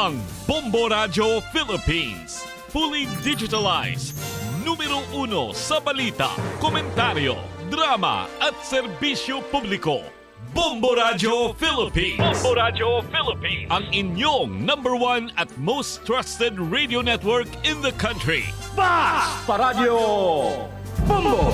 Ang Bombo Radyo Philippines, fully digitalized, numero uno sa balita, komentaryo, drama at serbisyo publiko. Bombo Radyo Philippines. Bombo Radyo Philippines. Ang inyong number one at most trusted radio network in the country. Basta Radyo Bombo!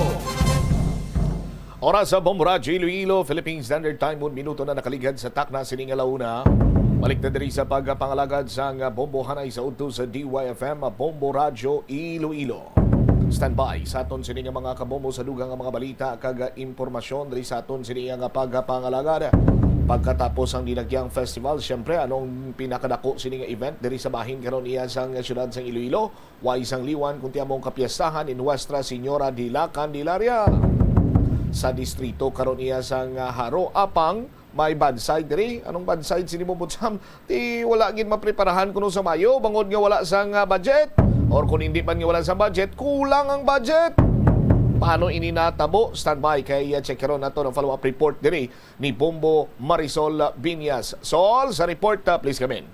Oras sa Bombo Radyo Iloilo, Philippine Standard Time, un minuto na nakaligad sa takna sini nga la una. Balik ta diri sa pagpangalagad sang bombohanay sa udto sa D Y F M, Bombo Radyo Iloilo. Standby sa aton sini nga mga kabombo sa dugang nga mga balita kag impormasyon diri sa aton sini nga pagpangalagad. Pagkatapos ang Dinagyang Festival, siyempre, anong pinakadako sini nga event diri sa bahin karon iya sang siyudad sang Iloilo? Way sang liwan kun ti among kapiestahan ni Nuestra Señora de la Candelaria. Sa distrito karon iya sang Jaro, apang may bad side diri. Anong bad side sini, Bombo Cham? Ti wala gid mapreparahan kuno sa Mayo bangod nga wala sang, ah, budget. Or kung hindi man nga wala sang budget, kulang ang budget. Paano ini natabo? Standby kay, ah, check karon nato ang follow-up report diri ni Bombo Marisol Binyas. Sol, sa report, ah, please come in.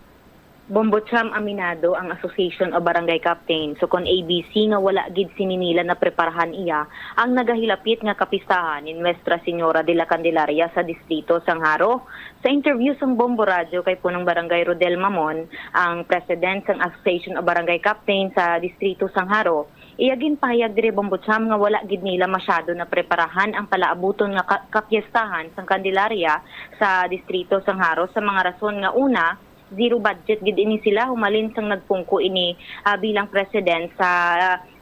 Bombo Cham, aminado ang Association of Barangay Captains, ukon A B C, nga wala gid sini nila napreparahan iya ang nagahilapit nga kapistahan ni Nuestra Señora de la Candelaria sa distrito sang Jaro. Sa interview sang Bombo Radyo kay Punong Barangay Rodel Mamon, ang president sang Association of Barangay Captains sa distrito sang Jaro, iya ginpahayag diri, Bombo Cham, nga wala gid nila masyado napreparahan ang palaabuton nga ka-, kapiestahan sang Candelaria sa distrito sang Jaro sa mga rason nga, una, zero budget gid ini sila humalin sang nagpungko ini, ah, bilang president sa,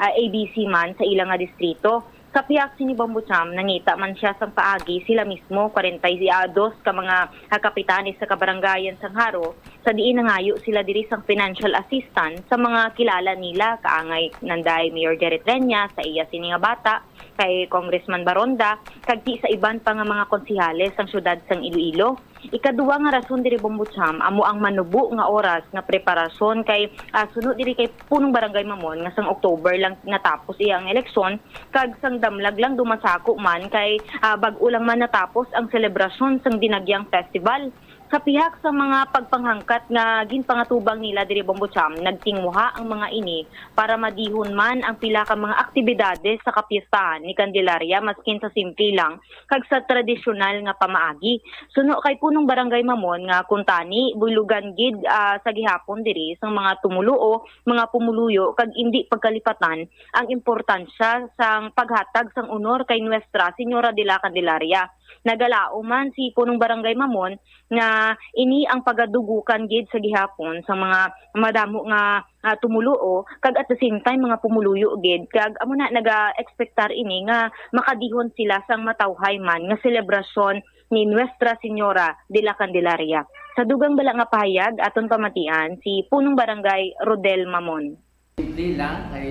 ah, A B C man sa ila nga distrito. Sa pihak sini, Bombo Cham, nangita man siya sang paagi sila mismo, kwarenta y dos ka mga, ah, kapitanes sa kabarangayan sang Jaro, sa diin nangayo sila diri sang financial assistance sa mga kilala nila, kaangay nanday Mayor Jerry Treña sa iya sini nga bata, kay Congressman Baronda, kag ti sa iban pa nga mga konsehales sang siyudad sang Iloilo. Ikaduha nga rason diri, Bombo Cham, amo ang manubo nga oras nga preparasyon kay, ah, suno diri kay Punong Barangay Mamon nga sang October lang natapos iya ang eleksyon, kag sang damlag lang dumasako man kay, ah, bag-o lang man natapos ang selebrasyon sang Dinagyang Festival. Sa pihak sa mga pagpanghangkat nga ginpangatubang nila diri, Bombo Cham, nagtinguha ang mga ini para madihon man ang pila ka mga aktibidades sa kapistahan ni Candelaria, maskin sa simple lang kag sa tradisyonal nga pamaagi. Suno kay Punong Barangay Mamon nga kuntani, buylogan gid, ah, sa gihapon diri sang mga tumuluo, mga pumuluyo, kag indi pagkalipatan ang importansya sang paghatag sang honor kay Nuestra Señora de la Candelaria. Nagalaom man si Punong Barangay Mamon nga ini ang pagadugukan gid sa gihapon sa mga madamo nga, ah, tumuluo, kag at the same time mga pumuluyo gid, kag amo na naga-ekspektar ini nga makadihon sila sang matawhay man nga selebrasyon ni Nuestra Señora de la Candelaria. Sa dugang bala nga pahayag, aton pamatian si Punong Barangay Rodel Mamon. Simple lang, kay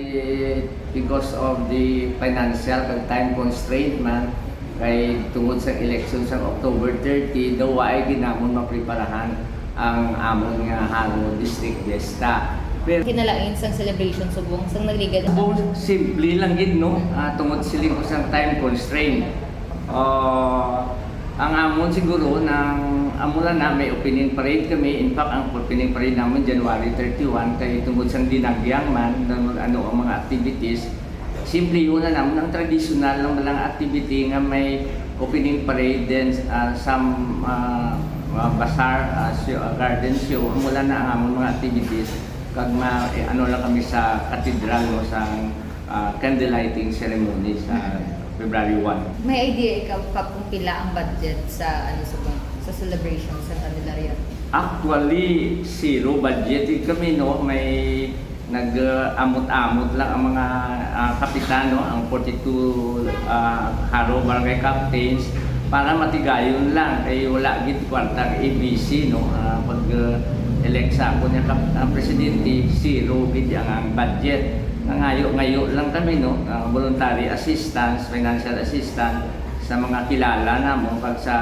because of the financial kag time constraint man, kay tungod sa election sa October thirty, daw waay gid namon mapreparahan ang amon nga Jaro District Fiesta. Pero Kinalain sang celebration subong sang nagligad. Subong, simple lang gid, no? Ah, tungod siling ko sang time constraint. Ah, ang amon siguro nang amo lang na may opening parade kami. In fact, ang opening parade namin January thirty-one, kay tungod sang dinagyang man, ano, ano ang mga activities, simple yun na naman. Ang traditional lang lang activity nga may opening parade, then, ah, some, ah, ah, bazaar, ah, show, ah, garden show, amo lang na ang amon mga activities. Kag ma-, eh, ano lang kami sa cathedral, no, sa, ah, candle lighting ceremony sa February one. May idea ikaw, Kap, kung pila ang budget sa, ano, sa, sa celebration sa Candelaria? Actually, zero budget kami, no? May nag-amot-amot lang ang mga, ah, kapitan, no? Ang forty-two, ah, Jaro Barangay Captains para matigayon lang kay wala gid kwarta ang A B C, no? Ah, pag, ah, elect sa ako niya kap-, ang presidente, zero gid ang, ang budget. Nangayo-ngayo lang kami, no? Ah, voluntary assistance, financial assistance sa mga kilala namo, kag sa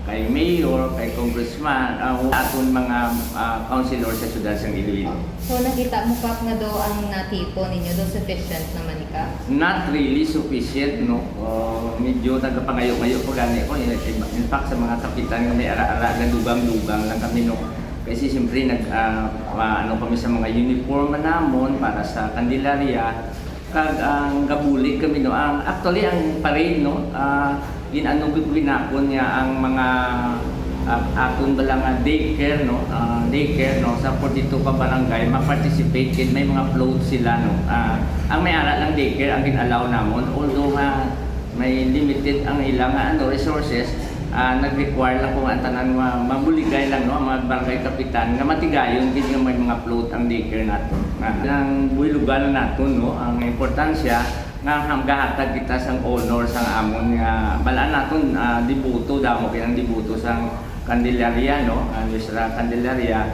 kay mayor, kay congressman, ah, aton mga, ah, councilor sa siyudad sang Iloilo. So, nakita mo, Kap, nga daw ang natipon ninyo daw sufficient naman ni, Kap? Not really sufficient, no? Uh, medyo nagapangayo-ngayo pa gani ko. In, in fact, sa mga kapitan nga may ara-ara nga dugang-dugang lang kami, no? Kasi siyempre, nag, ah, ah, ano kami sa mga uniform man namon para sa Candelaria. Kag ang gabulig kami, no, ang, actually, ang parade, no, ah, gin-ano gid ginakon niya ang mga, ah, aton bala nga daycare, no, ah, daycare, no, sa forty-two ka barangay, ma-participate gid, may mga float sila, no. Ah, ang may ara lang daycare ang gin-allow namon, although nga may limited ang ilang, ah, ano, resources, ah, nag-require lang kung ang tanan ma-, mabuligay lang, no, ang mga barangay kapitan nga matigayon gid nga may mga float ang daycare naton. Nga, ang buhilugan naton, no, ang importansya nga ham-, gahatag kita sang honor sang amon nga balaan naton, ah, deboto, damo kay ang deboto sang Candelaria, no, ang Nuestra Candelaria.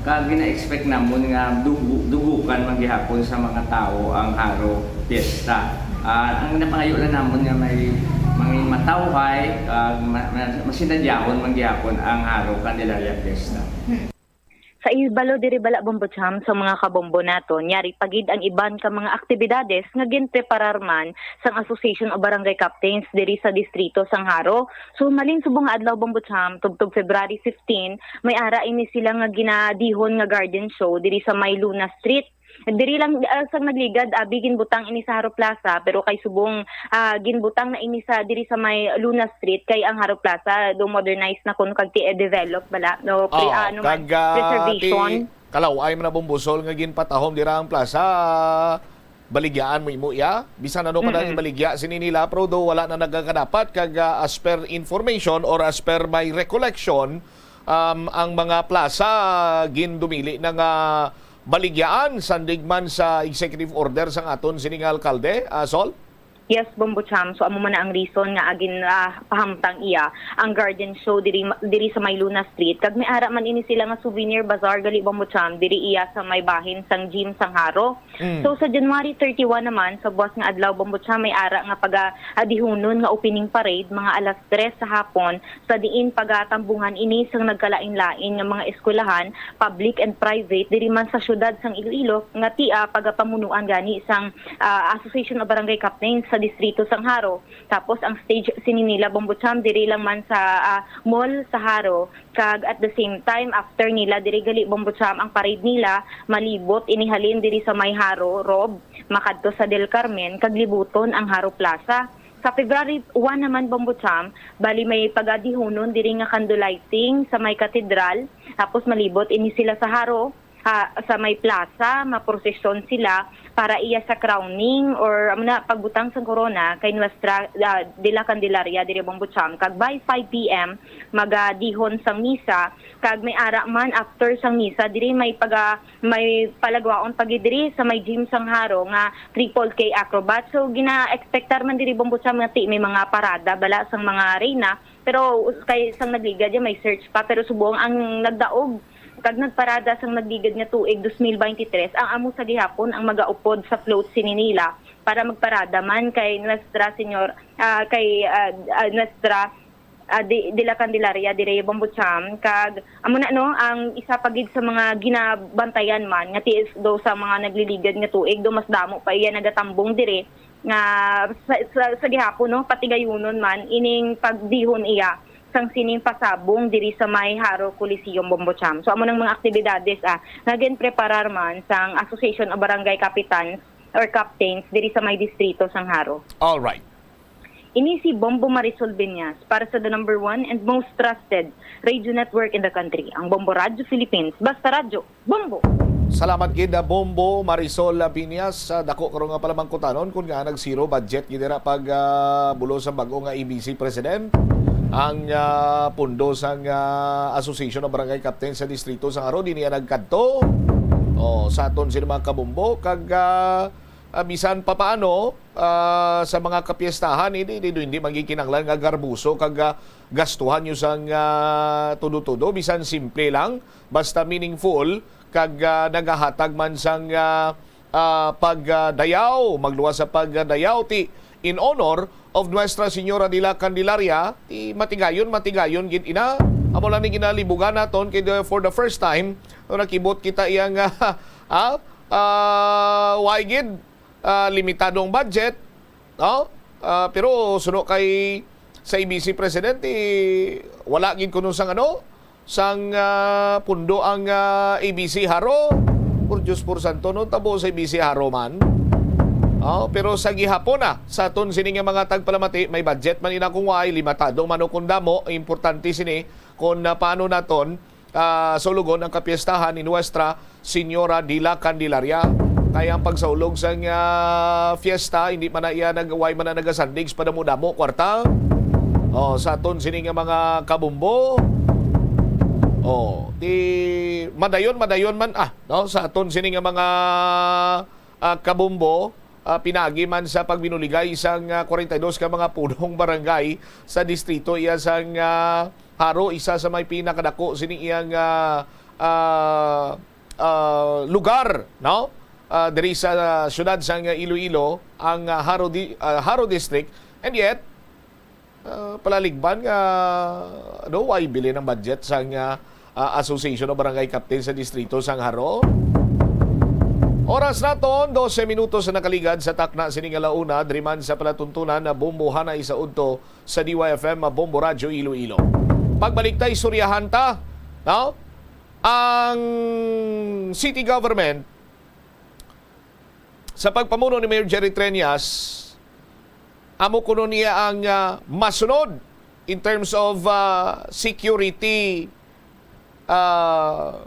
Kag gina-expect namon nga dugu-, dugukan man gihapon sa mga tawo ang Jaro Fiesta. Ah, ang napangayo lang namon nga may mangin matawhay, kag ma-, ma-, masinadyahon man gihapon ang Jaro Candelaria Fiesta. Hmm. Sa ibalo diri bala, Bombo Cham, sa mga kabombo naton, yari pa gid ang iban ka mga aktibidades nga ginpreparar man sang Association of Barangay Captains diri sa distrito sang Jaro. So, malin subong nga adlaw, Bombo Cham, tubtob February fifteen, may ara ini sila nga ginadihon nga garden show diri sa may Luna Street. Diri lang, ah, sang nagligad, abi, ginbutang ini sa Jaro Plaza, pero kay subong, ah, ginbutang na ini sa, diri sa may Luna Street, kay ang Jaro Plaza do modernize na kuno kag ti-, develop bala, no, pre-, Oo, ano man, kag, ah, preservation. Ti Kalaw-ay man na, Bombo Sol, nga ginpatahom dira ang plaza. Baligyaan mo imo iya. Bisan ano pa na Mm-mm. ibaligya sini nila, pero do wala na nagakadapat kag, ah, as per information or as per my recollection, um, ang mga plaza gindumili na nga baligyaan sandig man sa executive order sang aton sini nga alkalde, ah, Sol? Yes, Bombo Cham. So, amo man na ang reason nga agin, ah, pahamtang iya ang garden show diri, diri sa may Luna Street. Kag may ara man ini sila nga souvenir bazaar gali, Bombo Cham, diri iya sa may bahin sang gym sang Jaro. Mm. So, sa January thirty-one naman, sa buwas nga adlaw, Bombo Cham, may ara nga pagaadihunon nga opening parade, mga alas tres sa hapon, sa diin pagatambungan ini sang nagkalain-lain nga mga eskwelahan, public and private, diri man sa siyudad sang Iloilo, nga ti-, ah, pagapamunuan gani sang, ah, Association of Barangay Captains sa distrito sang Jaro. Tapos ang stage sini nila, Bombo Cham, diri lang man sa, ah, mall sa Jaro. Kag at the same time, after nila diri gali, Bombo Cham, ang parade nila, malibot ini halin diri sa may Jaro, Rob, makadto sa Del Carmen, kag libuton ang Jaro Plaza. Sa February one naman, Bombo Cham, bali may pagadihonon diri nga candle lighting sa may katedral. Tapos malibot ini sila sa Jaro, ah, sa may plaza, maprosesyon sila para iya sa crowning or amo na pagbutang sang korona kay Nuestra, ah, de la Candelaria diri, Bombo Cham, kag by five p m magadihon sang misa, kag may ara man after sang misa diri may paga-, may palagwaon pa gid diri sa may gym sang Jaro nga triple K acrobat. So gina-expectar man diri, Bombo Cham, nga ti may mga parada bala sang mga reyna, pero kay sang nagligad ya may search pa, pero subong ang nagdaog kag nagparada sang nagligad nga tuig dos mil beintitres, ang amo sa gihapon ang magaupod sa float sini nila para magparada man kay Nuestra Señor, ah, kay, ah, ah, Nuestra, ah, de, de la Candelaria diri, Bombo Cham, kag amo na, no, ang isa pa gid sa mga ginabantayan man nga tiis daw sa mga nagliligad nga tuig, daw mas damo pa iya nagatambong diri nga sa, sa, sa gihapon, no, patigayunon man ining pagdihon iya sang sining pasabong diri sa may Jaro Coliseum, Bombo Cham. So amo nang mga aktibidades, ah, nga ginpreparar man sang Association of Barangay Capitans or Captains diri sa may distrito sang Jaro. All right. Ini si Bombo Marisol Binyas para sa the number one and most trusted radio network in the country, ang Bombo Radyo Philippines. Basta radyo, Bombo! Salamat gid, ah, Bombo Marisol, ah, Binyas. Ah, dako karon nga palamangkutanon kung nga nag-zero budget gid dira pag, ah, bulo sa bag-o nga A B C president ang, ah, pundo sang, ah, Association of Barangay Captain sa distrito sang Jaro, di niya nagkadto. Oh, sa aton sini mga kabombo kag, ah, ah, bisan pa paano, ah, sa mga kapiestahan, hindi, hindi, hindi man gid kinahanglan nga garbuso kag, ah, gastuhan nyo sang, ah, tudo-tudo, bisan simple lang, basta meaningful kag, ah, nagahatag man sang, ah, ah, pagdayaw, magluwas sa pagdayaw ti in honor of Nuestra Señora de la Candelaria, ti matigayon, matigayon gid ina. Amo lang ni ginalibugan naton kay the, for the first time, no, nakibot kita iyang, ah, ah, ah, why gid, ah, limitado ang budget, no? Ah, pero suno kay sa A B C president, eh, wala gid kuno sang ano, sang, ah, pundo ang, ah, A B C Jaro. Por Diyos, por santo, no, tabo sa A B C Jaro man. Oh, pero sa gihapon na, sa aton sini nga mga tagpalamati, may budget man ina kung way, limitado man o kung damo, importante sini kung, ah, paano naton, ah, saulogon ang kapiestahan ni Nuestra Señora de la Candelaria. Kaya ang pagsaulog sang, ah, fiesta, hindi man na iya nag-, way man na nagasandig sa padamo-damo kwarta. Oh, sa aton sini nga mga kabombo. Oh, di madayon, madayon man, ah, no, sa aton sini nga mga, ah, kabombo, ah, pinaagi man sa pagbinuligay sang, ah, kwarenta y dos ka mga punong barangay sa distrito iya sang, ah, Jaro, isa sa may pinakadako sini iyang, ah, ah, ah, lugar, no? Ah, diri sa siyudad sang Iloilo, ang, ah, Jaro di-, ah, Jaro District. And yet, ah, palaligban nga, ano, way bilin ang budget sang, ah, ah, Association of Barangay Captain sa distrito sang Jaro. Oras naton, dose minutos na nakaligad sa takna sini nga launa, diri man sa palatuntunan na Bombo Hanay sa Udto sa D Y F M, Bombo Radyo Iloilo. Pagbalik ta, istoryahan ta, no? Ang city government, sa pagpamuno ni Mayor Jerry Treñas, amo kuno niya ang, ah, masunod in terms of, ah, security, ah,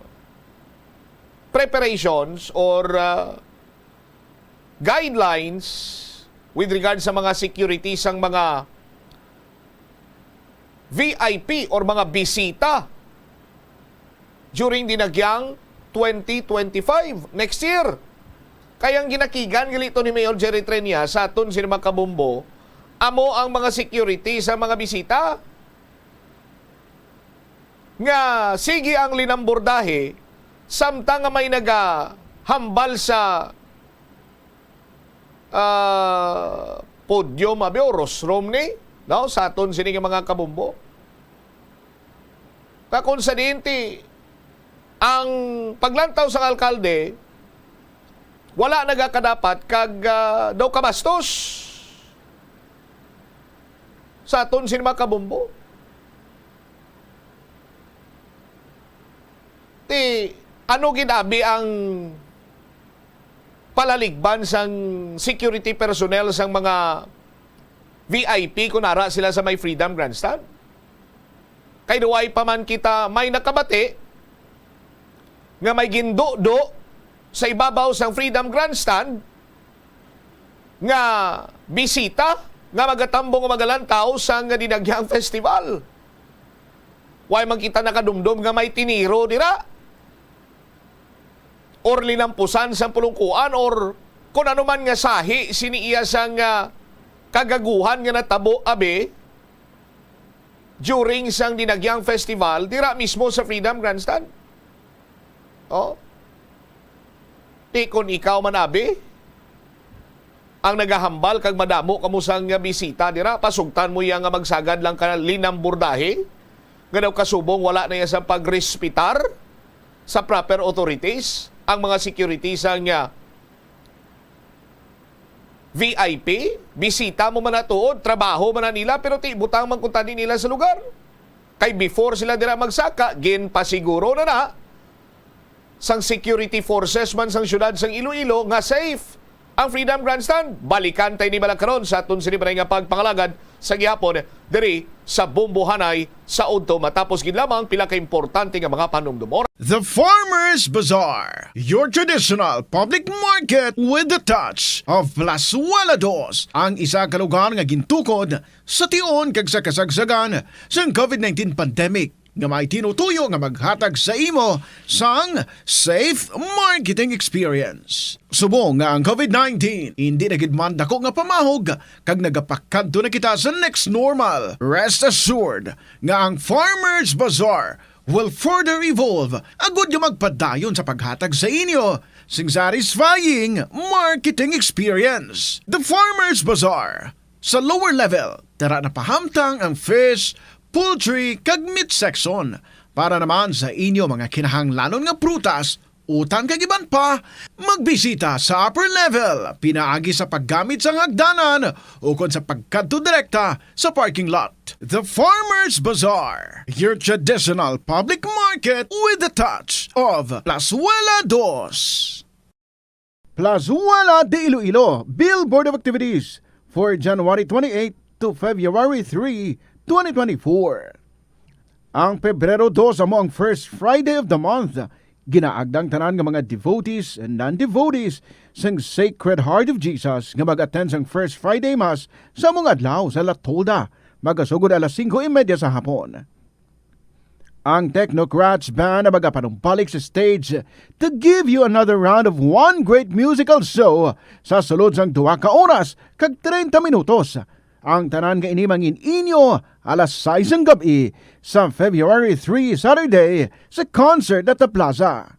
preparations or, ah, guidelines with regard sa mga security sang mga V I P or mga bisita during the nagyang twenty twenty-five, next year. Kay ang ginakigan gali to ni Mayor Jerry Treñas sa aton sini mga kabombo, amo ang mga security sa mga bisita. Nga sige ang linambordahe, samtang nga may nagahambal sa, ah, podium, abi, o rostrum ni, no, sa aton sini nga mga kabombo. Nga kung sa diin ti ang paglantaw sang alkalde, wala nagakadapat kag, ah, daw kabastos. sa aton sini mga kabombo. Ti, ano gid abi ang palaligban sang security personnel sang mga V I P kon ara sila sa may Freedom Grandstand? Kay duway pa man kita may nakabati nga may gindudo sa ibabaw sang Freedom Grandstand nga bisita nga magatambong o magalantaw sang Dinagyang Festival. Way man kita nakadumdom nga may tiniro dira or linampusan sang pulungkuan or kon ano man nga sahi sini iya sang, ah, kagaguhan nga natabo abi during sang Dinagyang Festival dira mismo sa Freedom Grandstand. Oh. Ti kon ikaw man abi ang nagahambal kag madamo kamo sang bisita dira, pasugtan mo iya nga magsagad lang ka linambordahe, nga daw kasubong wala na iya sa pagrespetar sa proper authorities, ang mga security sang, ah, V I P, bisita mo man na tuod, trabaho man na nila, pero ti butang man kuntani nila sa lugar. Kay before sila dira magsaka, ginpasiguro na na sang security forces man sang siyudad sang Iloilo nga safe ang Freedom Grandstand. Balikan tay ni bala karon sa aton sini nga pagpangalagad sa gihapon diri sa Bombohanay sa udto, matapos gid lamang pila ka importante nga mga panumdom. The Farmers Bazaar, your traditional public market with the touch of Plazuela Dos, ang isa ka lugar nga gintukod sa tion kag sa kasagsagan sang covid nineteen pandemic, nga may tinutuyo nga maghatag sa imo sang safe marketing experience. Subong nga ang covid nineteen indi na gid man dako nga pamahog kag nagapakadto na kita sa next normal, rest assured nga ang Farmers Bazaar will further evolve agud nga magpadayon sa paghatag sa inyo sing satisfying marketing experience. The Farmers Bazaar, sa lower level, tara na pahamtang ang fish, poultry, kag meat section. Para naman sa inyo mga kinahanglanon nga prutas, utan kag iban pa, magbisita sa upper level, pinaagi sa paggamit sang hagdanan ukon sa pagkadto direkta sa parking lot. The Farmers Bazaar, your traditional public market with the touch of Plazuela Dos. Plazuela de Iloilo, Billboard of Activities for January twenty-eight to February three, twenty twenty-four. Ang Pebrero dos amo ang first Friday of the month. Ginaagda ang tanan nga mga devotees and non-devotees sang Sacred Heart of Jesus nga mag-attend sang First Friday Mass sa among adlaw sa La Tolda, magasugod alas singko y media sa hapon. Ang Technocrats Band ang magapanumbalik sa stage to give you another round of one great musical show sa sulod sang duha ka oras kag treinta minutos. Ang tanan nga ini mangin-inyo alas sais sang gab-i sa February three, Saturday, sa concert at the plaza.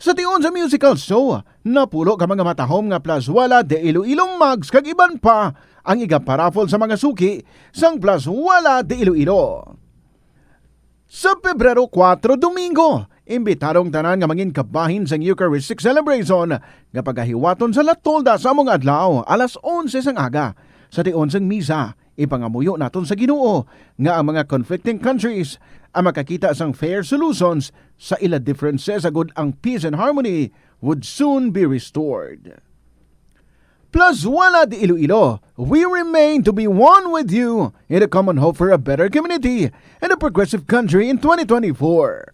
Sa tion sa musical show, napulo ka mga matahom nga Plazuela de Iloilo mugs kag iban pa ang igaparaffle sa mga suki sang Plazuela de Iloilo. Sa Pebrero kuwatro, Domingo, imbitado ang tanan nga mangin kabahin sang Eucharistic Celebration nga pagahiwaton sa La Tolda sa among adlaw, alas onse sang aga. Sa tion sang misa, ipangamuyo naton sa Ginoo nga ang mga conflicting countries ang makakita sang fair solutions sa ila differences agud ang peace and harmony would soon be restored. Plazuela de Iloilo, we remain to be one with you in the common hope for a better community and a progressive country in twenty twenty-four.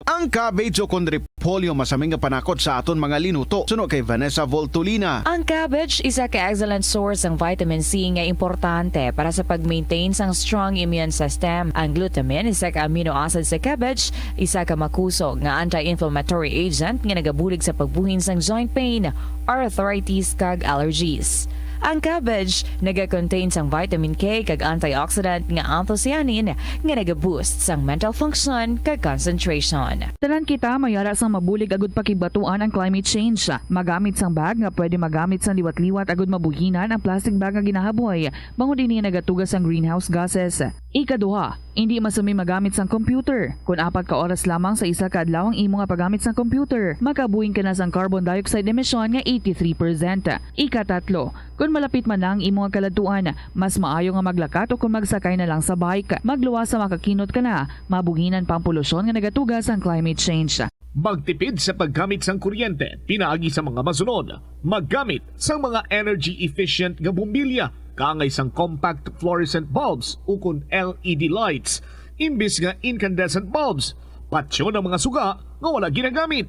Ang cabbage o kon repolyo masami nga panakot sa aton mga linuto. Suno kay Vanessa Voltolina. Ang cabbage isa ka excellent source sang vitamin C nga importante para sa pag-maintain sang strong immune system. Ang glutamine, isa ka amino acid sa cabbage, isa ka makusog nga anti-inflammatory agent nga nagabulig sa pagbuhin sang joint pain, arthritis, kag allergies. Ang cabbage naga-contain sang vitamin K kag antioxidant nga anthocyanin nga naga-boost sang mental function kag concentration. Tanan kita may ara sang mabulig agud pakigbatuan ang climate change. Magamit sang bag nga pwede magamit sang liwat-liwat agud mabuhinan ang plastic bag nga ginahaboy, bangod ini nagatuga sang greenhouse gases. Ikaduha, indi masumi magamit sang computer. Kon apat ka oras lamang sa isa ka adlaw ang imo nga paggamit sang computer, makabuhing ka na sang carbon dioxide emission nga eighty-three percent. Ikatatlo, kon malapit man na ang imo nga kaladtuan, mas maayo nga maglakat o kon magsakay na lang sa bike. Magluwas sa makakinot ka na, mabuhinan pa ang polusyon nga nagatuga sang climate change. Magtipid sa paggamit sang kuryente pinaagi sa mga masunod. Maggamit sang mga energy efficient nga bombilya kaangay sang compact fluorescent bulbs ukon L E D lights imbis nga incandescent bulbs. Patyon ang mga suga nga wala ginagamit.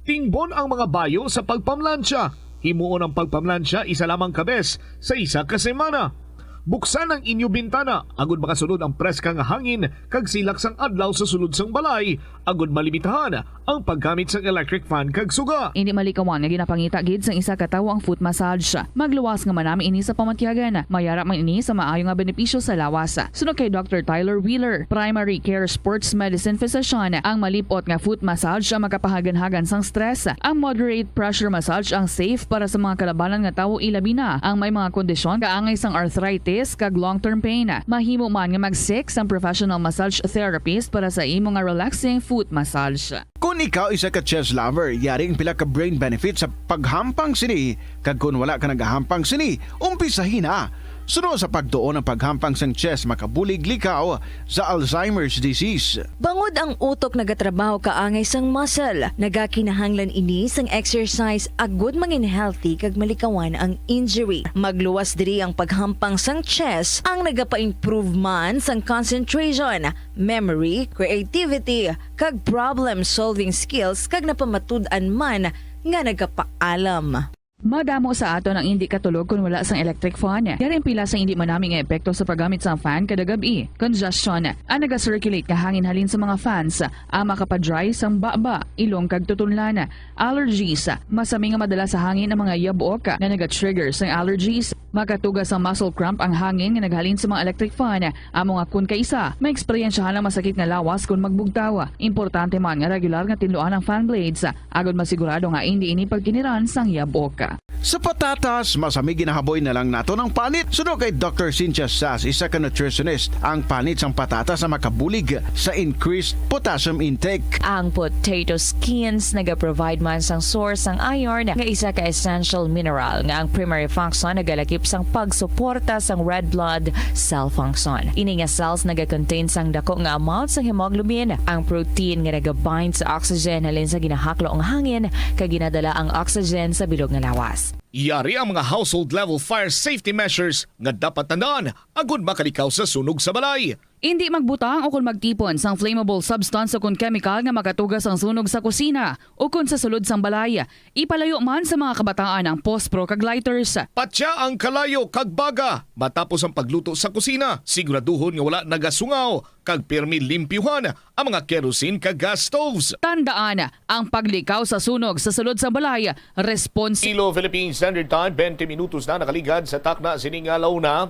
Tingbon ang mga bayo sa pagpamlansya. Himuon ang pagpamlansya isa lamang ka bes sa isa ka semana. Buksan ang inyo bintana agud makasulod ang preska nga hangin kag silak sang adlaw sa sulod sang balay, agud malimitahan ang paggamit sang electric fan kag suga. Indi malikawan nga ginapangita gid sang isa ka tawo ang foot massage. Magluwas nga manami ini sa pamatyagan. Mayara man ini sa maayo nga benepisyo sa lawas. Suno kay Doctor Tyler Wheeler, primary care sports medicine physician, ang malip-ot nga foot massage ang makapahaganhagan sang stress. Ang moderate pressure massage ang safe para sa mga kalabanan nga tawo, ilabi na ang may mga kondisyon kaangay sang arthritis kag long-term pain. Mahimo man nga mag-seek sang professional massage therapist para sa imo nga relaxing foot massage. Kon ikaw isa ka chess lover, yari ang pila ka brain benefits sa paghampang sini, kag kon wala ka nagahampang sini, umpisahi na. Suno sa pagtuon ang paghampang sang chess makabulig likaw sa Alzheimer's disease. Bangod ang utok nagatrabaho kaangay sang muscle, nagakinahanglan ini sang exercise agud mangin healthy kag malikawan ang injury. Magluwas diri ang paghampang sang chess ang nagapa-improve man sang concentration, memory, creativity, kag problem-solving skills kag napamatud-an man nga nagapaalam. Madamo sa aton ang indi katulog kon wala sang electric fan. Yari ang pila sang indi manami nga epekto sa paggamit sang fan kada gab-i. Congestion, ang naga-circulate nga hangin halin sa mga fans, ang makapa-dry sang baba, ilong kag tutunlan. Allergies, masami nga madala sa hangin ang mga yabok nga naga-trigger sang allergies. Makatuga sang muscle cramp ang hangin nga naghalin sa mga electric fan. Amo nga kon kaisa, maeksperiensyahan ang masakit nga lawas kon magbugtaw. Importante man nga regular nga tinluan ang fan blades, agod masigurado nga indi ini pagkiniran sang yabok. Sa patatas, masami ginahaboy na lang naton ang panit. Suno kay Doctor Cynthia Sass, isa ka nutritionist, ang panit sang patatas ang makabulig sa increased potassium intake. Ang potato skins nagaprovide man sang source sang iron, nga isa ka essential mineral nga ang primary function nagalakip sang pagsuporta sang red blood cell function. Ini nga cells nagakontain sang dako nga amount sang hemoglobin, ang protein nga nagabind sa oxygen halin sa ginahaklo nga hangin kag ginadala ang oxygen sa bilog nga lawas. Yari ang mga household level fire safety measures nga dapat tandaan agud makalikaw sa sunog sa balay. Indi magbutang o kon magtipon sang flammable substance o kon chemical nga makatuga sang sunog sa kusina o kon sa sulod sang balay. Ipalayo man sa mga kabataan ang pospro kag lighters. Patya ang kalayo kag baga matapos ang pagluto sa kusina. Siguraduhon nga wala nagasungaw kag pirmi limpyuhan ang mga kerosene kag gas stoves. Tandaan, ang paglikaw sa sunog sa sulod sang balay, responsi- Iloilo Philippine Standard Time, twenty minutos na nakaligad sa takna sining, ah, la una.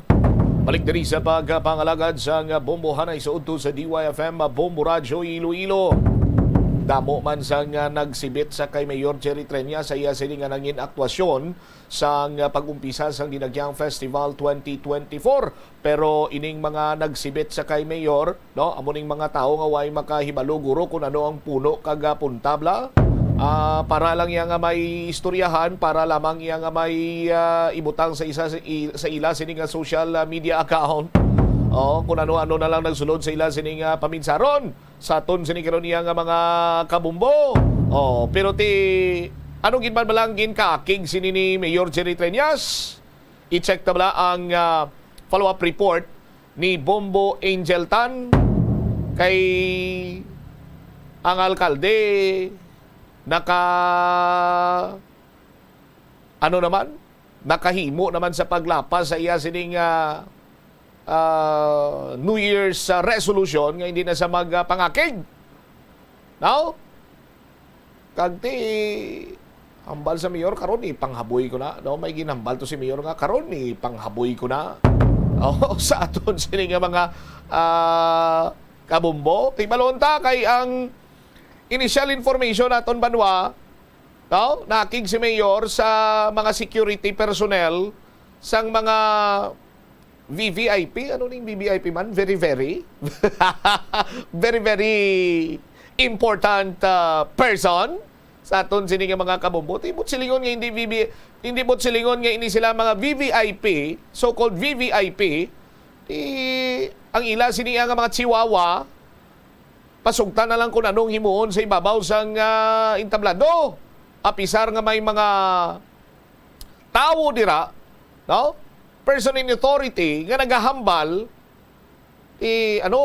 Balik diri sa pagpangalagad sang Bombo Hanay sa udto sa D Y F M, Bombo Radyo Iloilo. Damo man sang, ah, nagsibit sa kay Mayor Jerry Treñas sa iya sini nga nangin aktwasyon sang, ah, pag-umpisa sang Dinagyang Festival twenty twenty-four. Pero ining mga nagsibit sa kay Mayor, no, amo ning mga tawo nga way makahibalo guro kung ano ang puno kag, ah, puntabla. Ah, para lang iya nga may istoryahan, para lamang iya nga may, ah, ibutang sa isa sa, i-, sa ila sini nga social, ah, media account. Oh, kung ano-ano na lang nagsulod sa ila sini nga paminsaron sa aton sini karon iya nga mga kabumbo. Oh, pero ti, ano gid man ba lang ginkakig sini ni Mayor Jerry Treñas? I-check ta bala ang, ah, follow-up report ni Bombo Angel Tan kay ang alkalde naka, ano naman, nakahimo naman sa paglapas sa iya sining, ah, ah, New Year's, ah, resolution nga hindi na sa magpangakig. Now, kag ti hambal sa mayor karon, ipanghaboy ko na, no? May ginhambal to si mayor nga karon, ipanghaboy ko na. Oh, sa aton sini nga mga, ah, kabumbo, kay balon ta kay ang initial information naton banwa, no? Nakig si mayor sa mga security personnel sang mga V V I P, ano ning V V I P man? Very, very, very, very important, ah, person sa aton sini nga mga kabombo. Di mo silingon nga hindi V V, hindi mo silingon nga ini sila mga V V I P, so-called V V I P. Di, ang ila sini nga mga chihuahua, pasugtan na lang kung anong himuon sa ibabaw sang, ah, entablado. Apisar nga may mga tawo dira, no? Person in authority nga nagahambal, eh, ano,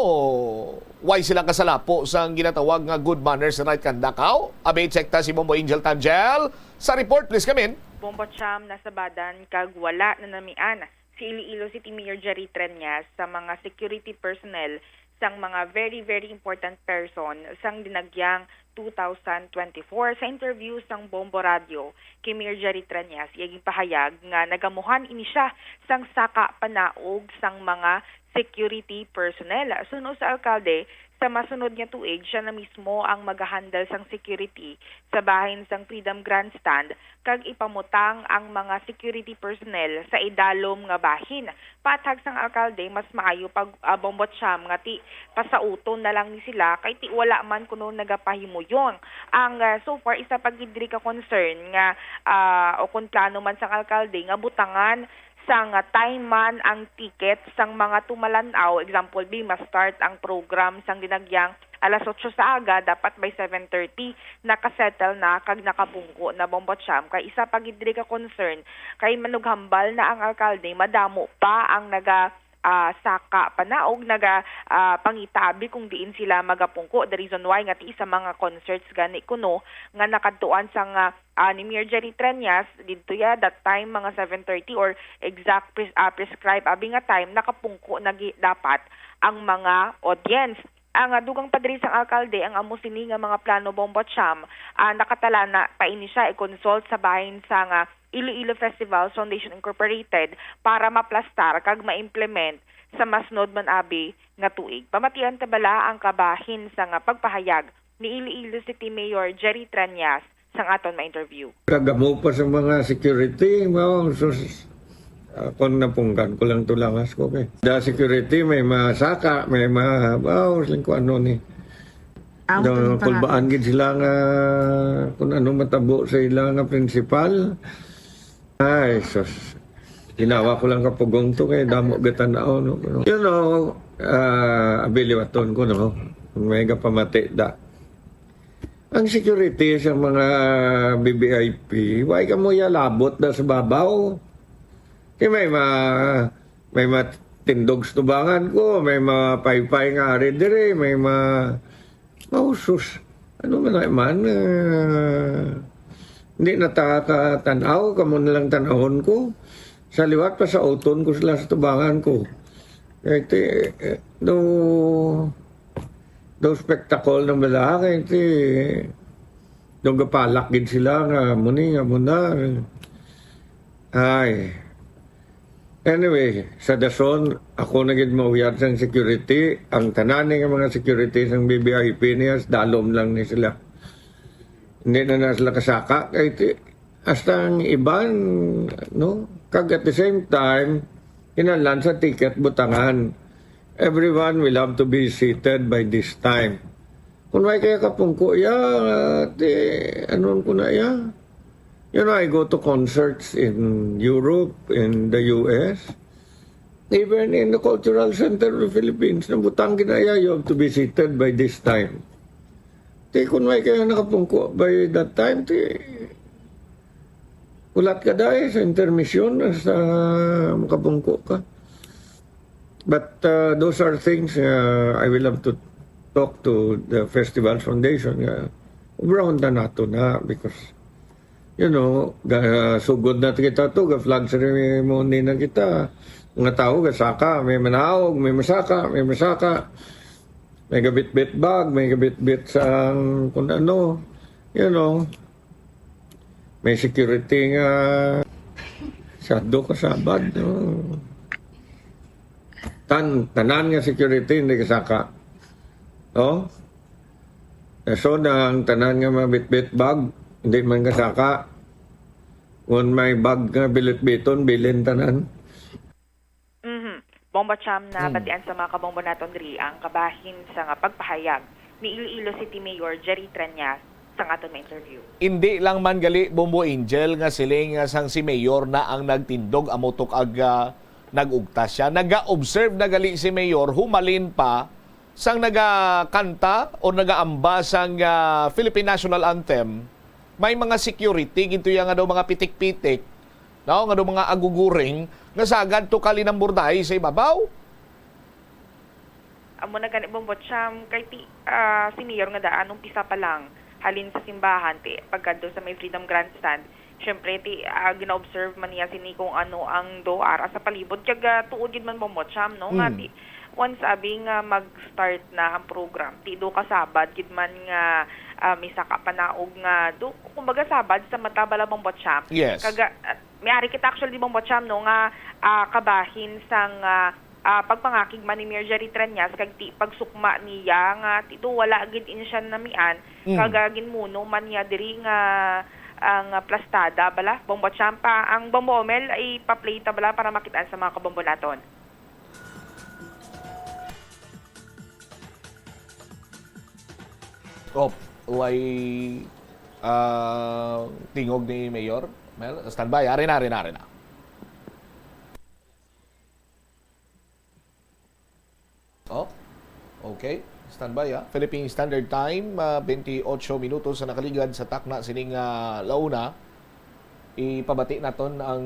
why sila kasalapo sang ginatawag nga good manners and right conduct? How? Abi, check ta si Bombo Angel Tangel sa report, please, come in. Bombo Cham, nasabadan kag wala na namian si Iloilo City Mayor Jerry Treñas sa mga security personnel sang mga very, very important person sang dinagyang two thousand twenty-four. Sa interview sang Bombo Radio kay Mayor Jerry Treñas, iya ginpahayag nga nagamuhan ini siya sang saka panaog sang mga security personnel. Suno sa alkalde, sa masunod nga tuig, siya na mismo ang magahandle sang security sa bahin sang Freedom Grandstand kag ipamutang ang mga security personnel sa idalom nga bahin. Pathag sang alkalde, mas maayo pag, ah, Bombo Cham nga ti pasauton na lang ni sila kay ti wala man kuno nagapahimuyon. Ang, ah, so far, isa pa gid diri ka concern nga, ah, o kung plano man sang alkalde nga butangan sang, ah, time man ang ticket sang mga tumalan-aw. Example, bi, ma-start ang program sang dinagyang alas otso sa aga, dapat by seven thirty, nakasettle na kag nakapungko na, Bombo Cham. Kay isa pa gid diri ka concern, kay manughambal na ang alkalde, madamo pa ang naga, ah, saka panaog, naga, ah, pangitabi kung diin sila magapungko. The reason why nga ti sa mga concerts gani kuno nga nakadtuan sang, ah, ah, ni Mayor Jerry Treñas, didto ya, that time, mga seven thirty or exact pres-, ah, prescribe abi nga time, nakapungko na gi-, dapat ang mga audience. Ang, ah, dugang pa diri sang alkalde, ang amo sini nga mga plano, Bombo Cham, ah, nakatalana pa ini siya i-consult sa bahin sang, ah, Iloilo Festivals Foundation Incorporated para maplastar kag ma-implement sa masunod man abi nga tuig. Pamatian ta bala ang kabahin sang, ah, pagpahayag ni Iloilo City Mayor Jerry Treñas sang aton ma-interview. Kagamo pa sa mga security, mao, sus, akon napunggan ko lang tulangas ko kay. The security, may masaka, may ma-, mao, siling ko ano ni. Amo to ni kulbaan gid sila nga kung ano matabo sa ila nga principal. Ay, sus. Ginawa ko lang kapugong to kay damo gatan-aw, no? You know, ah, abiliwaton ko, no? May kapamati da. Ang security sa mga V V I P, why ka mo yalabot na sa babaw? Kay may ma-, may matindog sa tubangan ko, may mapaypay nga ari diri, may ma-, mausos. Ano man na man, ah, hindi na ta katan-aw, kamo na lang tan-awon ko. Sa liwat, pasauton ko sila sa tubangan ko. Kay ti, eh, no, Daw spektakol na bala kay ti, daw gapalak gid sila nga amo ni, amo na. Ay. Anyway, sa dason, ako na gid mauyad sang security. Ang tanan nga mga security sang V V I P niya, dalom lang ni sila. Hindi na na sila kasaka. Kay ti, hasta ang iban, no? Kag at the same time, kinahanglan sa ticket butangan. Everyone will have to be seated by this time. Kung may kaya kapungko, ya, ti, anon ko na, ya? You know, I go to concerts in Europe, in the U S, even in the Cultural Center of the Philippines, nabutang gid na, ya, you have to be seated by this time. Ti, kung may kaya nakapungko by that time, ti, ulat ka dai sa intermission, sa makapungko ka. But, uh, those are things, uh, I will have to talk to the Festival Foundation nga ubrahon na nato na because, you know, ga-, sugod na kita to, ga-flag ceremony na kita. Mga tao, gasaka, may manaog, may masaka, may masaka. May gabitbit bag, may gabitbit sang kung ano, you know. May security nga sado ka sabad, no? Tan-, tanan nga security, hindi kasaka. No? Eh, so, na ang tanan nga mabitbit bag, hindi man kasaka. Kung may bag nga bilit-biton, bilin tanan. Mhm. Bombo Cham, na Hmm. batian sa mga kabombo naton diri ang kabahin sa nga pagpahayag ni Iloilo City Mayor Jerry Treñas sa aton nga interview. Indi lang man gali, Bombo Angel, nga siling nga sang si Mayor na ang nagtindog, amo to kag, ah, nag-ugtas siya. Naga-observe na gali si Mayor, humalin pa sang nagakanta o nagaamba sang, ah, Philippine National Anthem. May mga security, ginto iya nga daw mga pitik-pitik, no? Nga daw mga aguguring, nga sagad to ka linamburday sa ibabaw. Amo na gani, Bombo Cham, kay ti, ah, si Mayor nga daan, umpisa pa lang, halin sa simbahan, ti, pagkadto sa may Freedom Grandstand, syempre, ti, ah, gina-observe man niya sini kung ano ang do ara sa palibot. Kag, ah, tuod gid man, Bombo Cham, no, nga, Mm. ti, once abi nga mag-start na ang program, ti, do kasabad gid man nga, ah, may saka panaog nga, do, kumbaga, sabad sa mata bala, Bombo Cham. Yes. Kag, ah, may ari kita actually, Bombo Cham, no, nga, ah, kabahin sang, ah, ah, pagpangakig man ni Mayor Jerry Treñas kag ti pagsukma niya nga ti do wala gid ini siya namian, Mm. kag, ah, ginmuno man niya diri nga ang plastada bala, Bombo Cham, pa. Ang Bombo Omel, ipa-play ta bala para makit-an sa mga kabombo naton. Oh, way, ah, tingog ni Mayor Mel. Standby. Ari na, ari na, ari na. Oh, okay. Standby, ah. Philippine Standard Time, ah, twenty-eight minutos sa nakaligad sa takna sining, ah, launa. Ipabati naton ang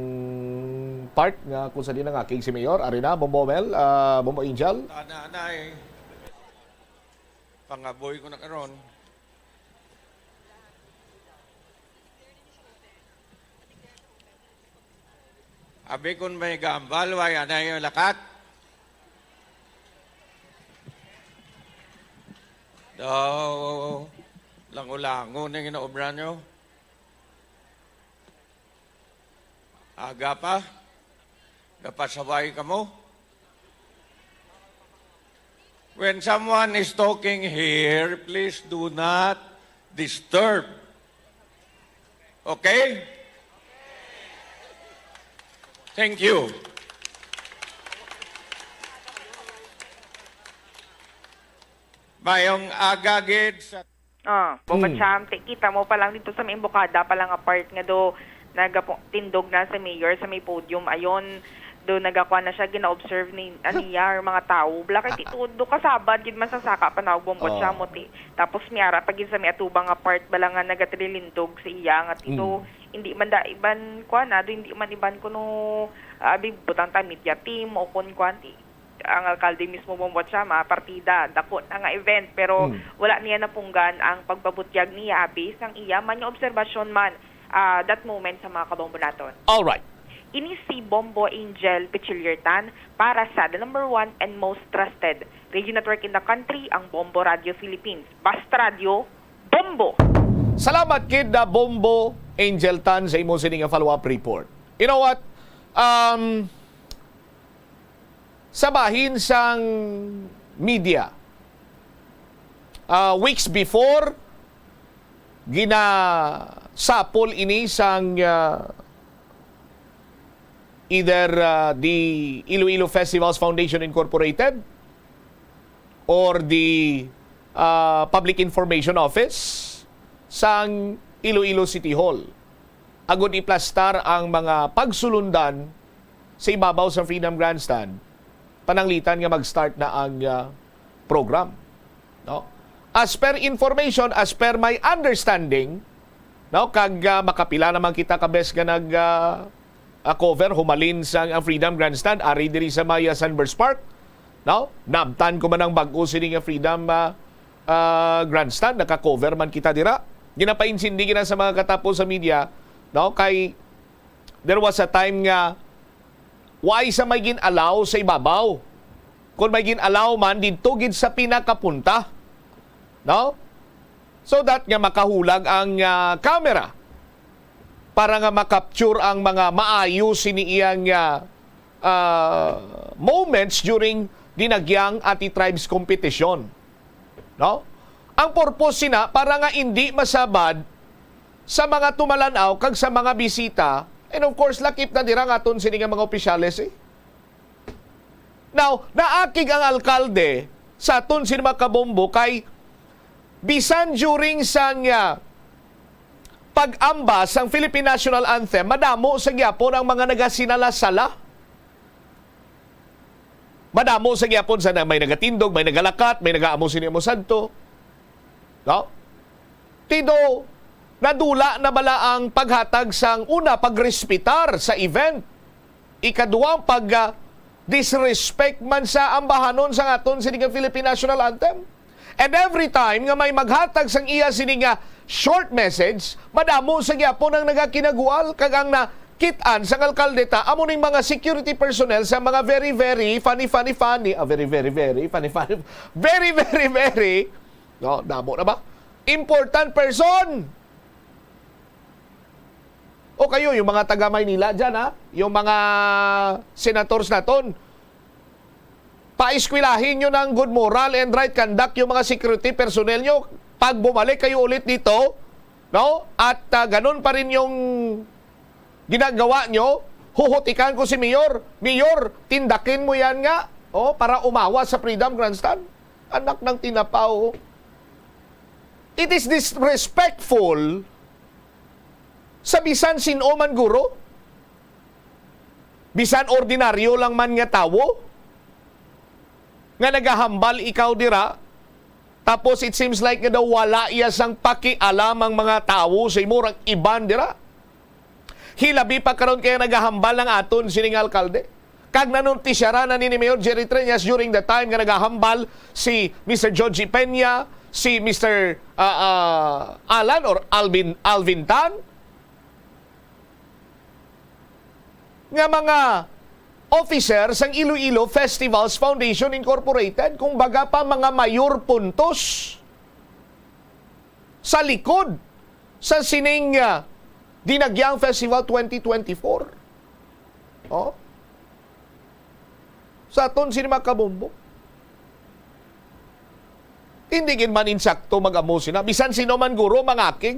part nga kung sa di nangakig si Mayor. Ari na, Bombo Mel, ah, Bombo Angel. Ana, anay. Pangaboy ko na karon. Abi kon may gambal, way anay yung lakat. Daw, lango-lango na yung ginaobra nyo. Aga pa, gapasaway ka mo. When someone is talking here, please do not disturb. Okay? Thank you. Mayong aga gid sa Ah, Bombo Mm. Cham, ti-, kita mo pa lang dito sa may imbokada pa lang nga part nga do nagapo-, tindog na sa mayor sa may podium. Ayon, do nagakuha na siya, gina-observe ni, aniya, or mga tao. Bala kay ti-, do kasabad gid man sa saka pa na, Bombo Oh. Cham, mo ti. Tapos may ara pa gid sa may atubang nga part bala nga nagatililindog sa iya nga ti do, Mm. hindi man da iban, kuan na, do hindi man iban kuno, ah, abi, butang ta media team o kun kuan ti. Ang alkalde mismo, Bombo Cham, ah, partida, dako na nga event, pero Hmm. wala niya napunggan ang pagpabutyag niya, abi, sang iya man nga obserbasyon man, ah, that moment sa mga kabombo naton. All right. Ini si Bombo Angel Pichiliertan para sa the number one and most trusted radio network in the country, ang Bombo Radio Philippines. Basta Radio, Bombo! Salamat kid na Bombo Angel Tan sa imo sini nga follow-up report. You know what? Um, sa bahin sang media, ah, weeks before, ginasapol ini sang, ah, either, ah, the Iloilo Festivals Foundation Incorporated or the, ah, Public Information Office sang Iloilo City Hall, agud iplastar ang mga pagsulundan sa ibabaw sa Freedom Grandstand, pananglitan nga mag-start na ang, ah, program, no? As per information, as per my understanding, no, kag, ah, makapila naman kita ka bes nga nag, ah, ah, cover, humalin sa ang Freedom Grandstand, ari diri sa may, ah, Sunburst Park, no? Nabtan ko man ang bag-o sini nga Freedom, ah, ah, Grandstand, naka-cover man kita dira. Ginapaintindi gina sa mga katapo sa media, no? Kay there was a time nga why sa may gin-allow sa ibabaw? Kung may gin-allow man, didto gid sa pinakapunta, no? So that nga makahulag ang, ah, camera para nga ma-capture ang mga maayo sini iyang, ah, ah, moments during the Nagyang Anti-Tribes Competition, no? Ang purpose sina para nga indi masabad sa mga tumalan-aw kag sa mga bisita, and of course, lakip na dira nga aton sini nga mga opisyales, eh. Now, naakig ang alkalde sa aton sini mga kabombo kay bisan during sang, ah, pag-amba sang Philippine National Anthem, madamo sa gyapon ang mga nagasinala-sala. Madamo sa gyapon sa na-, may nagatindog, may nagalakat, may nagaamo sini amo sadto. No? Tido, nadula na bala ang paghatag sang una, pagrespetar sa event. Ikaduha, ang pag, ah, disrespect man sa ambahanon sang aton sini nga Philippine National Anthem. And every time nga may maghatag sang iya sini nga short message, madamo sa gyapon ang nagakinagual kag ang nakit-an sang alkalde ta amo ning mga security personnel sa mga very, very funny, funny, funny, ah, very, very, very funny, funny, very, very, very, no, damo na ba? Important person. O kayo, yung mga taga Maynila dyan, ha? Yung mga senators naton, paeskwelahin nyo ng good moral and right conduct yung mga security personnel nyo. Pag bumalik kayo ulit dito, no? At, ah, ganun pa rin yung ginagawa nyo, huhutikan ko si Mayor. Mayor, tindakin mo yan nga, oh, para umawa sa Freedom Grandstand. Anak ng tinapaw. It is disrespectful sa bisan sin-o man, guro. Bisan ordinaryo lang man nga tawo nga nagahambal ikaw dira, tapos it seems like nga daw wala iya sang pakialam ang mga tawo sa imo, rag iban dira. Hilabi pa karon kay nagahambal ang aton sining alkalde. Kag nanuntisyaran na ni, ni Mayor Jerry Treñas during the time nga nagahambal si Mister Georgie Peña, si Mister, ah, ah, Alan or Alvin, Alvin Tan, nga mga officer sang Iloilo Festivals Foundation Incorporated, kung baga pa mga mayor puntos sa likod sa sining, ah, Dinagyang Festival twenty twenty-four. Oh? Sa aton sini mga kabombo. Hindi gid man insakto mag-amo sina. Bisan sino man, guro, mangakig.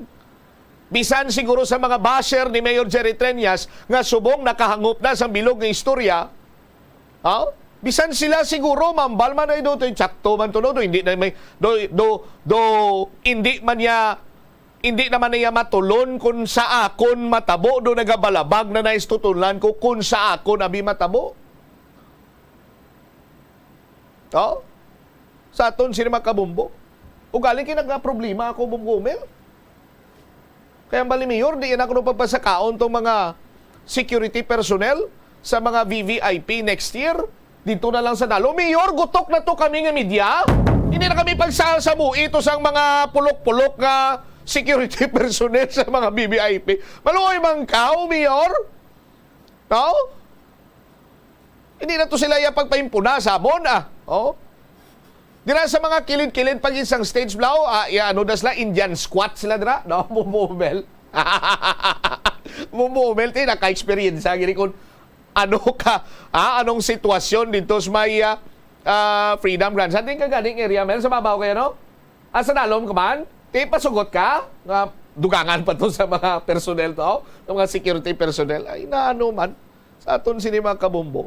Bisan siguro sa mga basher ni Mayor Jerry Treñas nga subong nakahangop na sa bilog nga istorya. Ha? Bisan sila siguro, mambal man ay do, to, insakto man to, no? Do, hindi na may, do, do, do, hindi man niya, hindi naman niya matulon kung sa akon matabo, do nagabalabag na naistutulan ko kung sa akon abi matabo. Oh? Sa aton sini mga kabombo. Ugaling kay nagka-problema ako, Bong Gomel. Kaya ang bali, Mayor, di na kuno pagpasakaon tong mga security personnel sa mga V V I P next year. Dito na lang sa Dalo. Mayor, gutok na to kami nga media. Hindi na kami pagsasabuhi to sang mga pulok-pulok nga security personnel sa mga V V I P. Maluoy man ka, Mayor. No? Hindi na to sila iya pagpaimpuna sa amon, ah. Oh. Dira sa mga kilid-kilid pag isang stage, Blau, ah, iya, ano na sila, Indian squat sila dira, no? Mumumel. Mumumel, ti, naka-experience, ah, gini kung ano ka, ah, anong sitwasyon dito sa may, ah, ah, Freedom Grandstand? Di ka gani nga area, Mel, sa babaw kayo, no? Ah, sa dalom ka man? Ti, pasugot ka? Nga dugangan pa to sa mga personnel to, sa mga security personnel. Ay, naano man. Sa aton sini mga kabombo.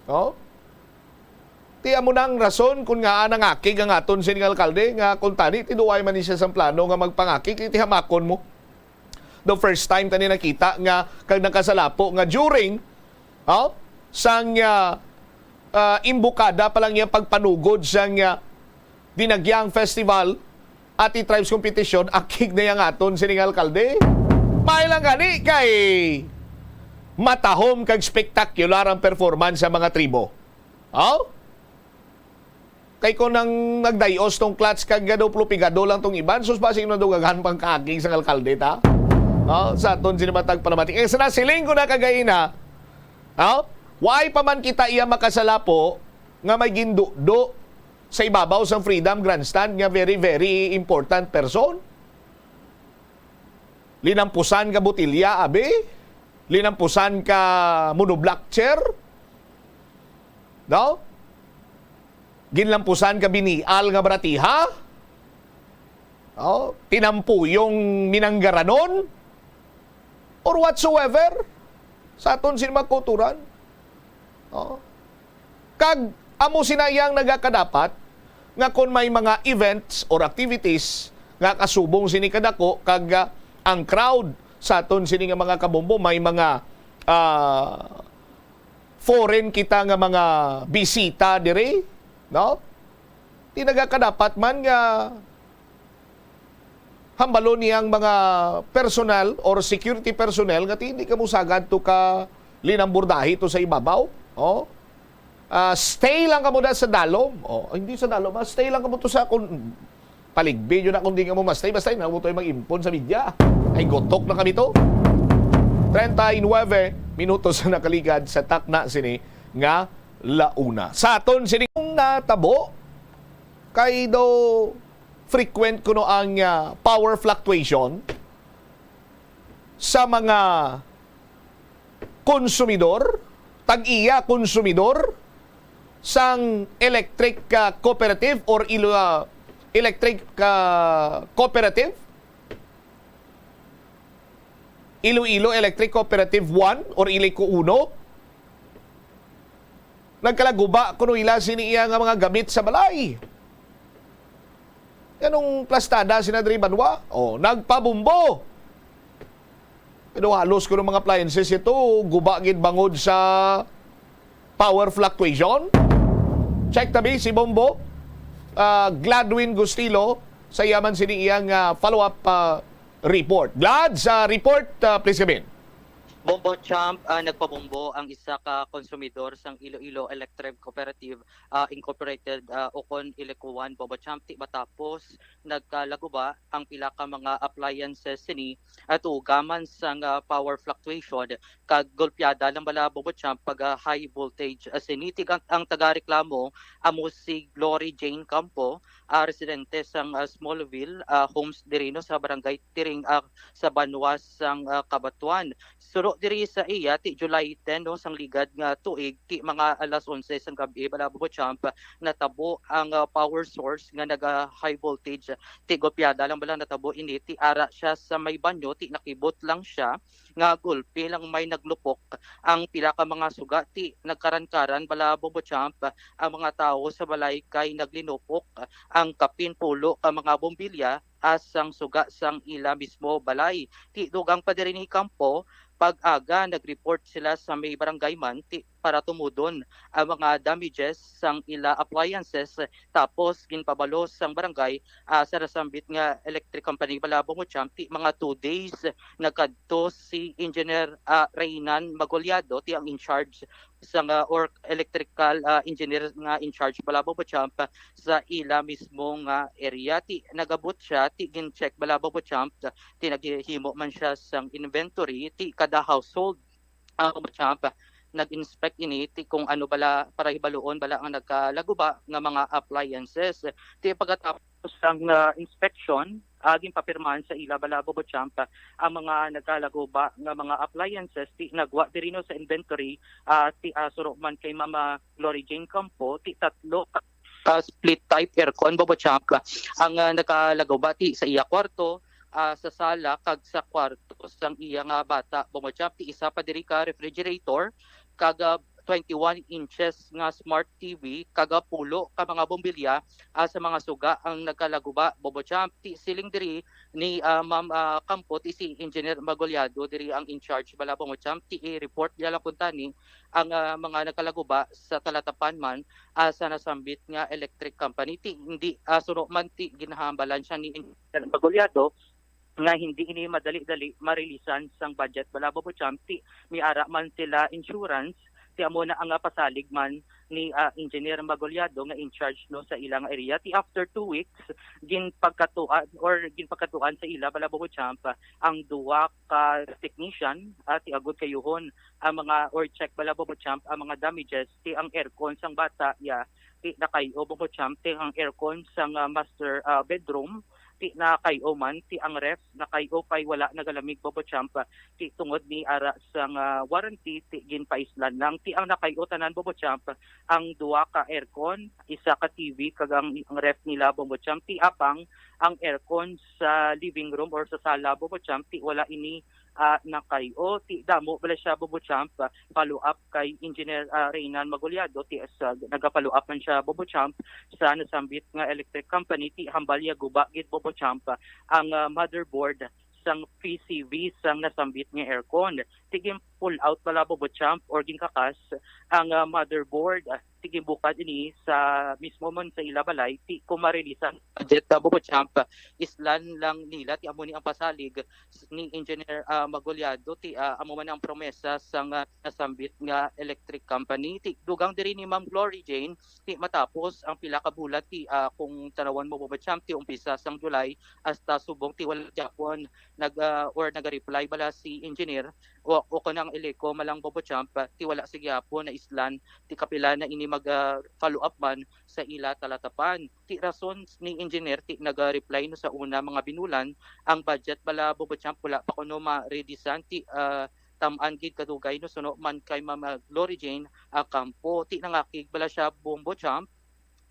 No? Ti, amo na ang rason kung nga nangakig ang aton sini nga alkalde nga kung tani, ti duway man ni siya sang plano nga magpangakig, ti hamakon mo. The first time tani nakita nga kag nakasalapo nga during, oh, sang, ah, ah, imbukada pa lang niya pagpanugod sang, ah, Dinagyang Festival, Ati Tribes Competition, akig na yang aton sining alkalde. May lang gani kay matahom kag spektakular ang performance sa mga tribo. Oh? Kay kung nang nagdayos tong clutch kag gado-pigado lang tong iban, sus, basig na dugagan pang kaging sang alkalde ta. Oh, sa aton sini matag panamati. Kay sa nasiling ko na kagaina, oh, why pa man kita iya makasalapo nga may gindudo sa ibabaw sang Freedom Grandstand nga very, very important person? Linampusan ka botilya, abi? Linampusan ka monoblock chair? No? Ginlampusan ka binial nga baratiha? No? Tinampuyong minanggaranon? Or whatsoever? Sa aton sin mga kulturan? No? Kag amo sina iya ang nagakadapat nga kon may mga events or activities nga kasubong sini kadako kag, ah, ang crowd sa aton sini nga mga kabombo may mga, ah, foreign kita nga mga bisita diri, no? Di nagakadapat man nga hambalon niyang mga personnel or security personnel nga ti-, hindi ka musagad to ka linambordahe to sa ibabaw. Oh? Ah, stay lang kamo na sa dalom. Oh, hindi sa dalom, ah, stay lang kamo to sa kun-, paligbi yun na kung di nga mo ma-stay. Basta yun, na mo to yung mag-impon sa media. Ay, gotok na kami to. Treinta y nueve minutos na nakaligad sa takna sini nga launa. Sa aton sini kung natabo, kay daw frequent kuno ang, ah, power fluctuation sa mga konsumidor, tag-iya konsumidor sang electric, ah, cooperative or ilo-, ah, electric, ah, cooperative, Iloilo Electric Cooperative one or Ilico uno. Nagkalaguba kuno ila sini iya nga mga gamit sa balay. Nganong plastada sina diri banwa? Oh, nagpabombo. Pero halos kuno mga appliances ito, guba gid bangod sa power fluctuation. Check tabi si Bombo, ah, Gladwin Gustilo, sa iya man sini iyang, ah, follow-up, ah, report. Glad, sa report, ah, please come in. Bombo Champ, ah, nagpabombo ang isa ka konsumidor sang Iloilo Electric Cooperative, ah, Incorporated, ah, ukon Ilico one, Bombo Champ, ti matapos nagkalaguba ang pila ka mga appliances sini, ah, tuga man sang, ah, power fluctuation kag golpeada lang bala, Bombo Champ, pag, ah, high voltage, ah, sini. Ti ang, ang tagareklamo amo si Glory Jane Campo, ah, residente sang, ah, Smallville, ah, Homes diri no sa Barangay Tiring, ah, sa banwa sang, ah, Cabatuan. Suro diri sa iya, ti July ten, no, sang ligad nga tuig, ti mga alas onse sang gab-i, bala, Bombo Champ, natabo ang, ah, power source nga naga-high voltage. Ti golpeada lang bala natabo ini, ti ara siya sa may banyo, ti nakibot lang siya nga gulpi lang may naglupok ang pila ka mga suga, ti nagkarankaran bala, Bombo Champ, ang mga tawo sa balay kay naglinupok ang kapin pulo ka mga bombilya asang suga sang ila mismo balay. Ti dugang pa diri ni Campo, pag-aga nag-report sila sa may barangay man ti para tumudon ang mga damages sang ila appliances, tapos ginpabalo sang barangay, ah, sa nasambit nga electric company bala, Bombo Champ, ti mga two days nagkadto si Engineer, ah, Reynan Magollado, ti ang in charge sang, ah, or electrical, ah, engineer nga in charge bala, Bombo Champ, sa ila mismo nga area. Ti nagabot siya, ti gin-check bala, Bombo Champ, ti naghimo man siya sang inventory, ti kada household, ah, Bombo Champ, nag-inspect ini, ti kung ano bala, para hibaluon bala ang nagkalaguba nga mga appliances. Ti pagkatapos sang, ah, inspection, ah, ginpapirmahan sa ila bala, Bombo Champ, ang mga nagkalaguba nga mga appliances, ti nagwa diri no sa inventory, ah, ti, ah, suro man kay Mama Glory Jane Campo, ti tatlo ka, ah, split type aircon, Bombo Champ, ang, ah, nagkalaguba ti sa iya kwarto, ah, sa sala kag sa kwarto sang iya nga bata, Bombo Champ, ti isa pa diri ka refrigerator kag, ah, twenty-one inches nga smart T V kag, ah, pulo ka mga bombilya, ah, sa mga suga ang nagkalaguba, Bombo Champ. Ti siling diri ni, ah, Ma'am, ah, Campo, ti si Engineer Magollado diri ang in charge bala, Bombo Champ. Ti i-report niya lang kuntani ang, ah, mga nagkalaguba sa talatapan man, ah, sa nasambit nga electric company. Ti hindi, ah, suno man ti ginahambalan siya ni Engineer Magollado nga hindi ini madali-dali marilisan sang budget bala, Bombo Champ, ti may ara man sila insurance, ti amo na ang, ah, pasalig man ni, ah, Engineer Magollado nga in charge no sa ilang area. Ti after two weeks, ginpagkatuan or ginpagkatuan sa ila bala, Bombo Champ, ang duha ka technician, ah, ti agod kayuhon ang mga or check bala, Bombo Champ, ang mga damages ti ang aircon sang bata ya ti nakay-o, Bombo Champ, ti ang aircon sang, ah, master, ah, bedroom ti nakay-o man, ti ang ref nakay-o pay wala nagalamig, Bombo Champ, ti tungod ni ara sang, ah, warranty ti ginpaislan lang. Ti ang nakay-o tanan, Bombo Champ, ang duha ka aircon, isa ka T V kag ang, ang ref nila, Bombo Champ, ti apang ang aircon sa living room or sa sala, Bombo Champ, ti wala ini, ah, nakay-o. Ti damo bala siya, Bobo Champ, ah, follow up kay Engineer, ah, Reynan Magollado, ti sa, naga-follow up man siya, Bobo Champ, sa nasambit nga electric company, ti hambal ya guba gid, Bobo Champ, ang, ah, motherboard sang P C V sang nasambit nga aircon. Ti gin-pull out bala, Bobo Champ, or ginkakas ang, ah, motherboard, ah, ti ginbukad ini sa mismo man sa ila balay, ti kung marilisan budget, ah, Bobo Champ, islan lang nila. Ti amo ni ang pasalig s-, ni Engineer, ah, Magollado, ti, ah, amo man ang promesa sang, ah, nasambit nga electric company. Ti dugang diri ni Ma'am Glory Jane, ti matapos ang pila ka bulan, ti, ah, kung tanawon mo, Bobo Champ, ti umpisa sang July hasta subong, ti wala gyapon nag, ah, or naga-reply bala si engineer o, o kon ang Eleco man lang, Bobo Champ, ti wala sa gihapon na islan ti kapila na ini mag, ah, follow up man sa ila talatapan. Ti rason ni engineer, ti naga-reply no sa una mga binulan, ang budget bala, Bobo Champ, wala pa kuno ma-releasean, ti, ah, tam-an gid kadugay no suno man kay Ma'am, ah, Glory Jane, ah, Campo. Ti nangakig bala siya, Bobo Champ,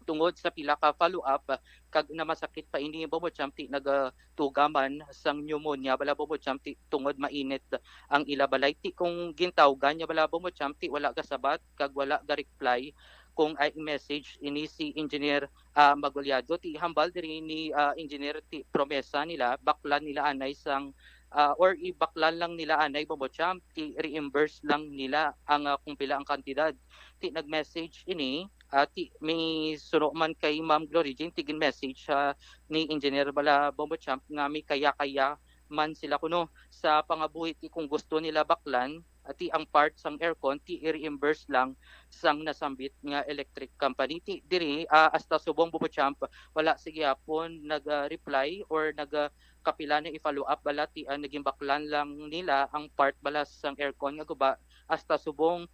tungod sa pila ka follow-up, ah, kag namasakit pa ini, Bobo Champ, ti nagatuga man sang pneumonia bala, Bobo Champ, ti tungod mainit ang ila balay. Ti kung gintawgan niya bala, Bobo Champ, ti wala gasabat kag wala ga-reply kung ay message ini si Engineer, ah, Magollado. Ti hambal diri ni, ah, Engineer, ti promesa nila, baklan nila anay sang, ah, or ibaklan lang nila anay, Bobo Champ, ti reimburse lang nila ang, ah, kung pila ang kantidad. Ti nag-message ini, ah, ti, may suno man kay Ma'am Glory Jane, ti gin-message siya ni Engineer bala, Bobo Champ, nga may kaya-kaya man sila kuno sa pangabuhi, ti kung gusto nila baklan, ah, ti ang part sang aircon, ti i-reimburse lang sang nasambit nga electric company. Ti diri, ah, hasta subong, Bobo Champ, wala sa gihapon nag, ah, reply or nag, ah, kapila na i-follow up bala, ti, ah, naging baklan lang nila ang part bala sang aircon nga guba, hasta subong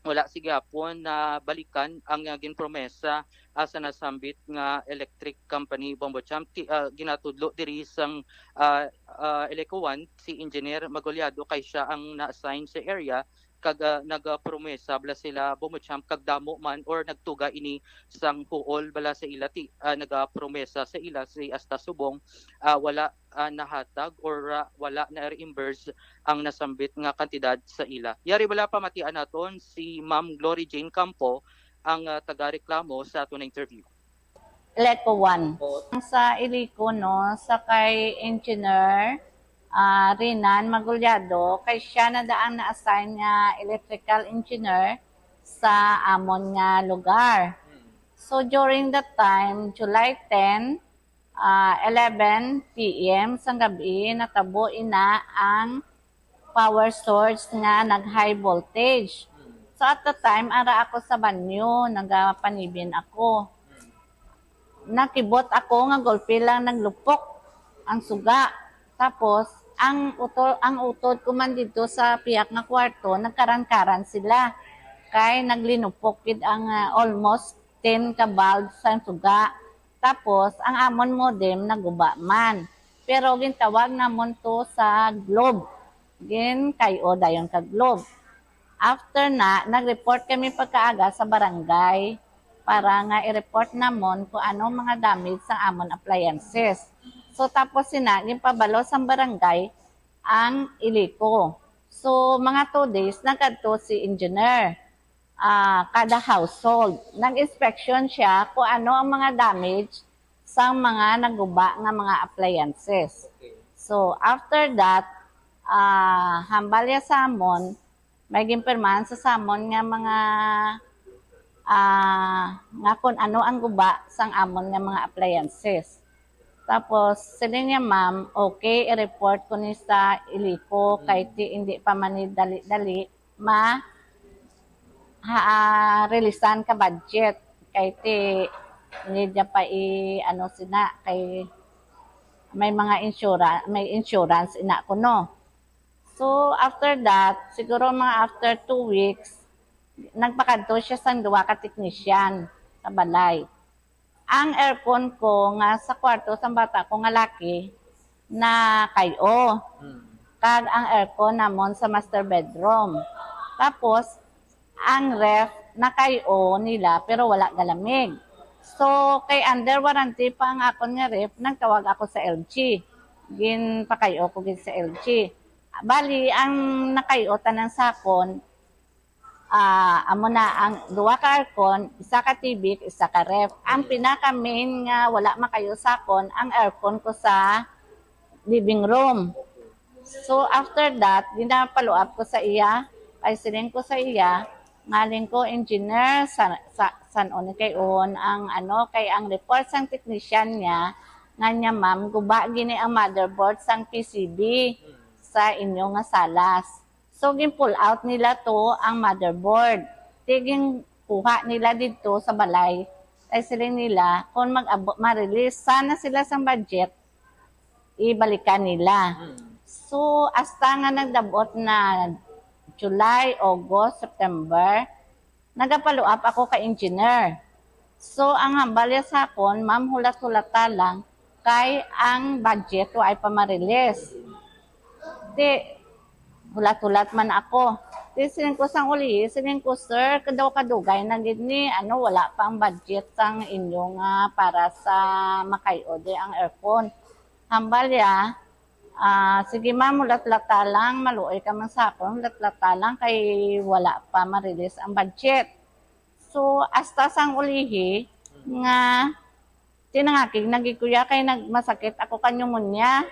wala sa gihapon nabalikan ang, ah, ginpromesa, ah, sa nasambit nga electric company, Bobo Champ. Ti, ah, ginatudlo diri sang, ah, ah, Eleco One, si Engineer Magollado, kay siya ang na-assign sa area, kag, ah, nagapromesa bala sila, Bobo Champ, kag damo man or nagtuga ini sang huol bala sa ila, ti, ah, nagapromesa sa ila si hasta subong, ah, wala, ah, nahatag or, ah, wala na-reimburse ang nasambit nga kantidad sa ila. Yari bala pamatian naton si Ma'am Glory Jane Campo, ang, ah, tagareklamo sa aton nga interview. Eleco One. Sa Eleco, no, sa kay Engineer, ah, Rinan Magullado, kay siya na daang na-assign nga electrical engineer sa amon nga lugar. Hmm. So, during that time, July ten, ah, eleven P M sang gabi, natabo ina ang power source nga nag-high voltage. Hmm. So, at the time, ara ako sa banyo, nagapanibin ako. Hmm. Nakibot ako nga gulpi lang naglupok ang suga. Tapos, ang uto-, ang utod ko man didto sa pihak nga kwarto, nagkaran-karan sila. Kay naglinupok gid ang, ah, almost ten ka bulb sa suga. Tapos, ang amon modem naguba man. Pero gintawag namon to sa Globe. Ginkay-o dayon ka Globe. After na, nag-report kami pagkaaga sa barangay para nga i-report namon kung ano mga damage sa amon appliances. So, tapos sina, ginpabalo sang barangay ang Eleco. So, mga two days, nagkadto si engineer, ah, kada household. Nag-inspection siya kung ano ang mga damage sa mga naguba nga mga appliances. Okay. So, after that, ah, hambal ya sa amon, may ginpirmahan sa samon nga mga, ah, nga kung ano ang guba sang amon nga mga appliances. Tapos, siling niya, "Ma'am, okay, i-report ko ni sa Eleco, kay Mm. ti hindi pa man ni dali-dali ma-, ha, ah, releasean ka budget. Kay ti, hindi niya pa i-, ano sina, kay may mga insura-, may insurance ina ko, no?" So, after that, siguro mga after two weeks, nagpakadto siya sang duha ka technician sa balay. Ang aircon ko nga sa kwarto sang bata ko nga laki, nakay-o. Hmm. Kag ang aircon namon sa master bedroom. Tapos, ang ref, nakay-o nila, pero wala galamig. So, kay under warranty pa ang akon nga ref, nagtawag ako sa L G. Ginpakay-o ko gid sa L G. Bali, ang nakay-o tanan sa akon, ah, amo na ang duha ka aircon, isa ka T V, isa ka ref. Ang pinaka main nga wala makayo sa akon, ang aircon ko sa living room. So after that, ginapaluap ko sa iya, kay siling ko sa iya, ngaling ko, "Engineer, sa, sa, san-o ni kay-on ang ano, kay ang report sang technician niya, nga niya, ma'am, guba gini ang motherboard sang P C B sa inyo nga salas." So gin-pull out nila to ang motherboard. Ti ginkuha nila didto sa balay. Kay siling nila, kung mag-abo-, ma-release sana sila sang budget, ibalikan nila. Mm. So, hasta nga nagdabot na July, August, September, nagapaluap ako ka engineer. So, ang hambal niya sa akon, "Ma'am, hulat-hulata lang, kay ang budget wa ay pa ma-release." Ti, hulat-hulat man ako. Ti, siling ko sang ulihi, siling ko, "Sir, kadaw kadugay na gid ni, ano, wala pa ang budget sang inyo nga para sa makay-o di ang aircon." Hambal ya, "Ah, sige ma'am, hulat-hulata lang, maluoy ka man sa akon, hulat-hulata lang kay wala pa ma-release ang budget." So, hasta sang ulihi nga tinangakig na gid ko ya kay nagmasakit ako ka pneumonia.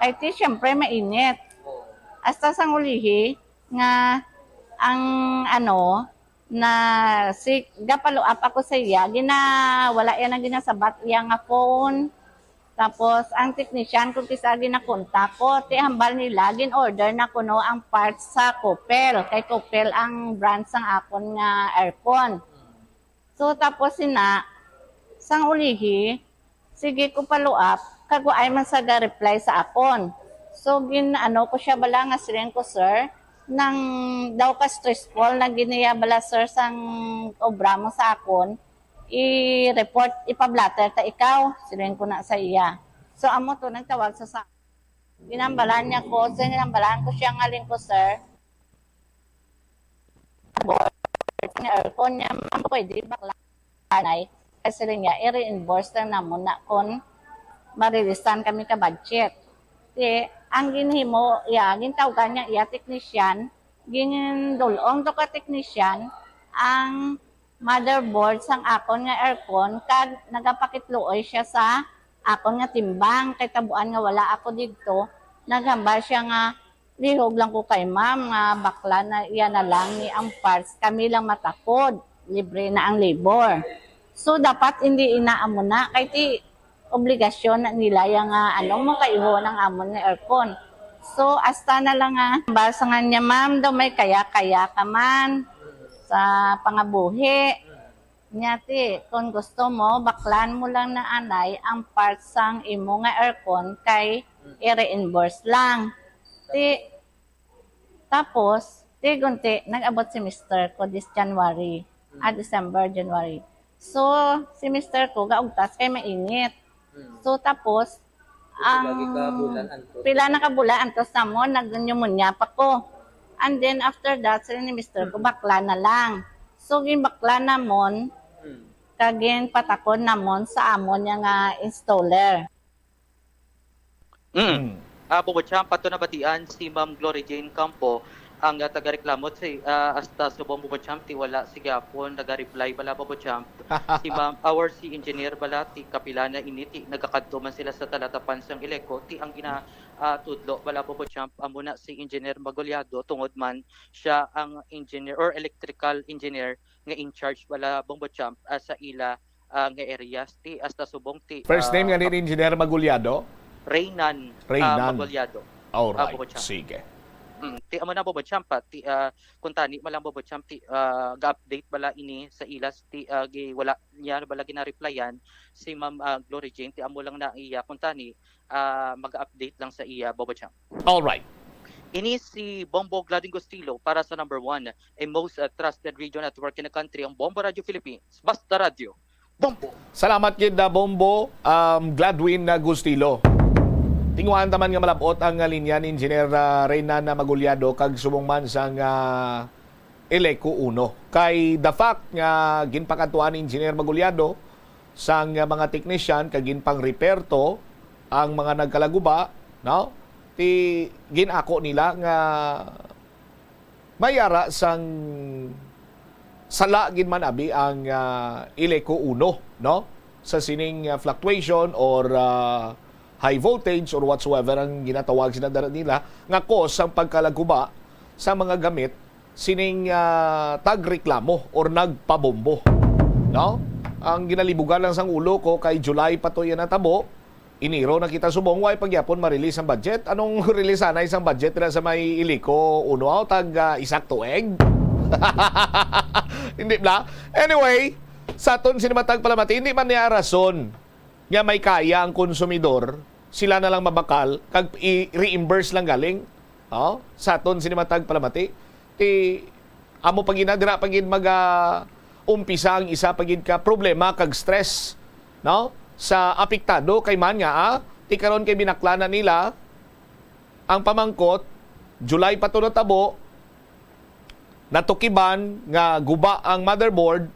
Kay ti, syempre, mainit. Hasta sang ulihi nga ang, ano, na si, gapaluap ako sa iya, gina-, wala iya na ginasabat iya nga phone. Tapos, ang technician, kung kisa ginakontak ko, ti hambal nila, gin-order na kuno ang parts sa Coppel. Kay Coppel ang brand sang akon nga aircon. So, tapos sina, sang ulihi, sige ko paluap, kag wa ay man sa ga-reply sa akon. So, gin-ano ko siya bala nga siling ko, "Sir, nang daw ka stressful na gid niya bala, sir, sang obra mo sa akon, i-report, ipa-blotter ta ikaw," siling ko na sa iya. So, amo to, nagtawag sa, sa, ginambalan niya ko, so, ginambalan ko siya nga, siling ko, "Sir, aircon niya, ma'am, pwede bakla anay?" Kasi rin niya, i-reimburse lang namon na kung marilisan kami ka budget. Ti, ang ginhimo, iya, gintawgan niya, iya, technician, gindul-ong to ka technician ang motherboard sang akon nga aircon, kag nagapakitluoy siya sa akon nga timbang, kay tabuan nga wala ako didto. Naghambal siya nga, "Lihog lang ko kay ma'am nga bakla na iya na lang ni ang parts, kami lang matakod, libre na ang labor." So, dapat hindi ina amo na, kay ti obligasyon na nila ya nga, ano, makaiho ng amon nga aircon. So, hasta na lang nga, basa nga niya, "Ma'am, daw may kaya-kaya ka man sa pangabuhi. Nya ti, kung gusto mo, baklan mo lang na anay ang parts sang imo nga aircon kay i-reimburse lang." Ti, tapos, ti gunti, nag-abot si mister ko this January, ah, December, January. So, si mister ko, gaugtas kay mainit. So, tapos, ang pila na ka bulan antos namon, nag-pneumonia pa ko. And then, after that, sila ni mister ko, bakla na lang. So, ginbakla namon, kag ginpatakon namon sa amon niya nga installer. Mm. Ah, Bobo Champ, ato nabatian si Ma'am Glory Jane Campo, ang, ah, tagareklamo si, ah, hasta subong, Bobo Champ, ti wala sa gihapon naga-reply bala, Bobo Champ. Si Ma'am, our si engineer bala, ti kapila na ini, ti nagakadto man sila sa talatapan sang Eleco, ti ang gina, ah, tudlo bala, Bobo Champ, amo na si Engineer Magollado, tungod man siya ang engineer or electrical engineer nga in charge bala, Bobo Champ, ah, sa ila, ah, nga areas, ti hasta subong ti, First name ah, nga ni Engineer Magulyado? Reynan, ah, Reynan. Magollado. Alright, Bobo Champ. Sige. Mm, ti amo na, Bobo Champ, ah, ti, ah, kung tani man lang, Bobo Champ, ti, ah, ga-update bala ini sa ilas, ti, ah, gi-, wala niya bala gina-replyan si Ma'am, ah, Glory Jane, ti amo lang na iya, kung tani, ah, mag-update lang sa iya, Bobo Champ. Alright. Ini si Bombo Gladwin Gustilo para sa number one, a most, uh, trusted radio network in the country, ang Bombo Radio Philippines. Basta Radyo, Bombo! Salamat gid na Bombo, um, Gladwin na Gustilo. Tinguhaan ta man nga malabot ang, ah, linya ni Engineer, ah, Reynan na Magulyado kag subong man sang, ah, Eleco uno. Kay the fact nga ginpakadtuan ni Engineer Magulyado sang, ah, mga teknisyan kag ginpang-repair to ang mga nagkalaguba, no? ti ginako nila nga may ara sang sala gid man abi ang, ah, Ileco uno, no? Sa sining, ah, fluctuation or, ah, high voltage or whatsoever ang ginatawag sila dara nila nga cause ang pagkalagkuba sa mga gamit sining, ah, tagreklamo or nagpabombo, no? Ang ginalibugan lang sang ulo ko kay July pa to yan natabo, Enero na kita subong, way pa gyapon ma-release ang budget. Anong release anay sang budget na sa may Ileco uno, aw, tag, ah, isak tuig? Hindi bla? Anyway, sa aton sini matag palamati, hindi man niya rason nga may kaya ang konsumidor, sila na lang mabakal, kag i-reimburse lang galing. Oh, sa aton sini matag palamati, ti amo pa gid na, dira pa gid maga umpisa ang isa pa gid ka problema kag stress, no? Sa apektado kay man nga, ah, ti karon kay binakla na nila ang pamangkot, July pa to natabo, natukiban nga guba ang motherboard,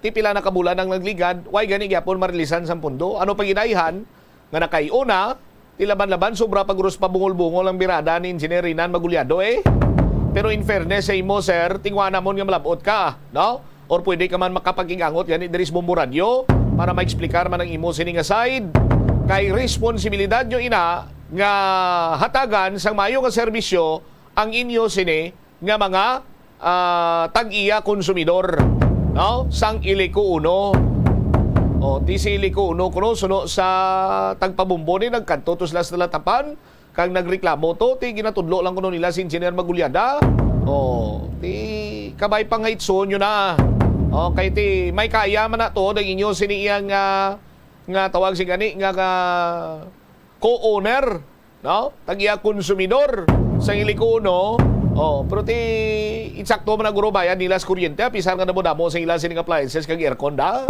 ti pila na ka bulan ang nagligad, way gani gyapon marilisan sang pundo. Ano pa ginaihan nga nakay-o na, ti laban-laban sobra pa gurus pa bungol-bungol ang birada ni Engineer Rinan Magulyado, eh. Pero in fairness sa imo, sir, tingwa namon nga malabot ka, no? Or pwede ka man makapakig-angot gani diri sa Bombo Radio para maeksplikar man ang imo sini nga side. Kay responsibilidad nyo ina nga hatagan sang maayo nga serbisyo ang inyo sini nga mga, ah, tag-iya konsumidor, no? Sang Ileco uno. O, ti si Ileco uno kuno suno sa tagpabombo ni nagkadto to sila sa Talatapan, kag nagreklamo to, ti ginatudlo lang kuno nila si Engineer Magulyada. O, ti kabay pa nga itsuon nyo na. Okay, ti may kaya man na to, ang inyo sini iyang, ah, nga tawag si gani nga, nga co-owner, no? Tag-iya konsumidor sa Ileco uno. Oh, pero ti insakto man na guro bayad nila sa kuryente, apisar nga damo-damo sa ila sining appliances kag aircon da.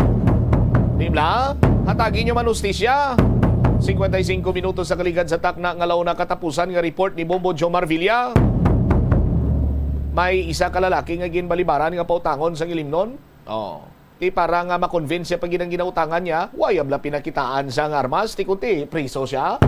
Di ba? Hatagi nyo man hustisya. Cincuenta y cinco minutos sa kaligad sa takna nga launa katapusan nga report ni Bombo Jomar Villa. May isa ka lalaki nga ginbalibaran nga pautangon sa gilimnon. Oh. Ti para nga ma-convince siya pag ginang ginautangan niya, waya bala pinakitaan sa nga armas, ti kunti, priso siya.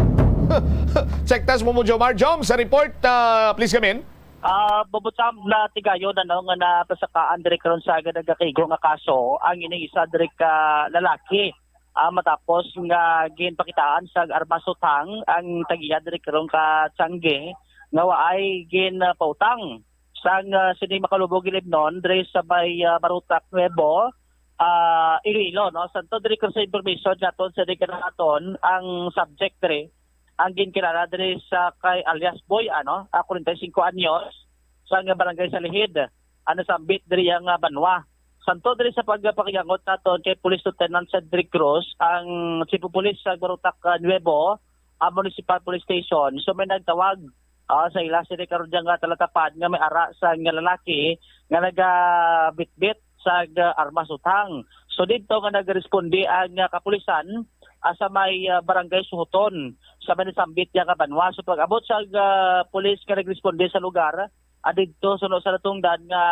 Check test mo mo, Jomar. Jom, sa report, ah, please come in. Ah, Bobo Sam, na tigayon, ano, nga napasakaan diri karon sa nagakigo nga kaso ang ining isa diri ka lalaki. Ah, matapos nga ginpakitaan sa armas utang ang tag-iya diri karon ka Tiangge nga waay ginpautang sang, ah, sini makalubog ilimnon diri sa may, ah, Barutak Nuevo, ah, Iloilo, no? Santo diri ko sa information naton sa diri kanaton ang subject diri ang ginkilala diri sa kay alias Boy, ano, ah, kwarenta y singko anyos, sa nga barangay Salihid, ang nasambit diri ang, ah, banwa. Santo diri sa pagpakigangot naton kay Police Lieutenant Cedric Cruz, ang Chief of Police sa Barutak, ah, Nuevo, ah, Municipal Police Station. So may nagtawag, ah, sa ila sini karon dyan nga Talatapan nga may ara sa nga lalaki nga nagabitbit sa, ah, armas utang. So dito nga nagresponde ang, ah, kapulisan, ah, sa may, ah, barangay Suhoton sa may nasambit niya nga banwa. So pag-abot sa, ah, pulis nga nagresponde sa lugar, ah, didto suno sa natungdan nga,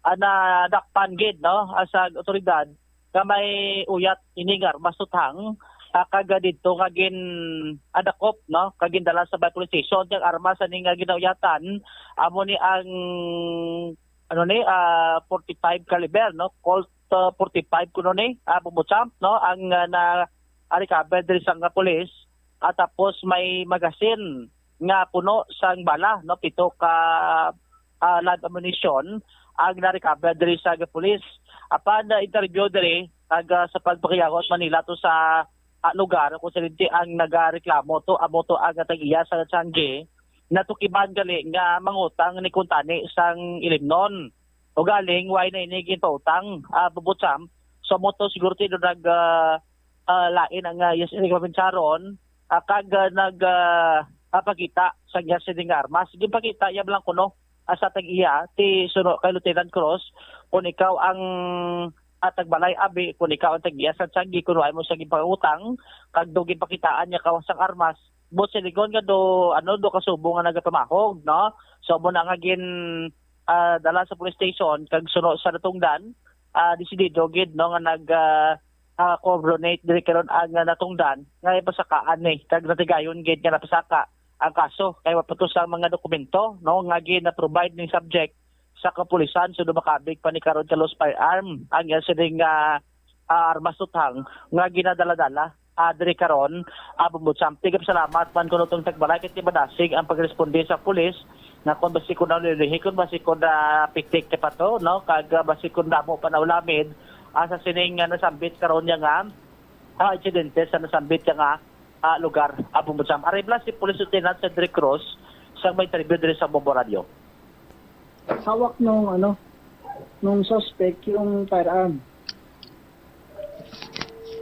ah, nadakpan gid, no, ah, sa otoridad nga may uyat ini nga armas utang, ah, kag didto nga gin-, ah, dakop, no, kag gindala sa may police station. Ang armas ani nga ginauyatan, amo ni ang, ano ni, ah, forty-five caliber, no, Colt, ah, forty-five kuno ni, ah, Bobo Champ, no, ang, ah, na, ah, recover diri sa nga police. At tapos may magazine nga puno sang bala, no, pito ka, ah, live ammunition ang na-recover diri sa police. Apan na-interview diri, ag, ah, sa pagpakiyagot man nila to sa, ah, lugar kung saan ang nagareklamo to, amo to ang tag-iya sa Tiangge, natukiban gali nga mangutang ni kuntani sang ilimnon. Ugaling, why na ini ginpautang, ah, Bobo Champ? So, amo to siguro ti nag, ah, ah, lain ang, ah, yes, ini kapinsaron, ah, kag, ah, nag, ah, ah, pagkita sa iya sini nga armas. Ginpakita iya lang kuno, ah, sa tag-iya, ti suno kay Lieutenant Cruz, kung ikaw ang, ah, tagbalay, abi, kung ikaw ang tag-iya sa Tiangge, kung wala mo sa ginpangutang, kag do ginpakitaan niya kawas sang armas, but sinigon nga do, ano, do kasubo nga nagapamahog, no? So, mo na nga gin, ah, dala sa police station, kag suno sa natungdan, ah, desidido gid, no, nga nag, ah, ah, coordinate diri karon ang, ah, natungdan nga ipasakaan ni, kag natigayon gid nga napasaka ang kaso kay wala pa to sa mga dokumento, no, nga gina-provide ning subject sa kapulisan, suno makabig pa ni karon ka lost firearm ang iya sining, ah, ah, armas tuthang nga ginadala-dala, ah, diri karon, ah, Bumbod Sam. Tigap salamat man kuno tong tagbalay kay ti madasig ang pagresponde sa pulis nga kon basi kon nalilihi, kon basi kon, ah, pitik pa to, no, kag, ah, basi kon damo pa naulamid, ah, sa sining nga nasambit karon niya nga, ah, insidente sa nasambit niya nga, ah, lugar, ah, Bumbod Sam. Ari bala si Police Lieutenant Cedric Cruz sa may interview diri sa Bombo Radio. Hawak nung, ano, nung suspect yung firearm.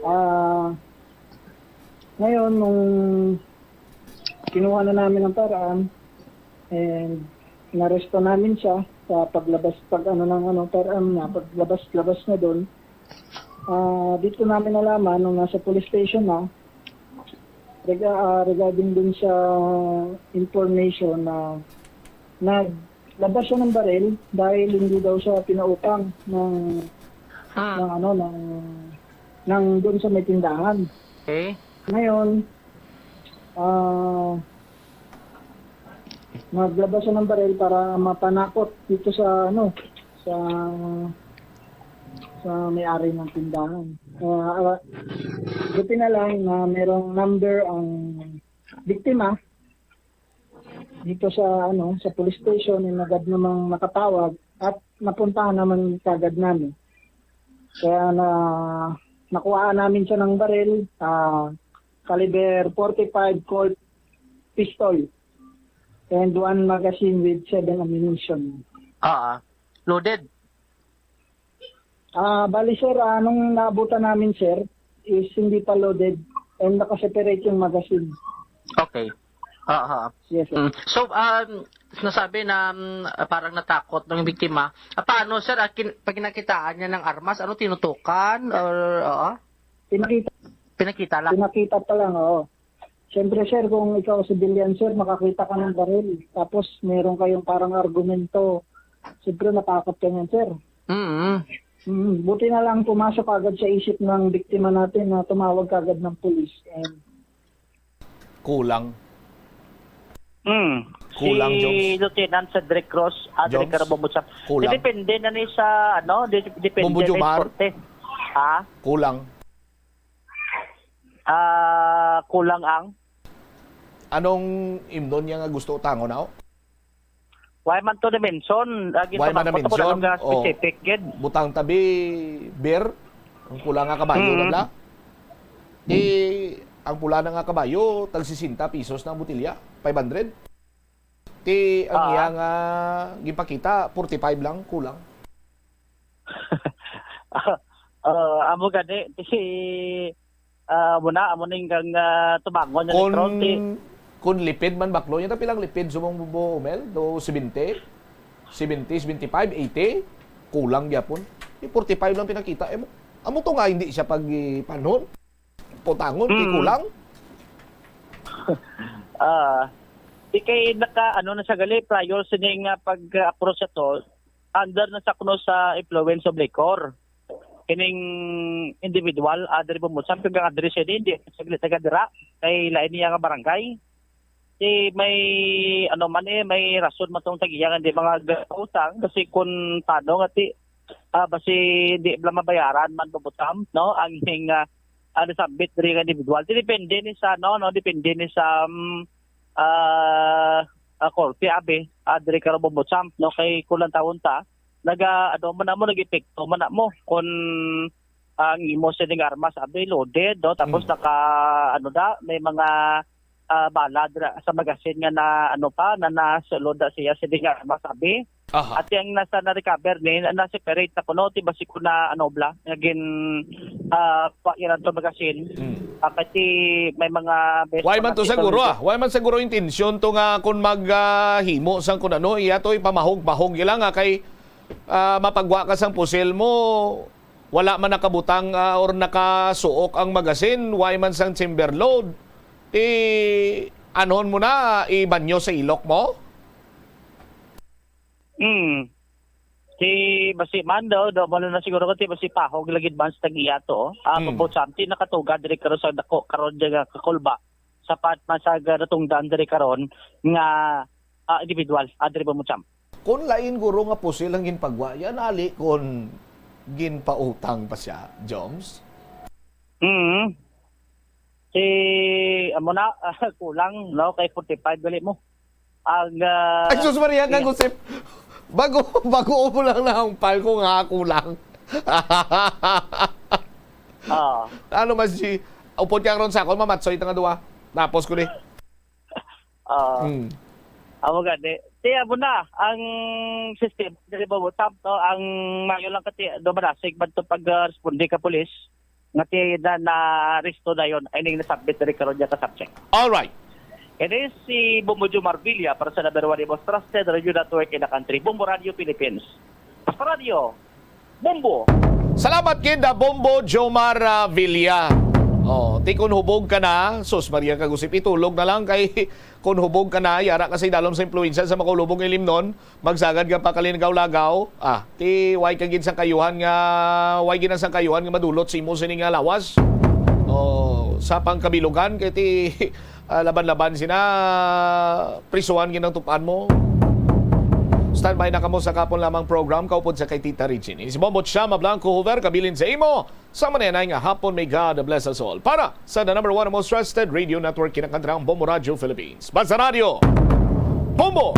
Ah, ngayon, nung kinuha na namin ang firearm and inaresto namin siya sa paglabas, pag ano ng ano, firearm niya, paglabas-labas niya doon, ah, dito namin nalaman nung nasa police station na, rega-, ah, regarding dun sa information na naglabas siya ng baril dahil hindi daw siya pinautang ng, Ah. ng ano, ng, ng dun sa may tindahan. Okay. Ngayon, ah, naglabas siya ng baril para mapanakot dito sa, ano, sa, sa may-ari ng tindahan. Ah, ah, buti na lang na merong number ang biktima dito sa, ano, sa police station, yung agad namang nakatawag at napuntahan naman kagad namin. Kaya na, nakuhaan namin siya ng baril, ah, caliber forty-five Colt pistol and one magazine with seven ammunition. Ah, loaded. Ah, bali, sir, ah, nung naabutan namin, sir, is hindi pa loaded and naka-separate yung magazine. Okay. Ah, ah. Yes, sir. Mm. So, um, nasabi na, um, parang natakot ng biktima. Ah, paano, sir? Ah, kin-, pag nakitaan niya ng armas, ano, tinutukan? Or, oo? Pinakita. Pinakita lang? Pinakita pa lang, oo. Siyempre, sir, kung ikaw civilian, sir, makakita ka ng baril, tapos meron kayong parang argumento, siyempre, matakot ka niyan, sir. Mm. Mm, buti na lang pumasok agad sa isip ng biktima natin na tumawag kagad ng pulis. And Kulang. Hmm. Kulang, si Jones. Lieutenant Cedric Cruz, ah, Jones. Carabobo sa Kulang. Depende na ni sa, ano, de-, depende Bombo na ni Jomar. Korte. Ha? Kulang. Ah, kulang ang? Anong imnon niya nga gusto tangon, aw? Why man to na-mention? Ah, Why man ginpamangkot ako na-mention? Nga Oh. Specific gid. Butang tabi, beer, ang pula nga kabayo Mm. na bla. Di, ang pula na nga kabayo, tag sesenta pesos na ang botelya, five hundred. Ti, ang Ah. iya nga gipakita, forty-five lang, kulang. Ah, amo gani, si, ah, amo na, amo ning kang, ah, tubangon niya ni Kun, Tron, ti kun lipid man baklo niya, ta pilang lipid subong Bubo Mel? Do seventy? Seventy, seventy-five, eighty? Kulang gyapon. Di forty-five lang pinakita. Amo, amo to nga hindi siya pag-, panhon. Putangon, ti Mm. kulang. Ah, di kay naka, ano na siya gali, prior sining, ah, pag-approach ato, under na sa kuno sa influence of liquor. Kining individual, ah, diri Bumutsan, kag ang address siya di, hindi, saglit taga dira, kay lain niya nga barangay. Di may, ano man eh, may rason man tong tag-iya nga di mga gautang, kasi kung tanong, ati, ah, basi di bala mabayaran man Bumutsan, no? Ang hing, ah, ah, nasambit diri nga individual. Di depende ni sa, no, no, depende ni sa, mm, ah, ah, korte, abi, ah, diri karon Bumutsan, no, kay kulang taon ta, naga, ano man na mo, nag-epekto man na mo, kung ang imo sining armas, abi, loaded, no, tapos Mm. naka, ano da, may mga, ah, bala dira sa magasin nga na, ano pa, na nasulod da siya sining armas, abi. Aha. At ang nasa na-recover ni, na-separate na kuno, ti basi ko na, ano, bla, nga gin, ah, pa, iran to magasin. Mm. Ah, kasi may mga best Why man mga to siguro, ah? Why man siguro intensyon to nga kung mag, ah, himo sang kun ano, iya to ipamahog-mahog ila nga kay, ah, mapagwa ka sang pusil mo, wala man nakabutang, ah, or nakasuok ang magasin, why man sang chamber load, ti anhon mo na, ibanyo sa ilok mo? Hmm. Si basi man daw, daw mo na siguro ko, ti basi pahog lagi man sa tag-iya to. Ah, Hmm. Bumutsan, ti nakatugad diri karon sa dako, karon dyan nga kakulba. sa part man sa natungdan diri karon nga, ah, individual, ah, diri, Bombo Cham. Kung lain guro nga pusil ang ginpagwa, yan ali kung ginpautang pa siya, Joms? Mm. Si, amo na, kulang, no? Kay forty-five gali mo. Ang, ah, Ay, sus, Maria, nga gusip. Bago, bago mo lang nahangpal ko nga kulang. Ah. Ano, Mas G? Upod ka ron sa akon, mamatsoy ta nga duwa. Tapos ko ni. Ah. Mm. Amo gani. Ti, amo na ang system, diri ba, Bombo Cham, no? Ang mayo lang kati, do ba na, segment to pag, ah, responde ka pulis. Nga ti na, na-resto dayon, ay ning nasabit diri karon niya ka subject. All right. Kini si Bombo Jomar Villa para sa number one, the most trusted radio network in the country, Bombo Radio Philippines. Basta Radio, Bombo. Salamat gid, ah, Bombo Jomar, ah, Villa. Oh, ti kun hubog ka na, sus, Maria, kagusip, itulog na lang kay kun hubog ka na, yara ka sa idalom sa impluwensya sa makaulubong ilimnon, magsagad ka pa kalingaw-lagaw. Ah, ti way ka gid sang kayuhan nga, way gid ang sang kayuhan nga madulot sa imo sini nga lawas. Oh, sa pangkabilugan kay ti, ah, laban-laban sina, prisuhan gid ang tupan mo. Standby na kamo sa kapon lamang program, kaupod sa kay Tita Regine. Si Bombo Chama Blanco Hoover, kabilin sa imo. Sa manenay nga hapon, may God bless us all. Para sa the number one most trusted radio network, kinakantrang Bombo Radio Philippines. Basta Radio, Bombo!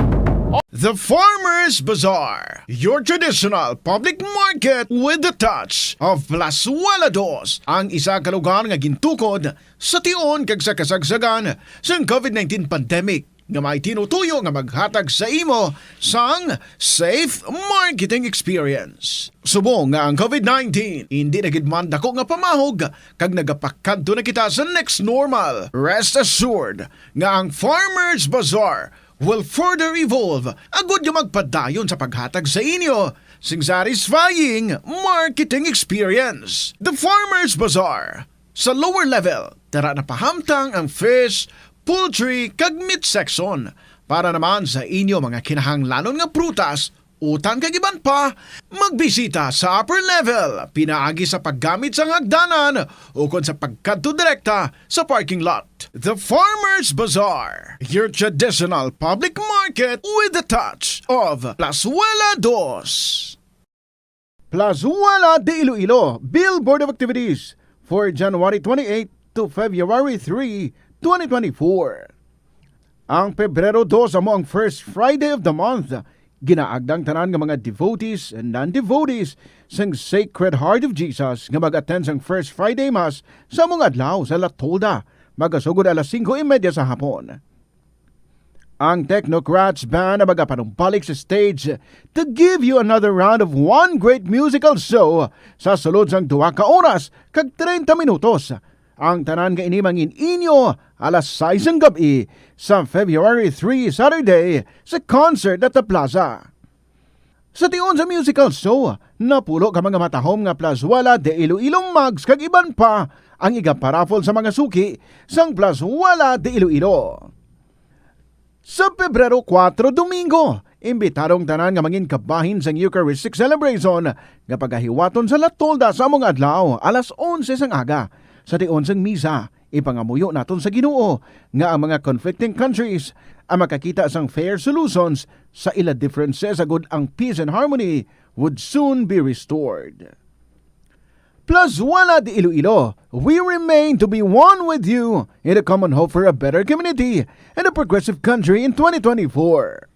The Farmers Bazaar, your traditional public market with the touch of Plazuela Dos, ang isa ka lugar nga gintukod sa tion kag sa kasagsagan sang covid nineteen pandemic, nga may tinutuyo nga maghatag sa imo sang safe marketing experience. Subong nga ang covid nineteen indi na gid man dako nga pamahog kag nagapakadto na kita sa next normal, rest assured nga ang Farmers Bazaar will further evolve agud nga magpadayon sa paghatag sa inyo sing satisfying marketing experience. The Farmers Bazaar, sa lower level, tara na pahamtang ang fish, poultry, kag meat section. Para naman sa inyo mga kinahanglanon nga prutas, utan kag iban pa, magbisita sa upper level, pinaagi sa paggamit sang hagdanan ukon sa pagkadto direkta sa parking lot. The Farmers Bazaar, your traditional public market with the touch of Plazuela Dos. Plazuela de Iloilo, Billboard of Activities for January twenty-eight to February three, twenty twenty-four. Ang Pebrero dos amo ang first Friday of the month. Ginaagda ang tanan nga mga devotees and non-devotees sang Sacred Heart of Jesus nga mag-attend sang First Friday Mass sa among adlaw sa La Tolda, magasugod alas singko y media sa hapon. Ang Technocrats Band ang magapanumbalik sa stage to give you another round of one great musical show sa sulod sang duha ka oras kag treinta minutos. Ang tanan nga ini mangin-inyo alas sais sang gab-i sa February three, Saturday, sa concert at the plaza. Sa tion sa musical show, napulo ka mga matahom nga Plazuela de Iloilo mugs kag iban pa ang igaparaffle sa mga suki sang Plazuela de Iloilo. Sa Pebrero kuwatro, Domingo, imbitado ang tanan nga mangin kabahin sang Eucharistic Celebration nga pagahiwaton sa La Tolda sa among adlaw, alas onse sang aga. Sa tion sang misa, ipangamuyo naton sa Ginoo nga ang mga conflicting countries ang makakita sang fair solutions sa ila differences, agud ang peace and harmony would soon be restored. Plazuela de Iloilo, we remain to be one with you in a common hope for a better community and a progressive country in twenty twenty-four.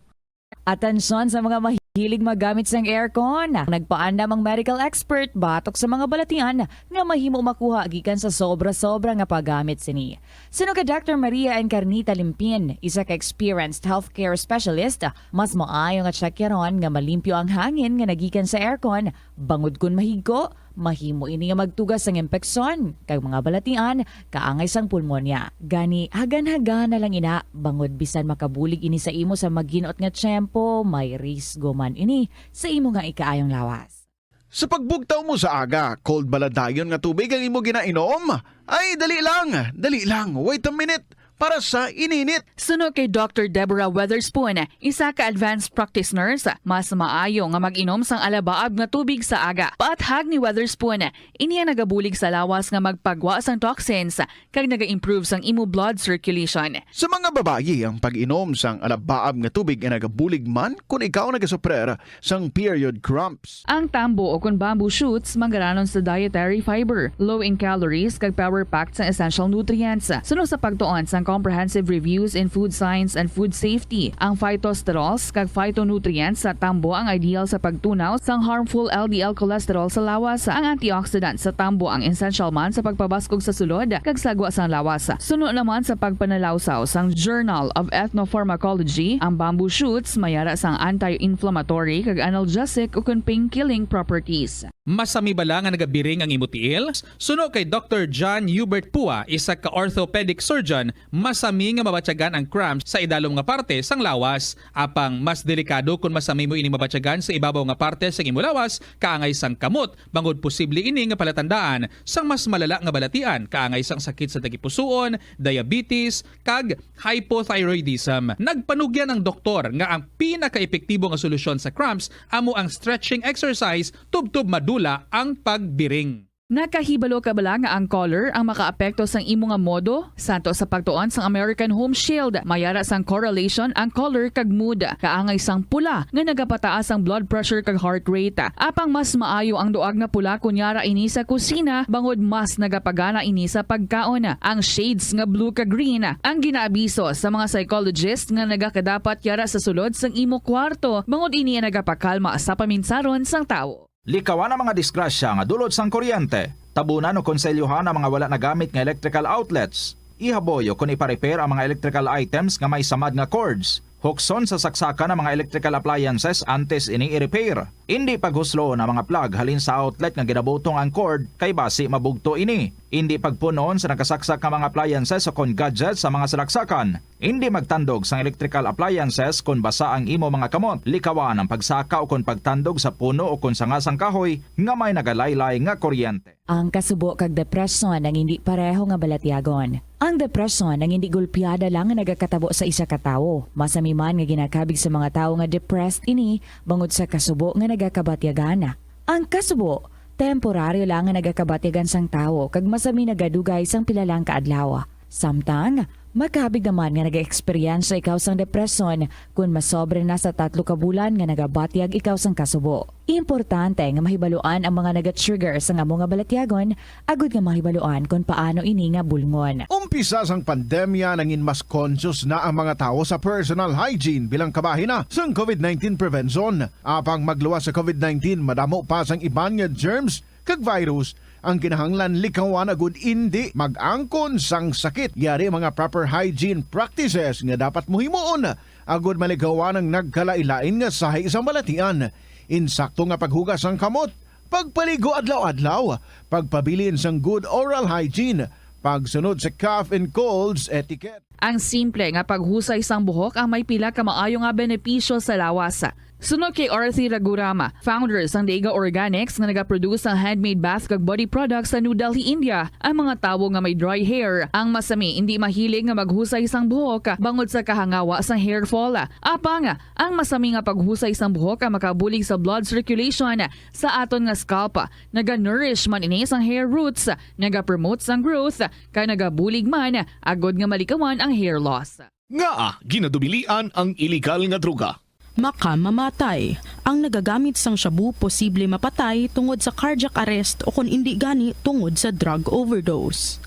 Atensyon sa mga mahilig magamit sang aircon. Nagpaandam ang medical expert batok sa mga balatian nga mahimo makuha gikan sa sobra-sobra nga paggamit sini. Suno kay Doctor Maria Encarnita Limpin, isa ka experienced healthcare specialist, mas maayo nga tsekyaron nga malimpyo ang hangin nga nagikan sa aircon, bangod kon mahigko, mahimo ini nga magtuga sang impeksyon kag mga balatian kaangay sang pulmonya. Gani, hagan-hagana lang ina, bangod bisan makabulig ini sa imo sa maginot nga tiyempo, may risgo man ini sa imo nga ikaayong lawas. Sa pagbugtaw mo sa aga, cold bala dayon nga tubig ang imo ginainom? Ay, dali lang, dali lang, wait a minute. para sa ininit. Suno kay Doctor Deborah Weatherspoon, isa ka advanced practice nurse, mas maayo nga mag-inom sang alabaab nga tubig sa aga. Paathag ni Weatherspoon, ini ang nagabulig sa lawas nga magpagwa sang toxins kag naga-improve sang imo blood circulation. Sa mga babayi, ang pag-inom sang alabaab nga tubig ay nagabulig man kon ikaw nagasuprer sang period cramps. Ang tambo o kon bamboo shoots manggaranon sa dietary fiber, low in calories, kag power-packed sang essential nutrients. Suno sa pagtuon sang Comprehensive Reviews in Food Science and Food Safety, ang phytosterols kag phytonutrients sa tambo ang ideal sa pagtunaw sang harmful L D L cholesterol sa lawas. Ang antioxidant sa tambo ang essential man sa pagpabaskog sa sulod kag sagwa sang lawas. Suno naman sa pagpanalawsaw sang Journal of Ethnopharmacology, ang bamboo shoots mayara sang anti-inflammatory kag analgesic ukon pain-killing properties. Masami bala nga nagabiring ang imo tiil? Suno kay Doctor John Hubert Pua, isa ka orthopedic surgeon, masami nga mabatyagan ang cramps sa idalom nga parte sang lawas. Apang mas delikado kon masami mo ining mabatyagan sa ibabaw nga parte sang imo lawas, kaangay sang kamot, bangod posible ini nga palatandaan sang mas malala nga balatian, kaangay sang sakit sa tagipusoon, diabetes, kag hypothyroidism. Nagpanugyan ang doktor nga ang pinakaepektibo nga solusyon sa cramps amo ang stretching exercise tubtob madula ang pagbiring. Nakahibalo ka bala nga ang color ang makaapekto sang imo nga modo? Santo sa pagtuon sang American Home Shield, mayara sang correlation ang color kag mood. Kaangay sang pula nga nagapataas ang blood pressure kag heart rate. Apang mas maayo ang duag nga pula kon yara ini sa kusina, bangod mas nagapagana ini sa pagkaon. Ang shades nga blue kag green ang ginaabiso sa mga psychologist nga nagakadapat yara sa sulod sang imo kwarto, bangod ini ang nagapakalma sa paminsaron sang tawo. Likawan ang mga disgrasya nga dulot sang kuryente. Tabunan o konselyuhan ang mga wala nagamit nga electrical outlets. Ihaboy o kon ipa-repair ang mga electrical items nga may samad nga cords. Hukson sa saksakan ang mga electrical appliances antes ini i-repair. Indi paghusloon ang mga plug halin sa outlet nga ginabutong ang cord, kay basi mabugto ini. Indi pagpun-on sa nakasaksak nga mga appliances o kon gadgets sa mga salaksakan. Indi magtandog sang electrical appliances kon basa ang imo mga kamot. Likawan ang pagsaka o kon pagtandog sa puno o kon sanga sang kahoy nga may nagalaylay nga kuryente. Ang kasubo kag depresyon ang indi pareho nga balatyagon. Ang depresyon ang indi golpeada lang nga nagakatabo sa isa ka tawo. Masami man nga ginakabig sa mga tawo nga depressed ini bangod sa kasubo nga nagakabatyagan. Ang kasubo, temporaryo lang nga nagakabatyagan sang tawo kag masami nagadugay sang pila lang ka adlaw. Samtang, makabig naman nga nag-eksperyensya ikaw sang depresyon kon masobra na sa tatlo ka bulan nga nagabatyag ikaw sang kasubo. Importante nga mahibaluan ang mga naga-trigger sang amo nga balatyagon agud nga mahibaluan kon paano ini nga bulngon. Umpisa sang pandemya, nangin mas conscious na ang mga tawo sa personal hygiene bilang kabahin na sang covid nineteen prevention. Apang magluwas sa covid nineteen, madamo pa sang iban nga germs kag virus ang kinahanglan likawan agud indi mag-angkon sang sakit. Yari mga proper hygiene practices nga dapat mo himuon agud malikawan ang nagkalain-lain nga sahi sang balatian. Insakto nga paghugas sang kamot, pagpaligo adlaw-adlaw, pagpabilin sang good oral hygiene, pagsunod sa cough and colds etiquette. Ang simple nga paghusay sang buhok ang may pila ka maayo nga benepisyo sa lawas. Suno kay Arthi Ragurama, founder sang Dega Organics nga nagaproduce sang handmade bath kag body products sa New Delhi, India, ang mga tawo nga may dry hair ang masami indi mahilig nga maghusay sang buhok bangod sa kahangawa sang hair fall. Apang, ang masami nga paghusay sang buhok ang makabulig sa blood circulation sa aton nga scalp. Naga-nourish man ini sang hair roots, nagapromote sang growth, kag nagabulig man agud nga malikawan ang hair loss. Ngaa ginadubilian ang iligal nga droga? Makamamatay. Ang nagagamit sang shabu posible mapatay tungod sa cardiac arrest o kon indi gani tungod sa drug overdose.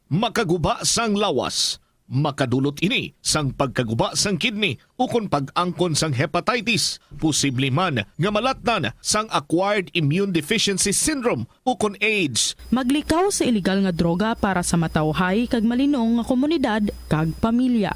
Makaguba sang lawas. Makadulot ini sang pagkaguba sang kidney ukon pag-angkon sang hepatitis. Posible man nga malatnan sang acquired immune deficiency syndrome ukon AIDS. Maglikaw sa iligal nga droga para sa matawhay kag malinong nga komunidad kag pamilya.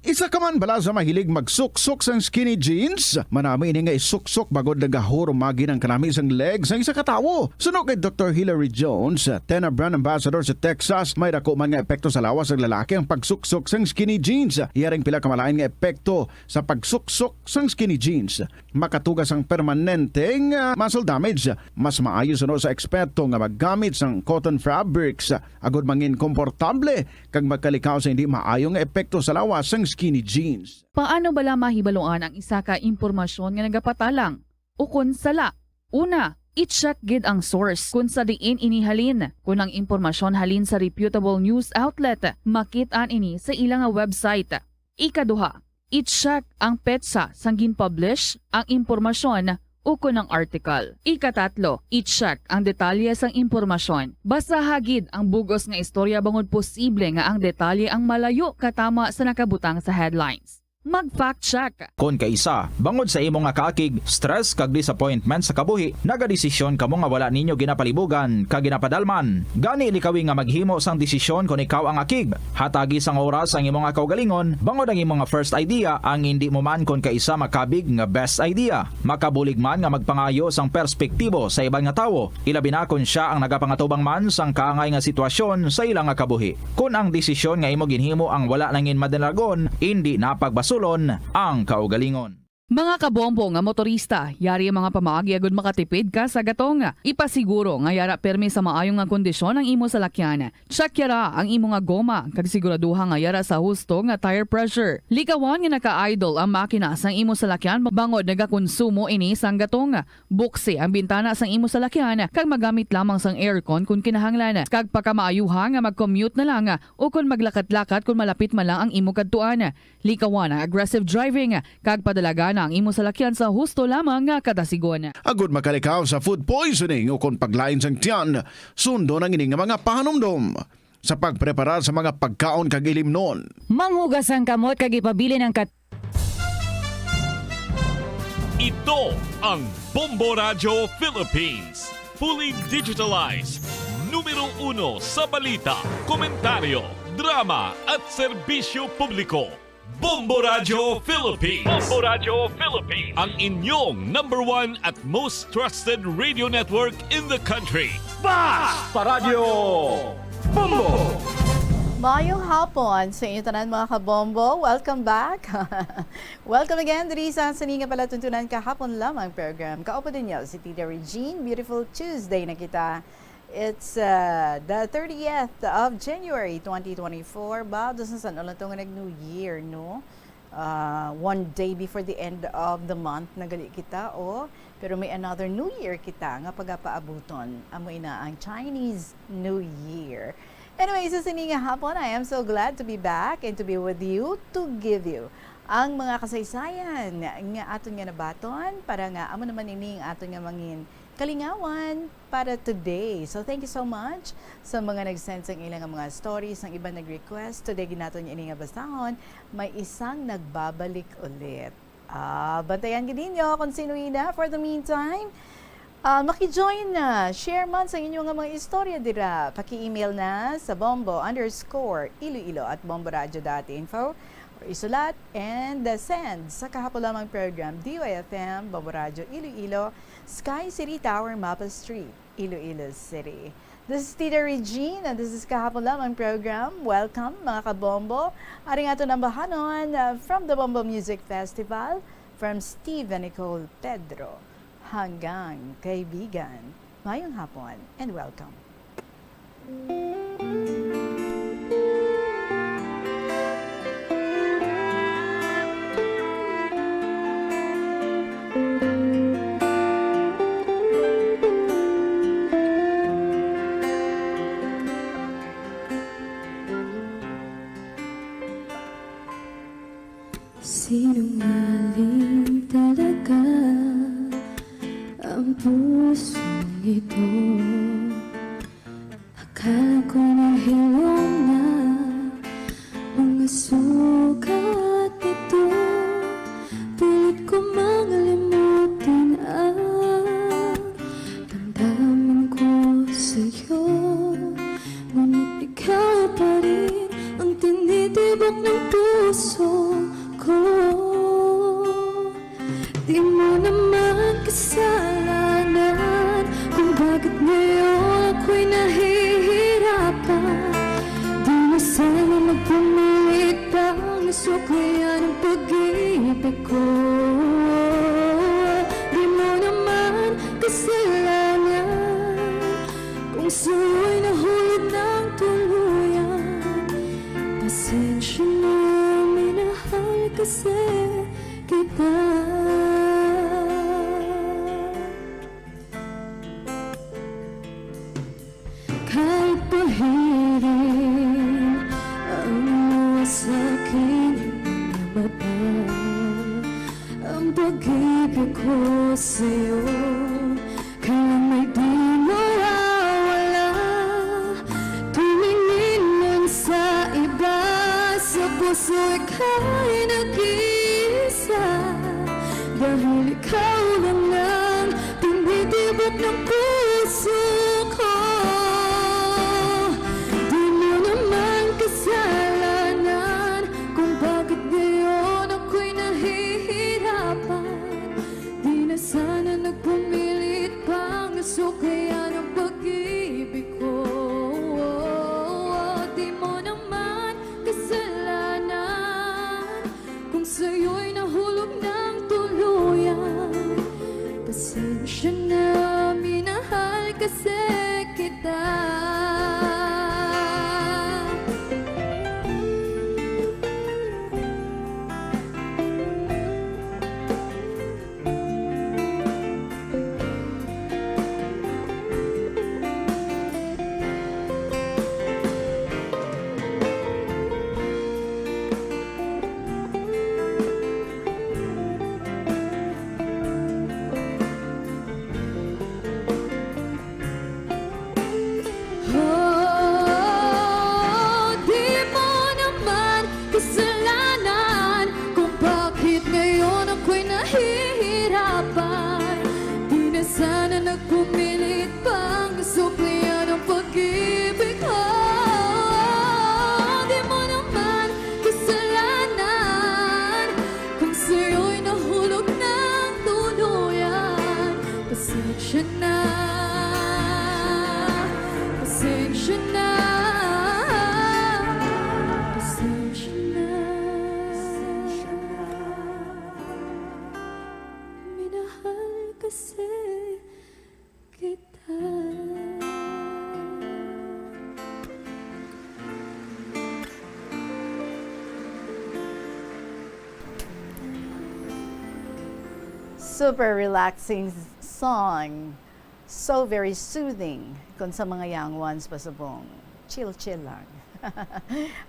Isa ka man bala sa mahilig magsuksok sang skinny jeans? Manami ini nga isuksok bangod nagahurumagi ang kanami sang leg sang isa ka tawo. Suno kay Doktor Hilary Jones, tenna brand ambassador sa Texas, may dako man nga epekto sa lawas sang lalaki ang pagsuksok sang skinny jeans. Iya ring pila ka malain nga epekto sa pagsuksok sang skinny jeans. Makatuga sang permanenteng, ah, muscle damage. Mas maayo suno sa eksperto nga maggamit sang cotton fabrics, ah, agod mangin komportable kag magkalikaw sa hindi maayo nga epekto sa lawas sang skinny jeans. Paano bala mahibaluan ang isa ka impormasyon nga nagapatalang ukon sala? Una, i-check gid ang source kon sa diin ini halin. Kon ang impormasyon halin sa reputable news outlet, makit-an ini sa ila nga website. Ikaduha, i-check ang petsa sang gin-publish ang impormasyon ukon ang article. Ikatatlo, i-check ang detalye sang impormasyon. Basaha gid ang bug-os nga istorya bangod posible nga ang detalye ang malayo katama sa nakabutang sa headlines. Mag-fact check. Kon kaisa, bangod sa imo nga kaakig, stress kag disappointment sa kabuhi, nagadesisyon kamo nga wala ninyo ginapalibugan kag ginapadalman. Gani, likawi nga maghimo sang desisyon kon ikaw ang akig. Hatagi sang oras ang imo nga kaugalingon, bangod ang imo nga first idea ang indi mo man kon kaisa makabig nga best idea. Makabulig man nga magpangayo sang perspektibo sa iban nga tawo, ilabi na kon sia ang nagapangatubang man sang kaangay nga sitwasyon sa ila nga kabuhi. Kon ang desisyon nga imo ginhimo ang wala nangin madalagon, indi na pagbasulon ang kaugalingon. Mga kabombo nga motorista, yari ang mga pamaagi agud makatipid ka sa gatong. Ipasiguro nga yara permi sa maayo nga kondisyon ang imo salakyan. Check yara ang imo nga goma kag siguraduha nga yara sa husto nga tire pressure. Likawan nga naka-idle ang makina sang imo salakyan bangod nagakonsumo ini sang gatong. Buksi ang bintana sang imo salakyan kag magamit lamang sang aircon kon kinahanglan. Kag pakamaayuha nga mag-commute na lang o kon maglakat-lakat kon malapit man lang ang imo kadtuan. Likawan ang aggressive driving kag padalagana ang imo salakyan sa husto lamang nga kadasigon. Agud makalikaw sa food poisoning o kon paglain sang tiyan, sundon ang ini nga mga pahanumdom sa pagpreparar sa mga pagkaon kag ilimnon. Manghugas ang kamot kag ipabilin ang kat- Ito ang Bombo Radyo Philippines. Fully digitalized. Numero uno sa balita, komentaryo, drama at serbisyo publiko. Bombo Radyo Philippines. Bombo Radyo Philippines. Ang inyong number one at most trusted radio network in the country. Basta Radyo Bombo! Mayong hapon sa inyo tanan, mga kabombo. Welcome back. Welcome again diri sa sini nga palatuntunan kahapon lamang program. Kaupo ninyo si Tita Regine. Beautiful Tuesday na kita. It's, uh, the thirtieth of January, twenty twenty-four. Ba, dos na san ulan to nga nag-New Year, no? Uh, one day before the end of the month na gali kita, oh. Pero may another New Year kita nga pagapaabuton. Amo ina ang Chinese New Year. Anyway, sa sini nga hapon, I am so glad to be back and to be with you, to give you ang mga kasaysayan nga aton nga nabaton para nga amo naman ini ang aton nga mangin kalingawan para today. So, thank you so much sa mga nag-send sang ilang mga stories, ang iban nag-request. Today, ginaton niya ini nga basahon, may isang nagbabalik ulit. Ah, bantayan gid ninyo kung sino ina. For the meantime, ah, maki-join na. Share man sa inyo nga mga istorya dira. Paki-email na sa bombo underscore iloilo at bomboradio dot info or isulat and, uh, send sa kahapon lamang program, D Y F M, Bombo Radyo Iloilo, Sky City Tower, Mapa Street, Iloilo City. This is Tita Regine, and this is Kahapon Lamang Program. Welcome, mga kabombo. Ari nga aton ambahanon, uh, from the Bombo Music Festival, from Steve and Nicole Pedro. Hanggang kaibigan. Mayong hapon and welcome. Sinungaling talaga ang pusong ito. Akala ko nang hilom na mga sugat nito. Pilit ko mang limutin ang damdamin ko sa'yo. Ngunit ikaw pa rin ang tinitibok ng puso. Pumilit pang suklian ang pag-ibig ko. Di mo naman kasalanan kung sa'yo'y nahulog ng tuluyan. Pasensya na, minahal kasi kita. Kahit pahirin ang luha sa aking mga mata, ang pag-ibig ko sa'yo, kailan may di mawawala. Tumingin man sa iba, sa puso ika'y nag-iisa. Dahil ikaw lang ang tumitibok ng puso ko. Di mo naman kasalanan kung bakit ngayon ako'y nahihirapan. Di na sana nagpumilit pang suklian ang pag-ibig ko. Di mo naman kasalanan kung sa'yo'y nahulog ng tuluyan. Pasensya na, minahal kasi kita. Oh, di mo naman kasalanan kung bakit ngayon ako'y nahihirapan. Di na sana nagpumilit pang suklian ang pag-ibig ko. Di mo naman kasalanan kung sa'yo'y nahulog ng tuluyan. Pasensya na, pasensya na, pasensya na. Minahal kasi kita. Super relaxing song. So very soothing. Kung sa mga young ones pa subong, chill-chill lang.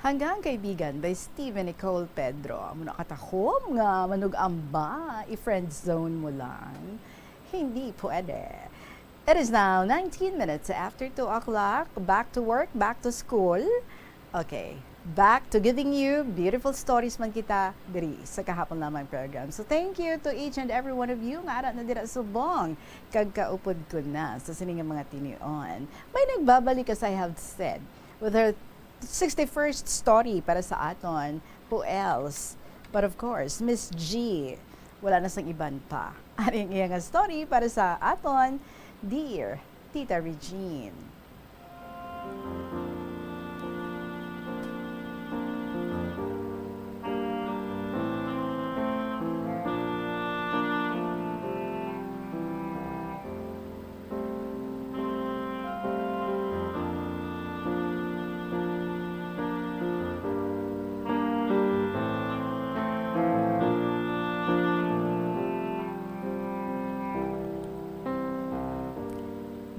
Hanggang Kaibigan by Steven Nicole Pedro. Amo na katahom nga manug-amba, i-friend zone mo lang. Hindi pwede. It is now nineteen minutes after two o'clock. Back to work, back to school. Okay, back to giving you beautiful stories man kita diri sa Kahapon Lamang program. So thank you to each and every one of you nga ara na dira subong kag kaupod ko na sa sini nga mga tinion. May nagbabalik, as I have said, with her sixty-first story para sa aton. Who else? But of course, Miss G. Wala na sang iban pa. Ari ang iya nga story para sa aton, Dear Tita Regine.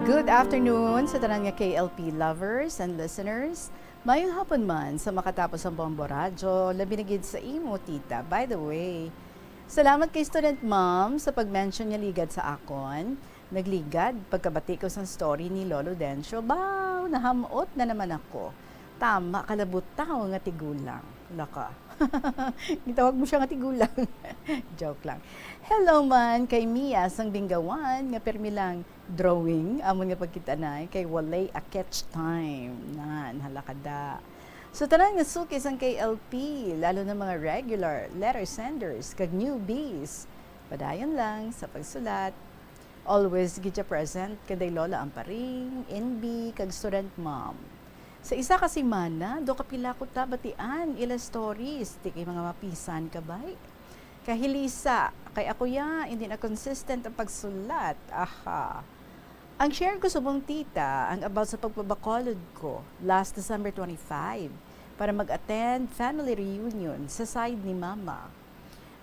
Good afternoon sa tanan nga K L P lovers and listeners. Mayong hapon man sa makatapos ang Bombo Radyo, labi na gid sa imo, tita. By the way, salamat kay Student Mom sa pag-mention niya ligad sa akon. Nagligad, pagkabati ko sang story ni Lolo Dencio, baw, nahamot na naman ako. Tama ka, labutaw nga tigulang. Laka. Gitawag mo siya nga tigulang. Joke lang. Hello man kay Mia sang Binggawan nga permi lang drawing, amon nga pagkita-anay kay walay a catch time. Nan, hala ka da. Sa tanan nga suki sang K L P, lalo na mga regular letter senders kag newbies, padayon lang sa pagsulat. Always gid siya present, kanday Lola Amparing, N B, kag Student Mom. Sa isa ka semana, do kapila ko ta batian ila stories, di kay mga mapisan ka bay. Kahilisa, kay ako ya, hindi na consistent ang pagsulat. Aha. Ang share ko subong tita, ang about sa pagpabakolod ko last December twenty-five para mag-attend family reunion sa side ni mama.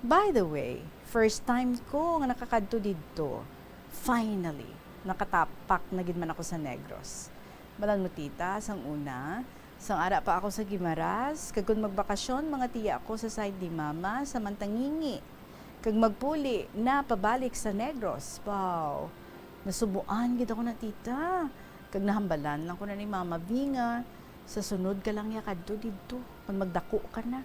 By the way, first time ko nga nakakadto didto. Finally, nakatapak na gid man ako sa Negros. Balan mo tita, sang una, sang ara pa ako sa Guimaras, kag kon magbakasyon mga tiya ko sa side ni mama sa Mantangingi, kag magpuli na pabalik sa Negros. Wow! Nasubuan gid ako na tita, kag nahambalan lang ko na ni Mama V nga sa sunod ka lang ya kadto didto, kon magdako ka na.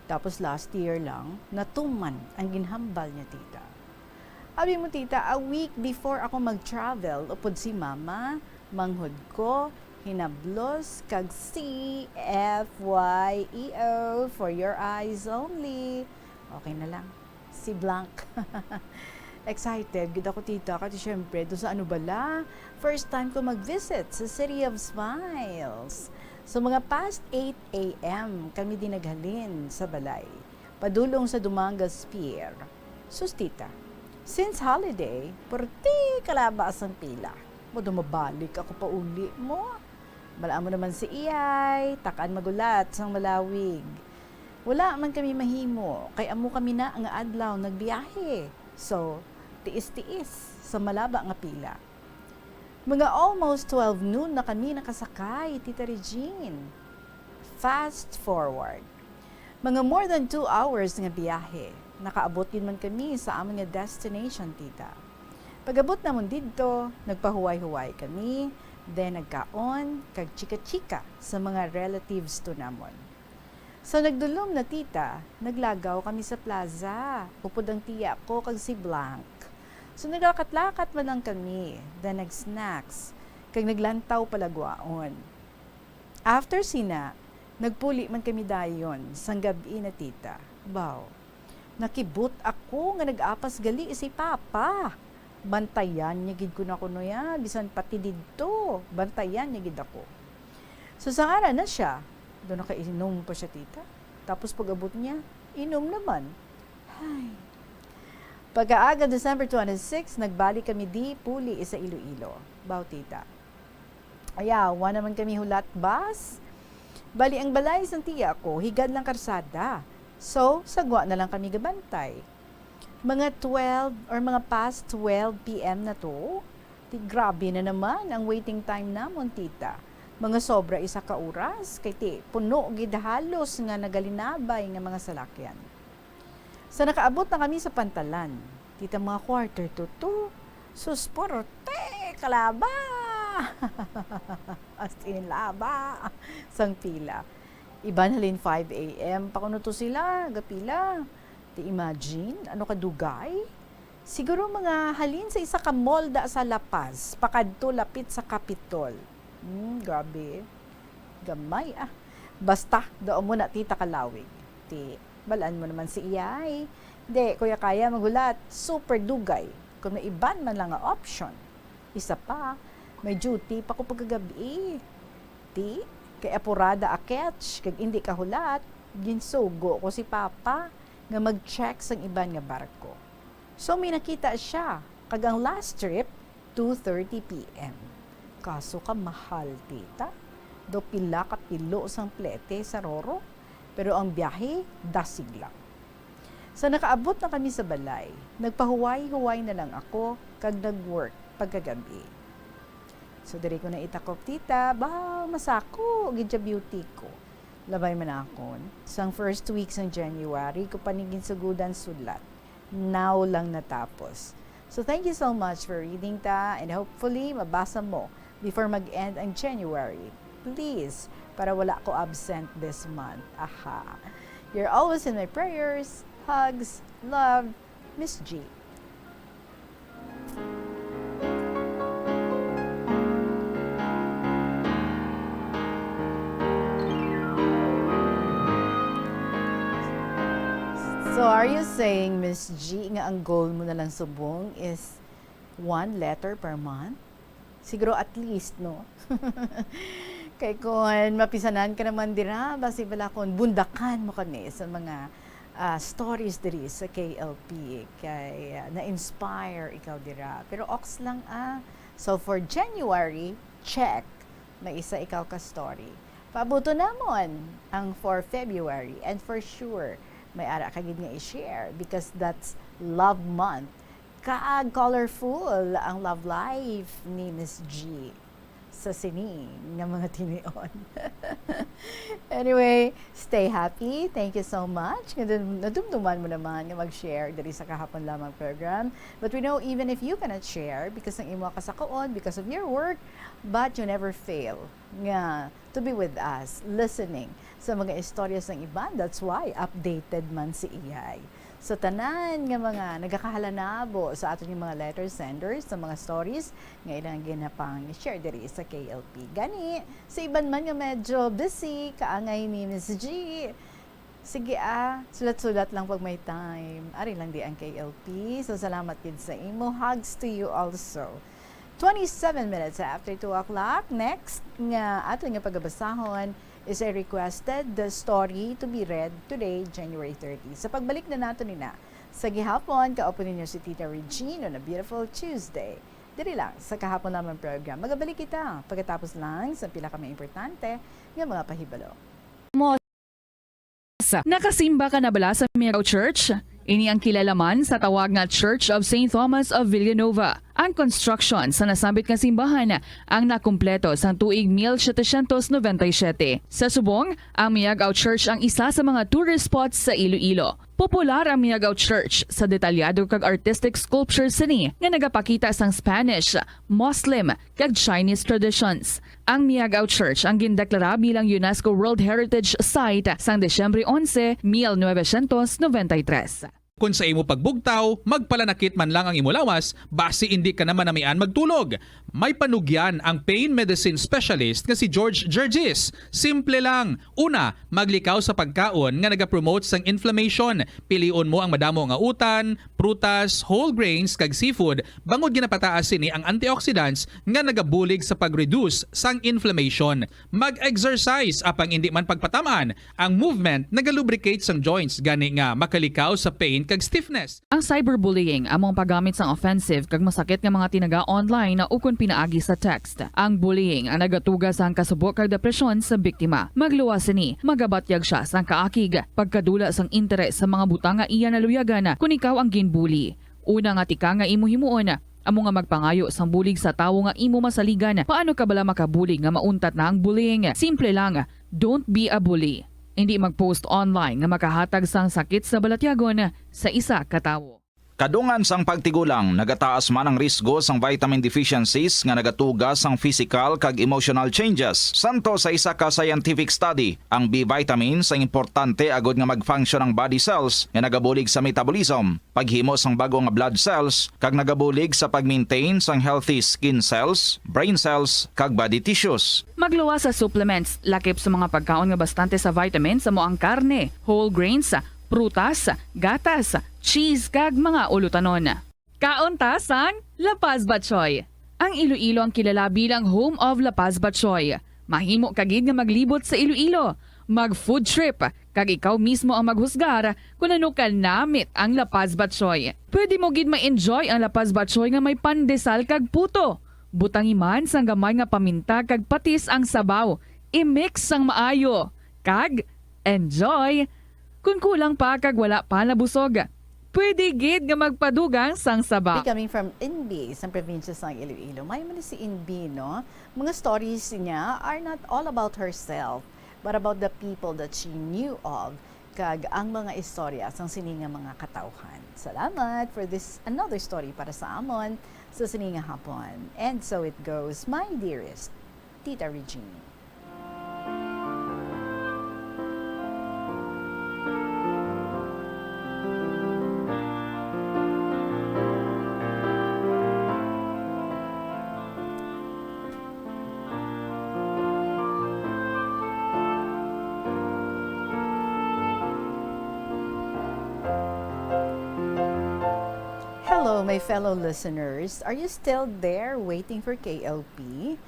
Tapos last year lang, natuman ang ginhambal niya, tita. Abi mo, tita, a week before ako mag-travel, upod si mama, manghod ko, hinablos, kag C F Y E O, for your eyes only. Okay na lang. Si blank. Excited gid ako, tita, kasi syempre, do sa ano bala, first time ko mag-visit sa City of Smiles. So, mga past eight a m kami di naghalin sa balay, padulong sa Dumangas Pier. Sus, tita, since holiday, purti kalaba sang pila. Mo do mabalik ako pa uli mo. Balaan mo naman si iyay, takaan magulat sang malawig. Wala man kami mahimo, kay amo kami na nga adlaw nagbiyahe. So, tiis-tiis sa malaba nga pila. Mga almost twelve noon na kami nakasakay, Tita Regine. Fast forward. Mga more than two hours nga biyahe, nakaabot gid man kami sa amon nga destination, tita. Pag-abot namon didto, nagpahuway-huway kami, then nagkaon, kag chika-chika sa mga relatives to namon. Sa nagdulom na, tita, naglagaw kami sa plaza, upod ang tiya ko kag si Blank. So, naglakat-lakat man lang kami, then nag-snacks, kag naglantaw palagwaon. After sina, nagpuli man kami dayon sang gab-i na, tita. Baw, nakibot ako nga nag-apas gali si Papa. Bantayan niya gid ko na kuno ya, bisan pati didto, bantayan niya gid ako. So, sang ara na siya, do nakainom pa siya, tita. Tapos pag-abot niya, inom naman. Ay. Pagkaaga December twenty-six, nagbalik kami di puli sa Iloilo. Baw, tita. Ayaw, wa naman kami hulat bus. Bali, ang balay sang tiya ko, higad lang karsada. So, sagwa na lang kami gabantay. Mga twelve or mga past twelve p m na to. Ti, grabe na naman ang waiting time namon, tita. Mga sobra isa ka oras, kay ti, puno gid halos nga nagalinabay nga mga salakyan. Sa nakaabot na kami sa pantalan, tita, mga quarter to two, sus, puerte kalaba! As in, laba! Sang pila. Iban halin five a m pa kuno to sila, gapila. Ti, imagine, ano kadugay? Siguro mga halin sa isa ka mall da sa La Paz, pakadto lapit sa Capitol. Hmm, grabe. Gamay, ah. Basta, daw mo na, tita, kalawig. Ti, balaan mo naman si iyay. Di, kuya, kaya maghulat, super dugay. Kung may iban man lang nga option. Isa pa, may duty pa ko pagkagabi. Ti, kay apurada aketch, kag indi kahulat, ginsugo ko si Papa nga mag-check sang iban nga barko. So, may nakita siya, kag ang last trip, two thirty p m. Kaso ka mahal, tita. Do pila ka pilo sang plete sa Roro, pero ang biyahe, dasig lang. Sa nakaabot na kami sa balay, nagpahuway-huway na lang ako kag nag-work pagkagabi. So, diri ko na itakop, tita, ba, masako gid ya beauty ko. Labay man akon, sang first week sang January ko pa ni ginsugudan sulat. Now lang natapos. So, thank you so much for reading ta, and hopefully, mabasa mo before mag-end ang January. Please, para wala ko absent this month. Aha. You're always in my prayers. Hugs. Love, Miss G. So, are you saying, Miss G, nga ang goal mo na lang subong is one letter per month? Siguro at least, no? Kay kon mapisanan ka naman dira, basi bala kon bundakan mo kami sa mga, ah, stories diri sa K L P, kay, ah, na-inspire ikaw dira. Pero oks lang, ah. So, for January, check. May isa ikaw ka story. Paabuto namon ang for February, and for sure, may ara ka gid nga i-share because that's love month. Kaag colorful ang love life ni Miss G sa sini nga mga tinion. Anyway, stay happy. Thank you so much nga dun-, nadumduman mo naman nga mag-share diri sa Kahapon Lamang program. But we know, even if you cannot share because ng imo kasakoon, because of your work, but you never fail nga to be with us, listening sa mga istorya sang iban. That's why updated man si Ihay. Sa tanan nga mga nagakahalanabo sa aton nga mga letter senders, sa mga stories nga ilang ginapang-share diri sa K L P. Gani, sa iban man nga medyo busy, kaangay ni Miss G, sige, ah, sulat-sulat lang pag may time. Ari lang di ang K L P. So, salamat gid sa imo. Hugs to you also. Twenty-seven minutes after two o'clock. Next nga aton nga pagabasahon is a requested the story to be read today, January thirty. Sa pagbalik na nato nina sa gihapon, kaupo ninyo si Tita Regine on a beautiful Tuesday. Diri lang sa Kahapon Lamang program. Magabalik kita pagkatapos lang sa pila ka mga importante nga mga pahibalo. Nakasimba ka na bala sa Miagao Church? Ini ang kilala man sa tawag nga Church of Saint Thomas of Villanueva. Ang construction sa nasambit nga simbahan ang nakumpleto sang tuig mil setecientos noventa y siete. Sa subong, ang Miagao Church ang isa sa mga tourist spots sa Iloilo. Popular ang Miagao Church sa detalyado kag artistic sculptures sini nga nagapakita sang Spanish, Muslim, kag Chinese traditions. Ang Miagao Church ang gindeklara bilang UNESCO World Heritage Site sang Disyembre onse, mil novecientos noventa y tres. Kon sa imo pagbugtaw, magpalanakit man lang ang imo lawas, basi indi ka na manamian magtulog. May panugyan ang pain medicine specialist nga si George Gergis. Simple lang. Una, maglikaw sa pagkaon nga nagapromote sang inflammation. Pilion mo ang madamo nga utan, prutas, whole grains, kag seafood, bangod ginapataas sini ang antioxidants nga nagabulig sa pag-reduce sang inflammation. Mag-exercise, apang indi man pagpatam-an, ang movement nagalubricate sang joints, gani nga makalikaw sa pain kag stiffness. Ang cyberbullying amo ang paggamit sang offensive kag masakit nga mga tinaga online ukon pinaagi sa text. Ang bullying ang nagatuga sang kasubo kag depresyon sa biktima. Magluwas sini, magabatyag sia sang kaakig, pagkadula sang interes sa mga butang nga iya naluyagan kon ikaw ang ginbully. Una nga tikang nga imo himuon, amo nga magpangayo sang bulig sa tawo nga imo masaligan. Paano ka bala makabulig nga mauntat na ang bullying? Simple lang, don't be a bully. Indi mag-post online nga makahatag sang sakit sa balatyagon sa isa ka tawo. Kadungan sang pagtigulang, nagataas man ang risgo sang vitamin deficiencies nga nagatuga sang physical kag emotional changes. Santo sa isa ka scientific study, ang B vitamins ang importante agud nga mag-function ang body cells nga nagabulig sa metabolism, paghimo sang bag-o nga blood cells, kag nagabulig sa pag-maintain sang healthy skin cells, brain cells, kag body tissues. Magluwas sa supplements, lakip sa mga pagkaon nga bastante sa vitamins, amo ang karne, whole grains, prutas, gatas, cheese, kag mga ulutanon. Kaon ta sang La Paz Batchoy. Ang Iloilo ang kilala bilang home of La Paz Batchoy. Mahimo ka gid nga maglibot sa Iloilo, mag-food trip, kag ikaw mismo ang maghusgar kon ano ka namit ang La Paz Batchoy. Pwede mo gid ma-enjoy ang La Paz Batchoy nga may pandesal kag puto. Butangi man sang gamay nga paminta kag patis ang sabaw. I-mix sang maayo. Kag enjoy! Kon kulang pa kag wala pa nabusog, pwede gid nga magpadugang sang saba. Coming from Inbi, sa probinsya sang Iloilo. May man si Inbi, no? Mga stories niya are not all about herself, but about the people that she knew of, kag ang mga istorya sang sini nga mga katawhan. Salamat for this another story para sa amon sa sini nga hapon. And so it goes, my dearest Tita Regine. Hello, my fellow listeners. Are you still there waiting for K L P?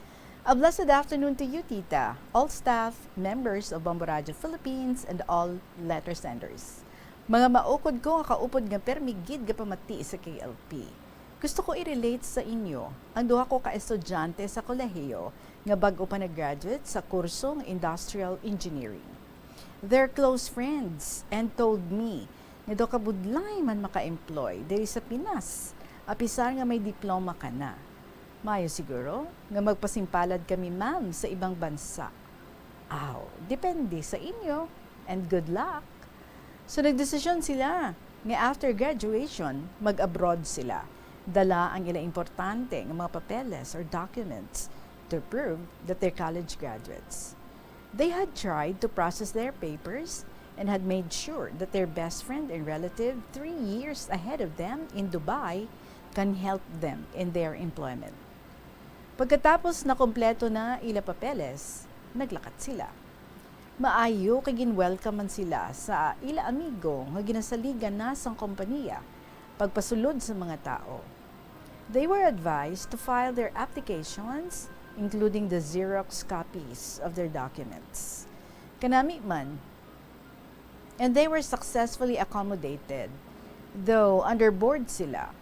A blessed afternoon to you, Tita, all staff, members of Bombo Radio Philippines, and all letter senders. Mga maukod ko nga kaupod nga permi gid nga pamati sa K L P. Gusto ko i-relate sa inyo ang duha ko ka estudyante sa kolehiyo nga bag-o pa nag-graduate sa kursong Industrial Engineering. They're close friends and told me nga daw kabudlay man maka-employ diri sa Pinas, apisar nga may diploma ka na. Maayo siguro nga magpasimpalad kami, ma'am, sa ibang bansa. Aw, depende sa inyo, and good luck. So nagdesisyon sila nga after graduation, mag-abroad sila. Dala ang ila importante nga mga papeles or documents to prove that they're college graduates. They had tried to process their papers and had made sure that their best friend and relative three years ahead of them in Dubai can help them in their employment. Pagkatapos na kompleto na ila papeles, naglakat sila. Maayo kay gin-welcome man sila sa ila amigo nga ginasaligan na sang kompaniya pagpasulod sa mga tawo. They were advised to file their applications, including the Xerox copies of their documents. Kanami man, and they were successfully accommodated, though underboard sila.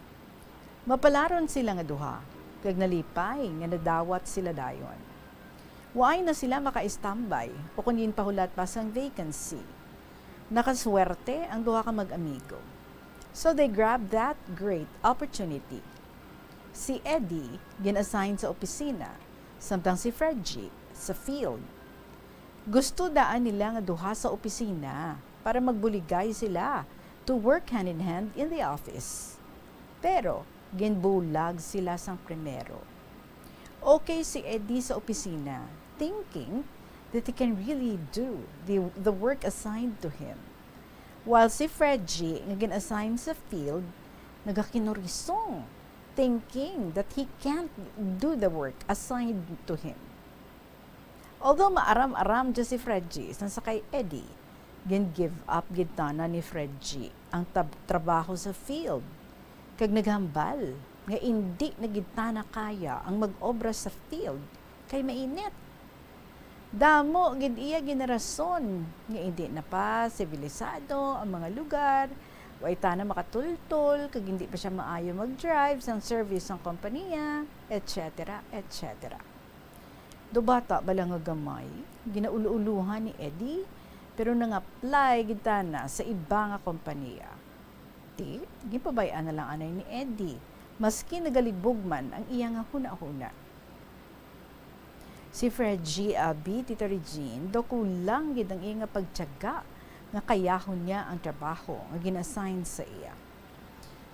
Mapalaron sila nga duha, kag nalipay nga nadawat sila dayon. Waay na sila makaistambay o kon ginpahulat pa sang vacancy. Nakaswerte ang duha ka mag-amigo. So they grabbed that great opportunity. Si Eddie gin-assign sa opisina, samtang si Fredgie sa field. Gusto daan nila nga duha sa opisina para magbuligay sila to work hand in hand in the office. Pero ginbulag sila sang primero. Okay si Eddie sa opisina, thinking that he can really do the, the work assigned to him. While si Fredgie nga gin-assign sa field, nagakinurisong, thinking that he can't do the work assigned to him. Although maaram-aram dya si Fredgie sang sa kay Eddie, gin-give up gid tana ni Fredgie ang tab-, trabaho sa field, kag naghambal nga indi na gid tana kaya ang mag-obra sa field kay mainit. Damo gid iya ginarason nga indi na pa sibilisado ang mga lugar, way tana makatultol, kag indi pa sia maayo mag-drive sang service sang kompaniya, et cetera, et cetera. Daw bata bala nga gamay, ginaulo-ulohan ni Eddie, pero nang-apply gid tana sa iba nga kompaniya. Ti, ginpabay-an na lang anay ni Eddie, maski nagalibog man ang iya nga hunahuna. Si Fredgie, abi, Tita Regine, daw kulang gid ang iya nga pagtiyaga nga kayahon niya ang trabaho nga gin-assign sa iya.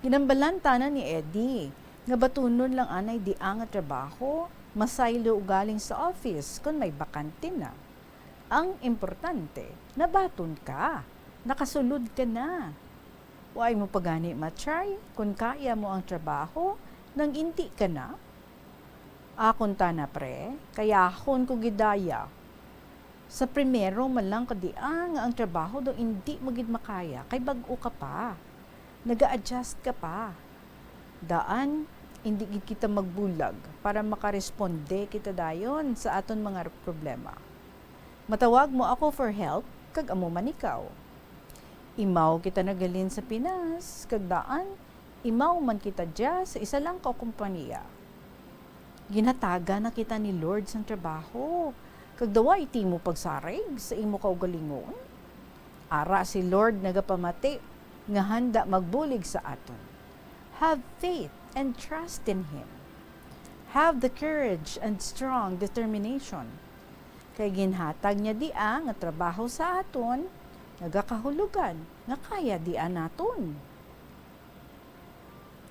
Ginhambalan tana ni Eddie nga batunon lang anay dia nga trabaho, masaylo ugaling sa office kon may bakante na. Ang importante, nabaton ka, nakasulod ka na. Wala mo pa gani ma-try kon kaya mo ang trabaho nang indi ka na? Akon tana, pre, kayahon ko gid daya. Sa primero man lang ka dia nga ang trabaho daw indi mo gid makaya kay bag-o ka pa. Naga-adjust ka pa. Daan, indi gid kita magbulag para makaresponde kita dayon sa aton mga problema. Matawag mo ako for help, kag amo man ikaw. Imaw kita naghalin sa Pinas, kag daan, imaw man kita dya sa isa lang ka kompanya. Ginhatagan na kita ni Lord sang trabaho, kag dawa iti mo pagsarig sa imo kaugalingon. Ara si Lord nagapamati nga handa magbulig sa aton. Have faith and trust in Him. Have the courage and strong determination. Kay ginhatag niya dia nga trabaho sa aton nga gakahulugan nga kaya dia naton.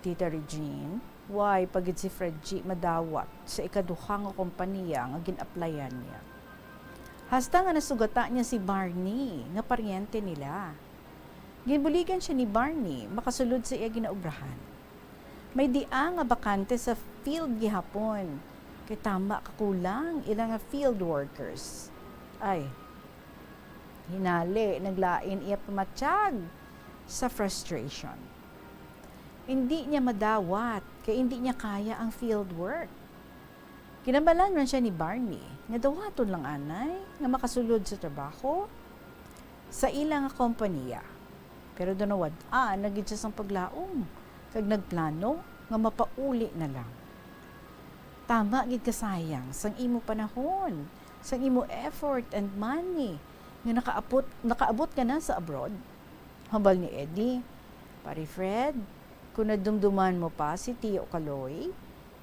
Tita Regine, wala pa gid si Fredgie madawat sa ikaduha nga kompanya nga gin-applyan niya. Hasta nga nasugata niya si Barney nga paryente nila. Ginbuligan sia ni Barney makasulod sa iya ginaobrahan. May dia nga bakante sa field gihapon, kay tama ka kulang ila nga field workers. Ay, hinali naglain iya pamatyag sa frustration. Indi niya madawat kay indi niya kaya ang field work. Ginhambalan man sia ni Barney nga dawaton lang anay nga makasulod sa trabaho sa ila nga kompanya. Pero dunawad-an na gid sia sang paglaom kag nagplano nga mapauli na lang. "Tama gid ka sayang sang imo panahon, sang imo effort and money nga nakaapot, nakaabot ka na sa abroad," hambal ni Eddie. "Pare Fred, kung nadumduman mo pa si Tio Kaloy,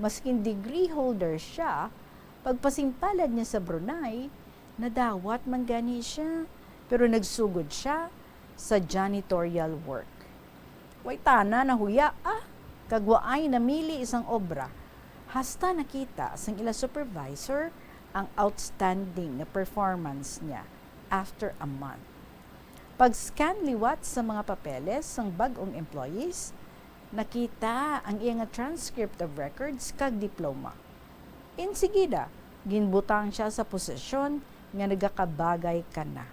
maskin degree holder sia, pagpasimpalad niya sa Brunei, nadawat man gani sia, pero nagsugod sia sa janitorial work. Way tana nahuya, ah, kag waay namili sang obra, hasta nakita sang ila supervisor ang outstanding nga performance niya after a month." Pag-scan liwat sa mga papeles sang bag-ong employees, nakita ang iya nga transcript of records kag diploma. Insigida, ginbutang sia sa posisyon nga nagakabagay kana.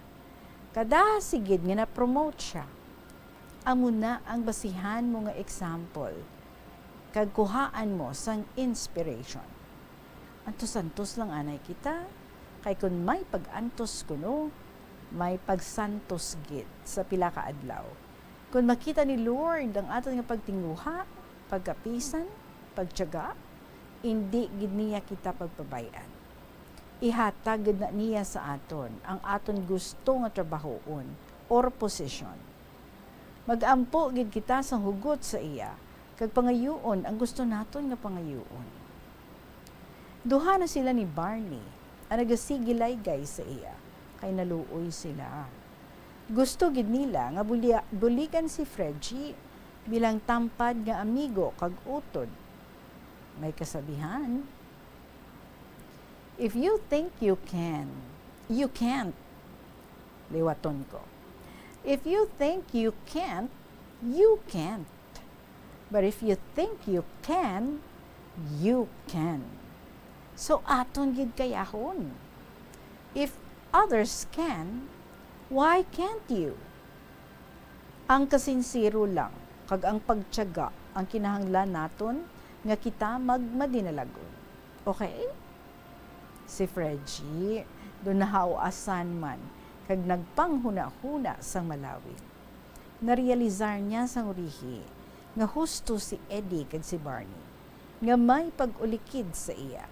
Kadasig gid nga na-promote sia. Amo na ang basihan mo nga example, kag kuhaan mo sang inspiration. Antos-antos lang anay kita, kay kon may pag-antos kuno, may pagsantos gid sa pila ka adlaw. Kon makita ni Lord ang aton nga pagtinguha, pagkapisan, pagtiyaga, indi gid niya kita pagpabay-an. Ihatag gid na niya sa aton ang aton gusto nga trabahoon or posisyon. Mag-ampo gid kita sang hugot sa iya, kag pangayuon ang gusto naton nga pangayuon. Duha na sila ni Barney, ang nagasigi laygay sa iya, kay naluoy sila. Gusto gid nila nga bulia-, buligan si Freddy bilang tampad nga amigo kag utod. May kasabihan, "If you think you can, you can't." Liwaton ko. "If you think you can't, you can't. But if you think you can, you can." So, aton gid kayahon. If others can, why can't you? Ang kasinsero lang kag ang pagtiyaga ang kinahanglan naton nga kita magmadinalagon. Okay? Si Freddy, do nahawasan man kag nagpanghunahuna sang malawig. Narealisar niya sang urihi nga husto si Eddie kag si Barney nga may pag-ulikid sa iya.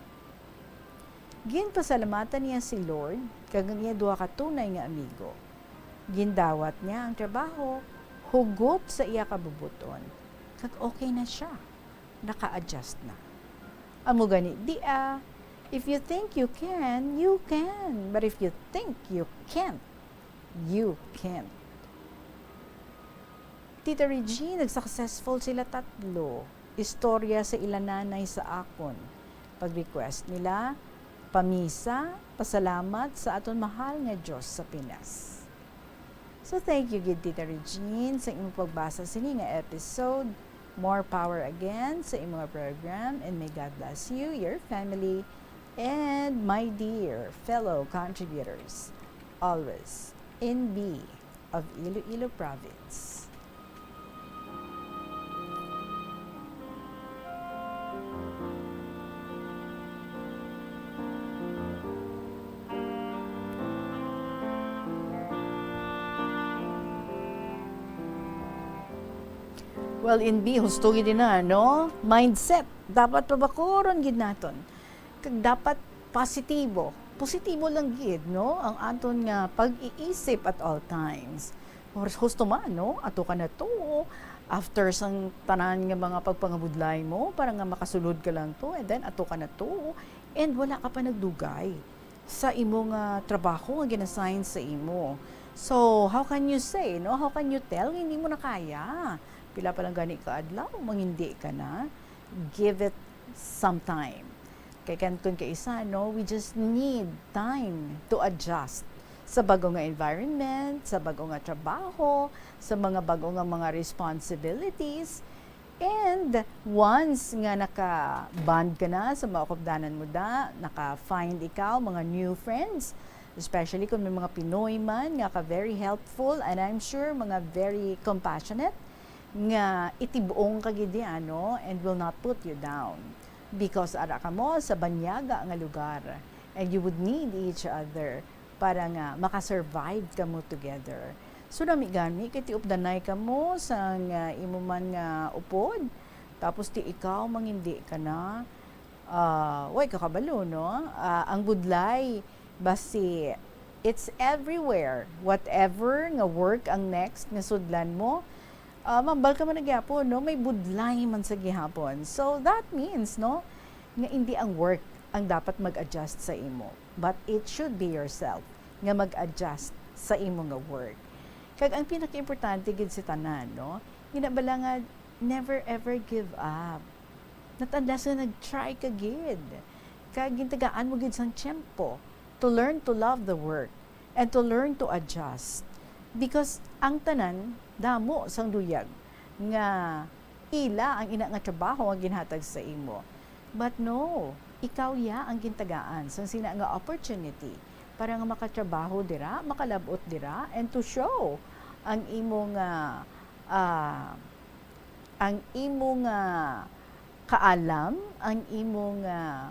Ginpasalamatan niya si Lord kag ang iya duha ka tunay nga amigo. Gindawat niya ang trabaho hugot sa iya kabubot-on, kag okay na sia. Naka-adjust na. Amo gani dia, if you think you can, you can. But if you think you can't, you can't. Tita Regine, nag-successful sila tatlo. Istorya sa ila nanay sa akon. Pag-request nila, pamisa, pasalamat sa aton mahal nga Dios sa Pinas. So, thank you gid, Tita Regine, sa imong pagbasa sini nga episode. More power again sa imong program, and may God bless you, your family, and my dear fellow contributors, always in B of Iloilo Province. Well, in B, husto gid na, no? Mindset. Dapat pabakuron gid naton. Kag dapat positibo. Positibo lang gid, no? Ang aton nga pag-iisip at all times. Hus-, husto man, no? Ato ka na to. After sang tanan nga mga pagpangabudlay mo, para nga makasulod ka lang to, and then ato ka na to. And wala ka pa nagdugay sa imo nga trabaho nga gin-assign sa imo. So, how can you say, no? How can you tell nga hindi mo na kaya? Pila pa lang gani ka adlaw, mangindi ka na. Give it some time. Kay kan-, kun kaisa, no, we just need time to adjust sa bago nga environment, sa bago nga trabaho, sa mga bago nga mga responsibilities. And once nga naka-bond ka na sa mga kaupdanan mo da, naka-find ikaw mga new friends, especially kung may mga Pinoy man nga ka very helpful, and I'm sure mga very compassionate, nga itib-ong ka gid, ano, and will not put you down. Because ara kamo sa banyaga nga lugar, and you would need each other para nga makasurvive kamo together. So, nami gani kay tiupdanay kamo sang, ah, imo man nga upod, tapos ti ikaw mangindi ka na, ah, way ka kabalo, no? Ah, ang budlay, basi, it's everywhere. Whatever nga work ang next nga sudlan mo, ah, mambal ka man na gyapon, no? May budlay man sa gihapon. So, that means, no, nga hindi ang work ang dapat mag-adjust sa imo, but it should be yourself nga mag-adjust sa imo nga work. Kag ang pinakaimportante gid sa tanan, no, ina bala nga never ever give up. Not unless nga nag-try ka gid. Kag gintagaan mo gid sang tiyempo to learn to love the work and to learn to adjust. Because ang tanan damo sang luyag nga ila ang ina nga trabaho nga ginhatag sa imo. But no, ikaw ya ang gintagaan sang sina nga opportunity para nga makatrabaho dira, makalab-ot dira, and to show ang imo nga, ah, ang imo nga kaalam, ang imo nga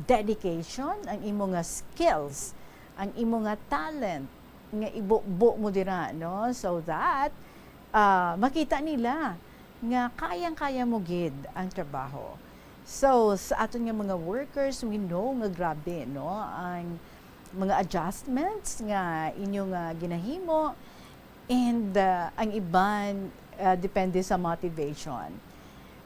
dedication, ang imo nga skills, ang imo nga talent nga ibubo mo dira, no? So that, ah, makita nila nga kayang-kaya mo gid ang trabaho. So, sa aton nga mga workers, we know nga grabe, no, ang mga adjustments nga inyo nga ginahimo, and, ah, ang iban, ah, depende sa motivation.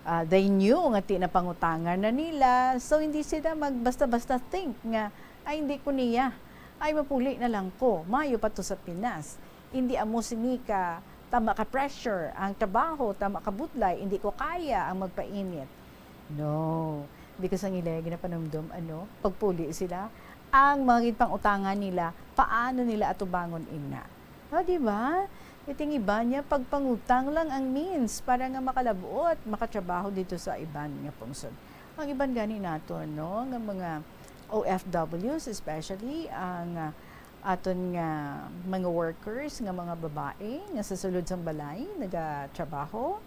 Ah, they knew nga ti napangutangan na nila, so hindi sila magbasta-basta think nga, "Ay, hindi ko niya. Ay, mapuli na lang ko. Mayo pa to sa Pinas. Hindi amo sini ka, tama ka pressure ang trabaho, tama ka budlay, hindi ko kaya ang magpainit." No. Because ang ila ginapanumdom, ano, pagpuli sila, ang mga ginpangutangan nila, paano nila atubangon ina? O, di ba? Iting iba niya, pagpangutang lang ang means para nga makalabot, makatrabaho dito sa iban nga pungsod. Ang iban gani nato, no, nga mga O F Ws, especially ang, ah, aton nga mga workers, nga mga babae nga sa sulod sang balay nagatrabaho,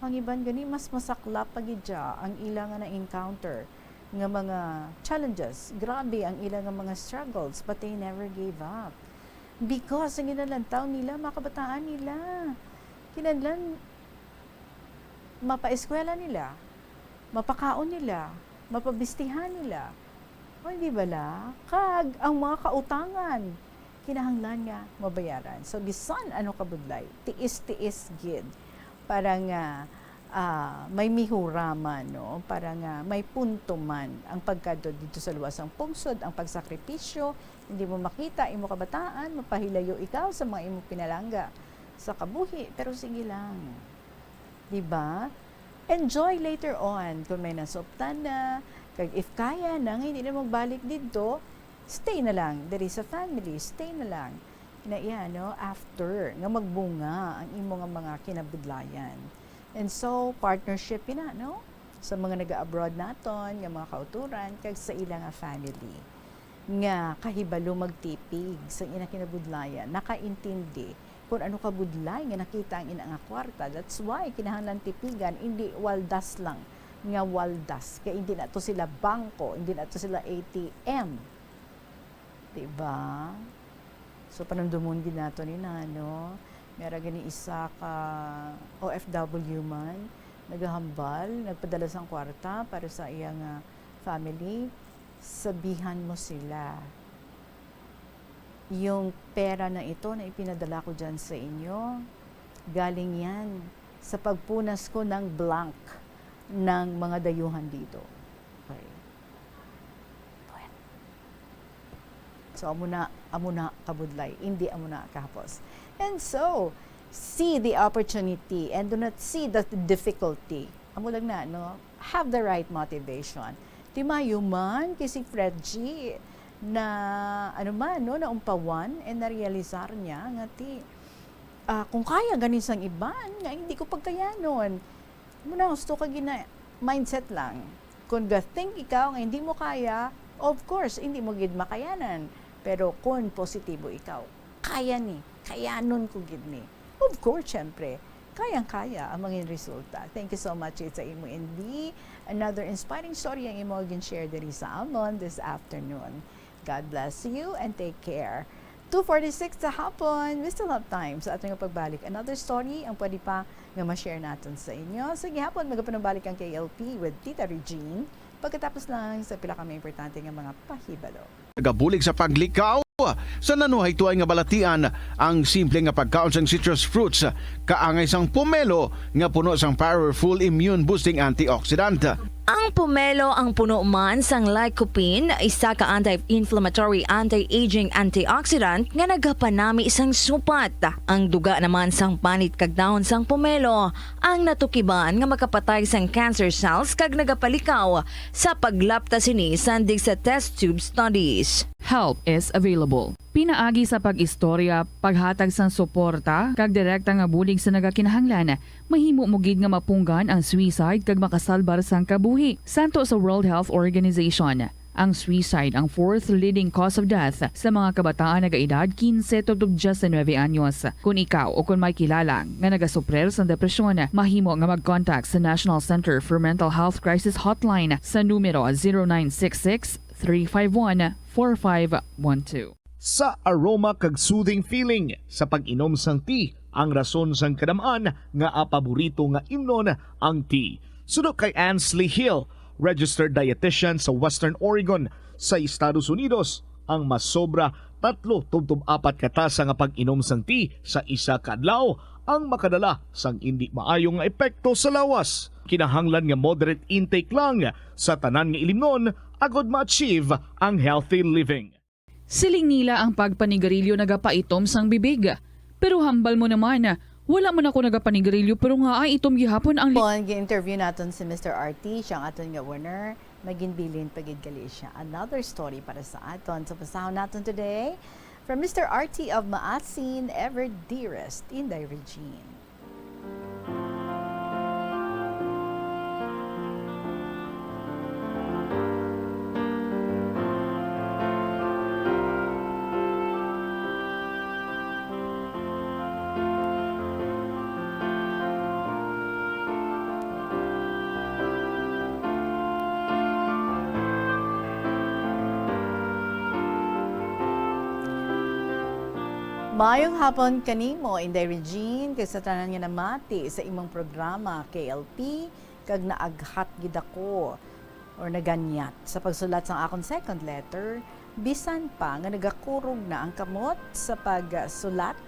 ang iban gani mas masaklap pa gid siya ang ila nga na-encounter nga mga challenges. Grabe ang ila nga mga struggles, but they never gave up. Because ang ginalantaw nila, mga kabataan nila, kinahanglan mapaeskwela nila, mapakaon nila, mapabistihan nila. O, di bala? Kag ang mga kautangan, kinahanglan nga mabayaran. So, bisan ano kabudlay, tiis-tiis gid para nga, ah, may mihura man, no? Para nga may punto man ang pagkadto dito sa luwas sang pungsod, ang pagsakripisyo, hindi mo makita imo kabataan, mapahilayo ikaw sa mga imo pinalangga sa kabuhi, pero sige lang. Di ba? Enjoy later on kung may nasuptan na, kag if kaya na nga hindi na magbalik didto, stay na lang diri sa family, stay na lang. Na iya, no, after nga magbunga ang imo nga mga kinabudlayan. And so, partnership ina, no? Sa mga naga-abroad naton nga mga kauturan kag sa ila nga family nga kahibalo magtipig sa ina kinabudlayan, nakaintindi kung ano kabudlay nga nakita ang ina nga kwarta. That's why kinahanglan tipigan, hindi waldas lang nga waldas. Kay hindi na to sila bangko, hindi na to sila A T M. Di ba? So, panumdumon gid nato ni na, no? May ara gani isa ka O F W man, nagahambal, nagpadala sang kwarta para sa iya nga family. Sabihan mo sila, "Yung pera na ito na ipinadala ko dyan sa inyo, galing yan sa pagpunas ko ng blank ng mga dayuhan dito." Okay. So, amo na, amo na kabudlay, hindi amo na kahapos. And so, see the opportunity and do not see the difficulty. Amo lang na, no? Have the right motivation. Ti mayo man kay si Fred G na, ano man, no, naumpawan and narealisar niya nga ti, ah, kung kaya gani sang iban, nga hindi ko pagkayanon. Muna, gusto ka gina-, mindset lang. Kung ga-think ikaw nga hindi mo kaya, of course, hindi mo gid makayanan. Pero kung positibo ikaw, "Kaya ni, kayanon ko gid ni." Of course, syempre, kayang-kaya ang mga resulta. Thank you so much sa imo, Indy. Another inspiring story ang imo gin-share diri sa amon this afternoon. God bless you and take care. Two forty-six sa hapon, we still have time sa aton nga pagbalik. Another story ang pwede pa nga ma-share naton sa inyo. Sa gihapon, magapanubalik ang K L P with Tita Regine pagkatapos lang sa pila ka mga importante nga mga pahibalo. Nagabulig sa paglikaw sa nanuhay tuay nga balatian ang simple nga pagkaon sang citrus fruits, kaangay sang pomelo nga puno sang powerful immune boosting antioxidant. Ang pomelo ang puno man sang lycopene, isa ka anti-inflammatory, anti-aging antioxidant nga nagapanami sang supat. Ang duga naman sang panit kag dahon sang pomelo ang natukiban nga makapatay sang cancer cells kag nagapalikaw sa paglapta sini sandig sa test tube studies. Help is available. Pinaagi sa pag-istorya, paghatag sang suporta, kag direkta nga bulig sa nagakinahanglan, mahimo mo gid nga mapunggan ang suicide kag makasalbar sang kabuhi. Santo sa World Health Organization, ang suicide ang fourth leading cause of death sa mga kabataan nagaedad kinse tubtob diyes nuebe anyos. Kung ikaw o kung may kilala nga nagasuprer sang depresyon, mahimo nga mag-contact sa National Center for Mental Health Crisis Hotline sa numero zero nine six six, three five one, four five one two. Sa aroma kag soothing feeling sa pag-inom sang tea ang rason sang kadam-an nga paborito nga imnon ang tea. Suno kay Ansley Hill, registered dietitian sa Western Oregon sa Estados Unidos, ang masobra tatlo tubtob apat ka tasa nga pag-inom sang tea sa isa ka adlaw ang makadala sang indi maayo nga epekto sa lawas. Kinahanglan nga moderate intake lang sa tanan nga ilimnon agod ma-achieve ang healthy living. Siling nila ang pagpanigarilyo nagapaitom sang bibig. Pero hambal mo naman, wala man ako nagapanigarilyo pero nga ay itom gihapon ang li- Bon, gi-interview naton si Mister R T, siya ang aton nga winner. May ginbilin pa gid gali siya. Another story para sa aton. So, basahon naton today from Mister R T of Maasin, Ever Dearest, Inday Regine. Maayong hapon kanimo, Inday Regine, kag sa tanan nga namati sa imong programa, K L P, kag naaghat gid ako or naganyat sa pagsulat sang akon second letter, bisan pa nga nagakurog na ang kamot sa pagsulat,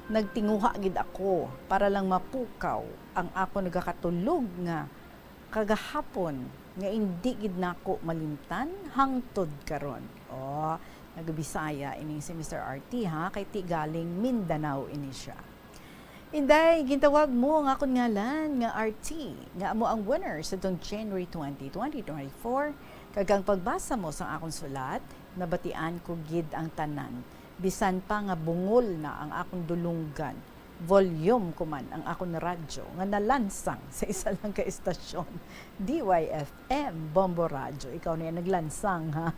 nagtinguha gid ako para lang mapukaw ang akon nagakatulog nga kagahapon nga indi gid nako malimtan hangtod karon. Oh, nagabisaya ining si Mister R T, ha, kay ti galing Mindanao ini siya. Inday, gintawag mo ang akon ngalan nga R T, nga amo ang winner sa tong January twenty, twenty twenty-four, kag ang pagbasa mo sang akon sulat, nabatian ko gid ang tanan, bisan pa nga bungol na ang akon dulunggan. Volume ko man ang akon radyo nga nalansang sa isa lang ka estasyon, D Y F M, Bombo Radyo. Ikaw na yan naglansang, ha?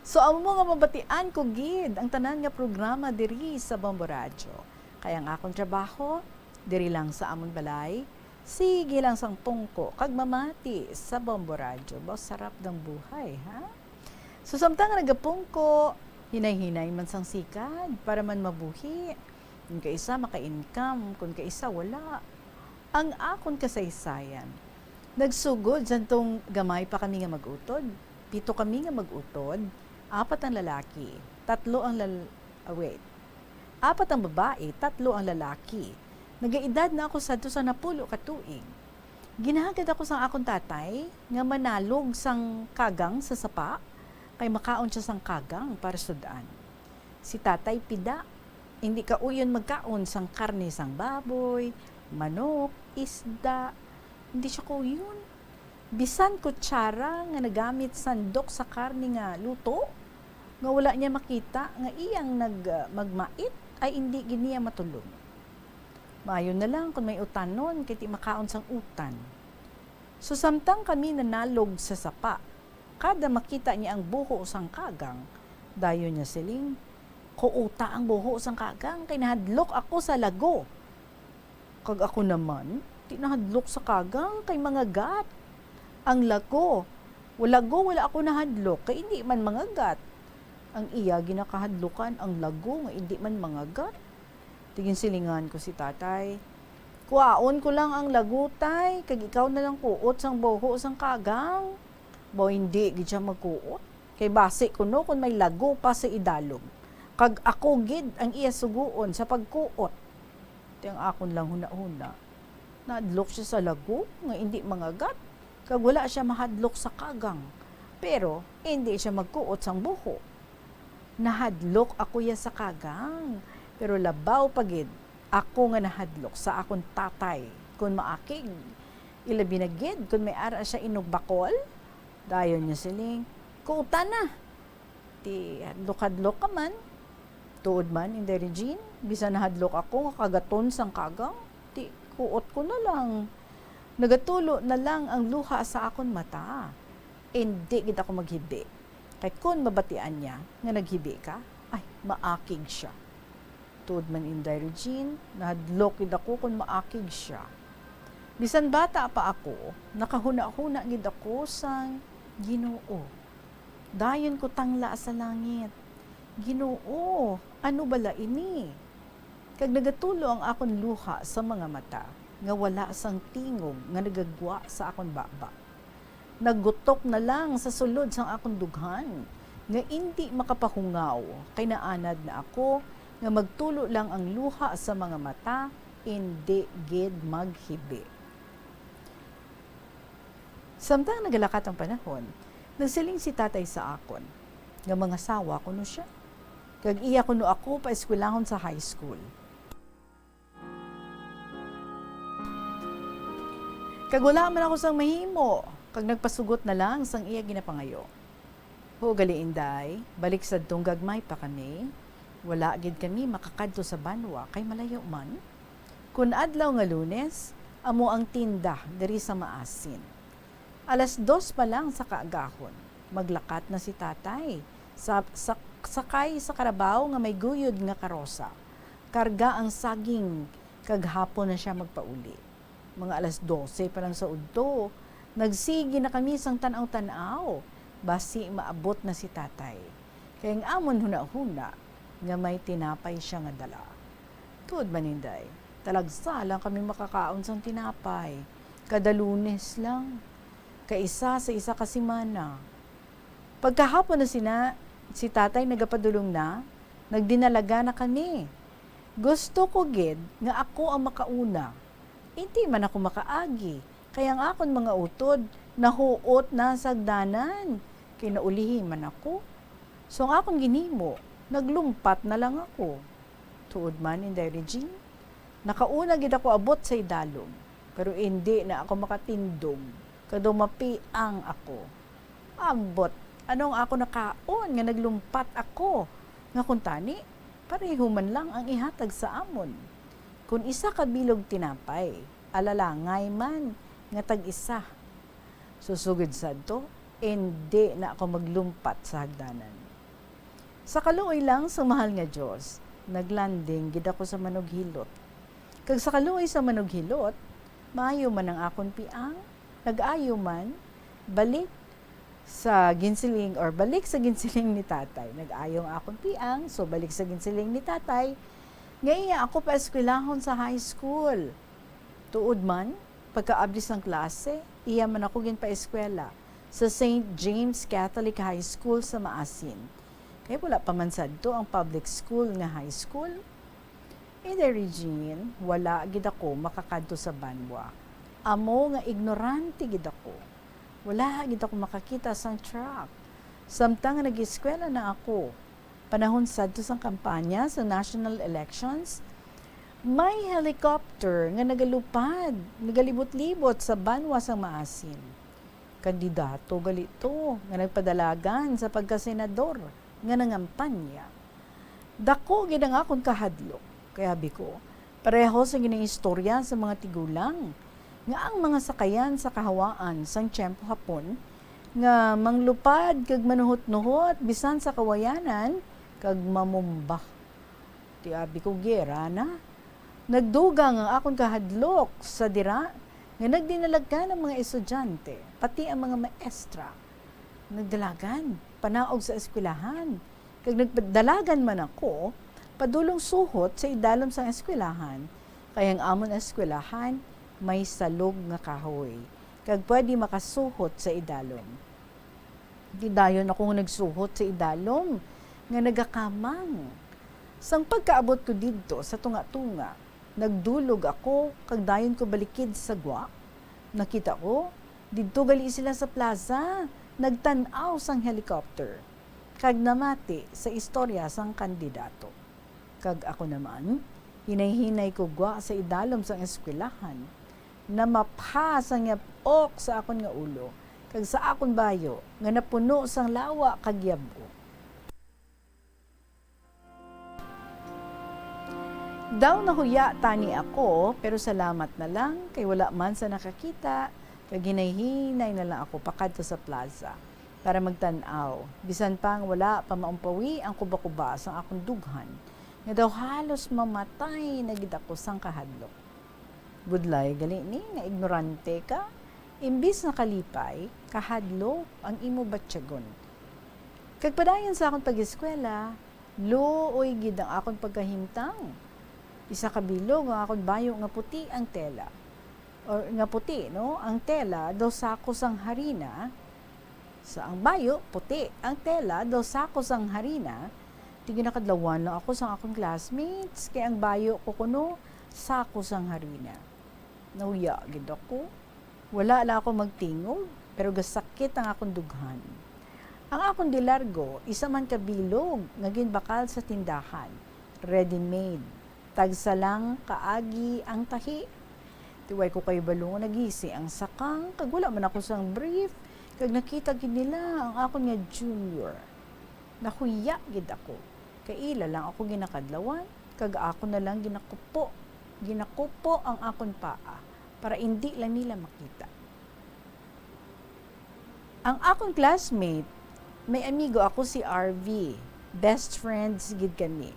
So, amo nga mabatian ko gid ang tanan nga programa diri sa Bombo Radyo. Kay ang akon trabaho, diri lang sa amon balay, sige lang sang pungko kag mamati sa Bombo Radyo. Ba, sarap ng buhay, ha? So, samtang nagapungko, hinay-hinay man sang sikad para man mabuhi. Kun kaisa maka-income, kun kaisa wala. Ang akon kasaysayan, nagsugod sadtong gamay pa kami nga mag-utod. Pito kami nga mag-utod, apat ang lalaki, tatlo ang lal-, ah, wait. Apat ang babae, tatlo ang lalaki. Nagaedad na ako sadto sa napulo ka tuig. Ginhagad ako sang akon tatay nga manalog sang kagang sa sapa, kay makaon siya sang kagang para sud-an. Si tatay pida, indi kauyon magkaon sang karne sang baboy, manok, isda. Indi siya kauyon. Bisan kutsara nga nagamit sandok sa karne nga luto, nga wala niya makita nga iyang nag-, magmait, ay indi gid niya matulog. Maayo na lang kon may utanon, kay ti makaon sang utan. So, samtang kami nanalog sa sapa, kada makita niya ang buho sang kagang, dayon niya siling, "Kuota ang buho sang kagang, kay nahadlok ako sa lago." Kag ako naman, di nahadlok sa kagang kay mangagat. Ang lago, wala go, wala ako nahadlok kay indi man mangagat. Ang iya ginakahadlukan ang lago nga indi man mangagat. Di ginsilingan ko si tatay, "Kuhaon ko lang ang lago, tay, kag ikaw na lang kuot sang buho sang kagang." Baw indi gid siya magkuot, kay basi kuno kon may lago pa sa idalom, kag ako gid ang iya sugoon sa pagkuot. Ti ang akon lang hunahuna, nahadlok siya sa lago nga indi mangagat, kag wala siya mahadlok sa kagang, pero indi siya magkuot sang buho. Nahadlok ako ya sa kagang, pero labaw pa gid ako nga nahadlok sa akon tatay kon maakig, ilabi na gid kon may ara siya inugbakol. Dayon niya siling, "Kuutan na! Ti hadlok-hadlok ka man." Tuod man, Inday Regine, bisan nahadlok ako nga kagaton sang kagang, ti kuot ko na lang. Nagatulo na lang ang luha sa akon mata. Indi gid ako maghibi. Kay kon mabatian niya nga naghibi ka, ay, maakig siya. Tuod man, Inday Regine, nahadlok gid ako kon maakig siya. Bisan bata pa ako, nakahunahuna gid ako sang Ginoo. Dayon ko tangla sa langit, "Ginoo, ano bala ini?" Kag nagatulo ang akon luha sa mga mata nga wala sang tingog nga nagagwa sa akon baba. Naggutok na lang sa sulod sang akon dughan, nga indi makapahungaw, kay naanad na ako nga magtulo lang ang luha sa mga mata, indi gid maghibi. Samtang nagalakat ang panahon, nagsiling si tatay sa akon nga mangasawa kuno siya, kag iya kuno ako paeskwelahon sa high school. Kag wala man ako sang mahimo, kag nagpasugot na lang sang iya ginapangayo. Huo gali, Inday, balik sadtong gagmay pa kami, wala gid kami makakadto sa banwa kay malayo man. Kon adlaw nga Lunes, amo ang tinda diri sa Maasin. Alas dos pa lang sa kaagahon, maglakat na si tatay sa, sa, sakay sa karabaw nga may guyod nga karosa. Karga ang saging, kag hapon na sia magpauli. Mga alas dose pa lang sa udto, nagsigi na kami sang tan-aw-tan-aw, basi maabot na si tatay. Kay ang amon hunahuna nga may tinapay sia nga dala. Tuod man, Inday, talagsa lang kami makakaon sang tinapay, kada Lunes lang, kaisa sa isa ka semana. Pagkahapon na sina, si tatay nagapadulong na, nagdinalaga na kami. Gusto ko gid nga ako ang makauna. Indi man ako makaagi, kay ang akon mga utod nahuot na sa hagdanan, kay naulihi man ako. So, ang akon ginhimo, naglumpat na lang ako. Tuod man, Inday Regine, nakauna gid ako abot sa idalom, pero indi na ako makatindog, kay daw mapiang ako. Ambot, ano ang ako nakaon nga naglumpat ako, nga kuntani, pareho man lang ang ihatag sa amon. Kon isa ka bilog tinapay, alalangay man nga tag-isa. Susugid sadto, indi na ako maglumpat sa hagdanan. Sa kaluoy lang sa mahal nga Dios, naglanding gid ako sa manughilot. Kag sa kaluoy sa manughilot, maayo man ang akon piang, nag-ayo man, balik sa ginsiling, or balik sa ginsiling ni tatay. Nag-ayo ang akon piang, so balik sa ginsiling ni tatay, nga iya ako paeskwelahon sa high school. Tuod man, pagkaabli sang klase, iya man ako ginpaeskwela sa Saint James Catholic High School sa Maasin. Kay wala pa man sadto ang public school nga high school. Inday Regine, wala gid ako makakadto sa banwa. Amo nga ignorante gid ako. Wala gid ako makakita sang truck. Samtang nga nag-eskwela na ako, panahon sadto sang kampanya sa national elections, may helicopter nga nagalupad, nagalibot-libot sa banwa sang Maasin. Kandidato gali to nga nagpadalagan sa pagkasenador nga nangampanya. Dako gid ang akon kahadlok, kay abi ko, pareho sa ginaistorya sa mga tigulang, nga ang mga sakayan sa kahawaan sang tiyempo hapon nga manglupad kag manuhot-nuhot bisan sa kawayanan kag mamumba. Ti abi ko, giyera na. Nagdugang ang akon kahadlok sa dira nga nagdinalagkan ang mga estudyante, pati ang mga maestra. Nagdalagan, panaog sa eskwelahan. Kag nagdalagan man ako, padulong suhot sa idalom sang eskwelahan, kay ang amon eskwelahan may salog nga kahoy, kag pwede makasuhot sa idalom. Di dayon ako nga nagsuhot sa idalom nga nagakamang. Sang pagkaabot ko didto sa tunga-tunga, nagdulog ako kag dayon ko balikid sa gwa. Nakita ko, didto gali sila sa plaza, nagtan-aw sang helicopter, kag namati sa istorya sang kandidato. Kag ako naman, hinay-hinay ko gwa sa idalom sang eskwelahan. Namapha sang yab-ok sa akon nga ulo, kag sa akon bayo nga napuno sang lawa kag yab-ok. Daw nahuya tani ako, pero salamat na lang kay wala man sa nakakita, kag hinay-hinay na lang ako pakadto sa plaza para magtan-aw, bisan pa nga wala pa maumpawi ang kuba-kuba sang akon dughan, nga daw halos mamatay na gid ako sang kahadlok. Budlay gali ni nga ignorante ka, imbis nga kalipay, kahadlok ang imo batyagon. Kag padayon sa akon pag-eskwela, luoy gid ang akon pagkahimtang. Isa ka bilog ang akon bayo nga puti ang tela. Or nga puti, no? Ang tela daw sako sang harina. Sa ang bayo, puti. Ang tela daw sako sang harina. Di ginakadlawan lang ako sang akon classmates, kay ang bayo ko kuno sako sang harina. Nahuya gid ako. Wala lang ako magtingog, pero gasakit ang akon dughan. Ang akon de largo, isa man ka bilog nga ginbakal sa tindahan, ready-made. Tagsa lang kaagi ang tahi. Ti way ko kabalo nga nagisi ang sakang, kag wala man ako sang brief, kag nakita gid nila ang akon nga junior. Nahuya gid ako, kay ila lang ako ginakadlawan, kag ako na lang ginakupo, ginakupo ang akon paa para indi lang nila makita. Ang akon classmate, may amigo ako si R V. Best friends gid kami.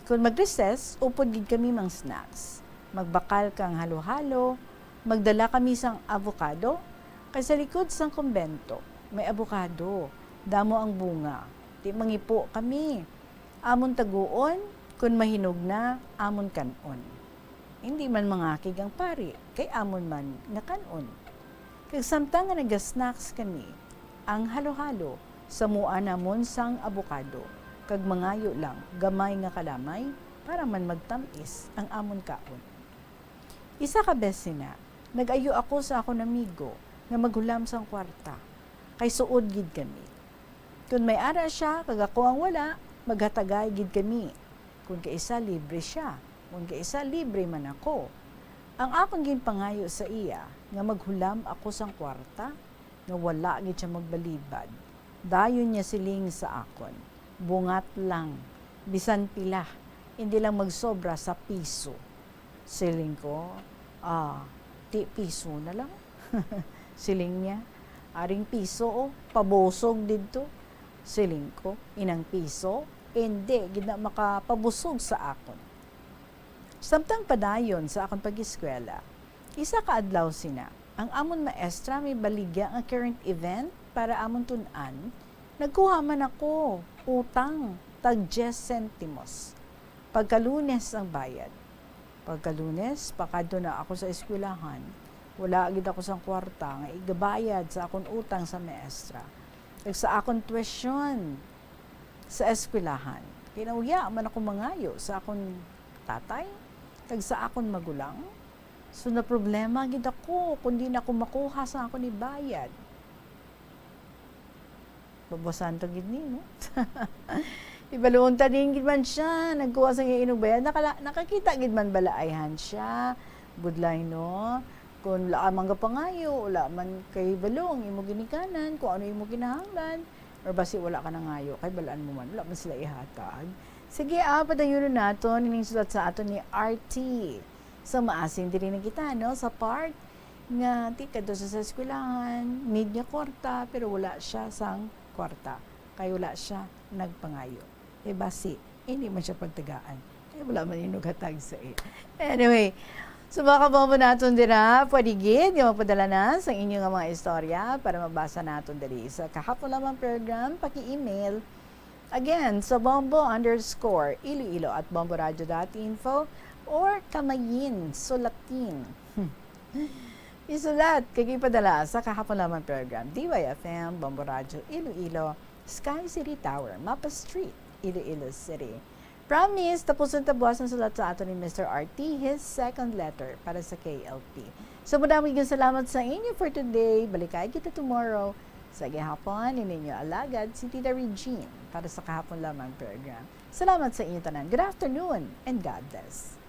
Kon mag-recess, upod gid kami mang snacks. Magbakal kang halo-halo, magdala kami sang avocado, kay sa likod sang kumbento may avocado. Damo ang bunga. Ti mangipo kami. Amon taguon, kon mahinog na, amon kan-on. Indi man mangakig ang pari, kay amon man nga kan-on. Kag samtang nga naga-snacks kami, ang halo-halo, samuan namon sang abokado, kag mangayo lang gamay nga kalamay para man magtam-is ang amon kaon. Isa ka bes sina, nag-ayo ako sa akon amigo nga maghulam sang kwarta, kay suod gid kami. Kon may ara sia kag ako ang wala, maghatagay gid kami. Kon kaisa libre sia, kon kaisa libre man ako. Ang akon ginpangayo sa iya nga maghulam ako sang kwarta, nga wala gid sia magbalibad. Dayon niya siling sa akon, "Bungat lang, bisan pila, indi lang magsobra sa piso." Siling ko, "Ah, ti piso na lang." Siling niya, "Aring piso, oh, pabusog didto." Siling ko, "Inang piso, indi gid na makapabusog sa akon." Samtang padayon sa akon pag-eskwela, isa ka adlaw sina, ang amon maestra may baligya nga current event para amon tun-an. Nagkuha man ako utang tag diyes sentimos. Pagka Lunes ang bayad. Pagka Lunes, pakadto na ako sa eskwelahan. Wala gid ako sang kwarta nga igabayad sa akon utang sa maestra kag sa akon tuition sa eskwelahan. Kay nahuya man ako mangayo sa akon tatay kag sa akon magulang. So, naproblema gid ako kon di na ako makuha sa akon ibayad. Babasan to gid ni, no? Ibaluon ta din gid man siya, nagkuha sa iya inugbayan. Nakala-, nakakita gid man bala ayhan siya. Budlay, no? Kung wala ka man kapangayo, wala man kay balo ang imo ginikanan, kung ano imo kinahanglan, or basi wala ka nangayo, kay balaan mo man, wala man sila ihatag. Sige, ah, padayunon naton ining sulat sa aton ni R T. So, maasin diri na kita, no? Sa part nga ti kadto sa, sa eskwelahan, need niya kwarta, pero wala siya sang kwarta. Kay wala siya nagpangayo. Eh, basi, hindi man siya pagtagaan. Eh, wala man yung naghatag sa iya. Anyway, so mga kabombo naton dira, pwede gid nga magpadala na sa inyo nga mga istorya para mabasa naton diri sa Kahapon Lamang Program, paki-email again sa bombo underscore iloilo at bomboradio dot info or kamayin sulatin. Isulat kag ipadala sa Kahapon Lamang Program, D Y F M, Bombo Radio Iloilo, Sky City Tower, Mapa Street, Iloilo City. Promise, tapuson ta buwas ang sulat sa aton ni Mister R T, his second letter para sa K L P. So, madamo nga salamat sa inyo for today. Balikay kita tomorrow. Sa gihapon, ni ninyo alagad, si Tita Regine para sa Kahapon Lamang Program. Salamat sa inyo tanan. Good afternoon and God bless.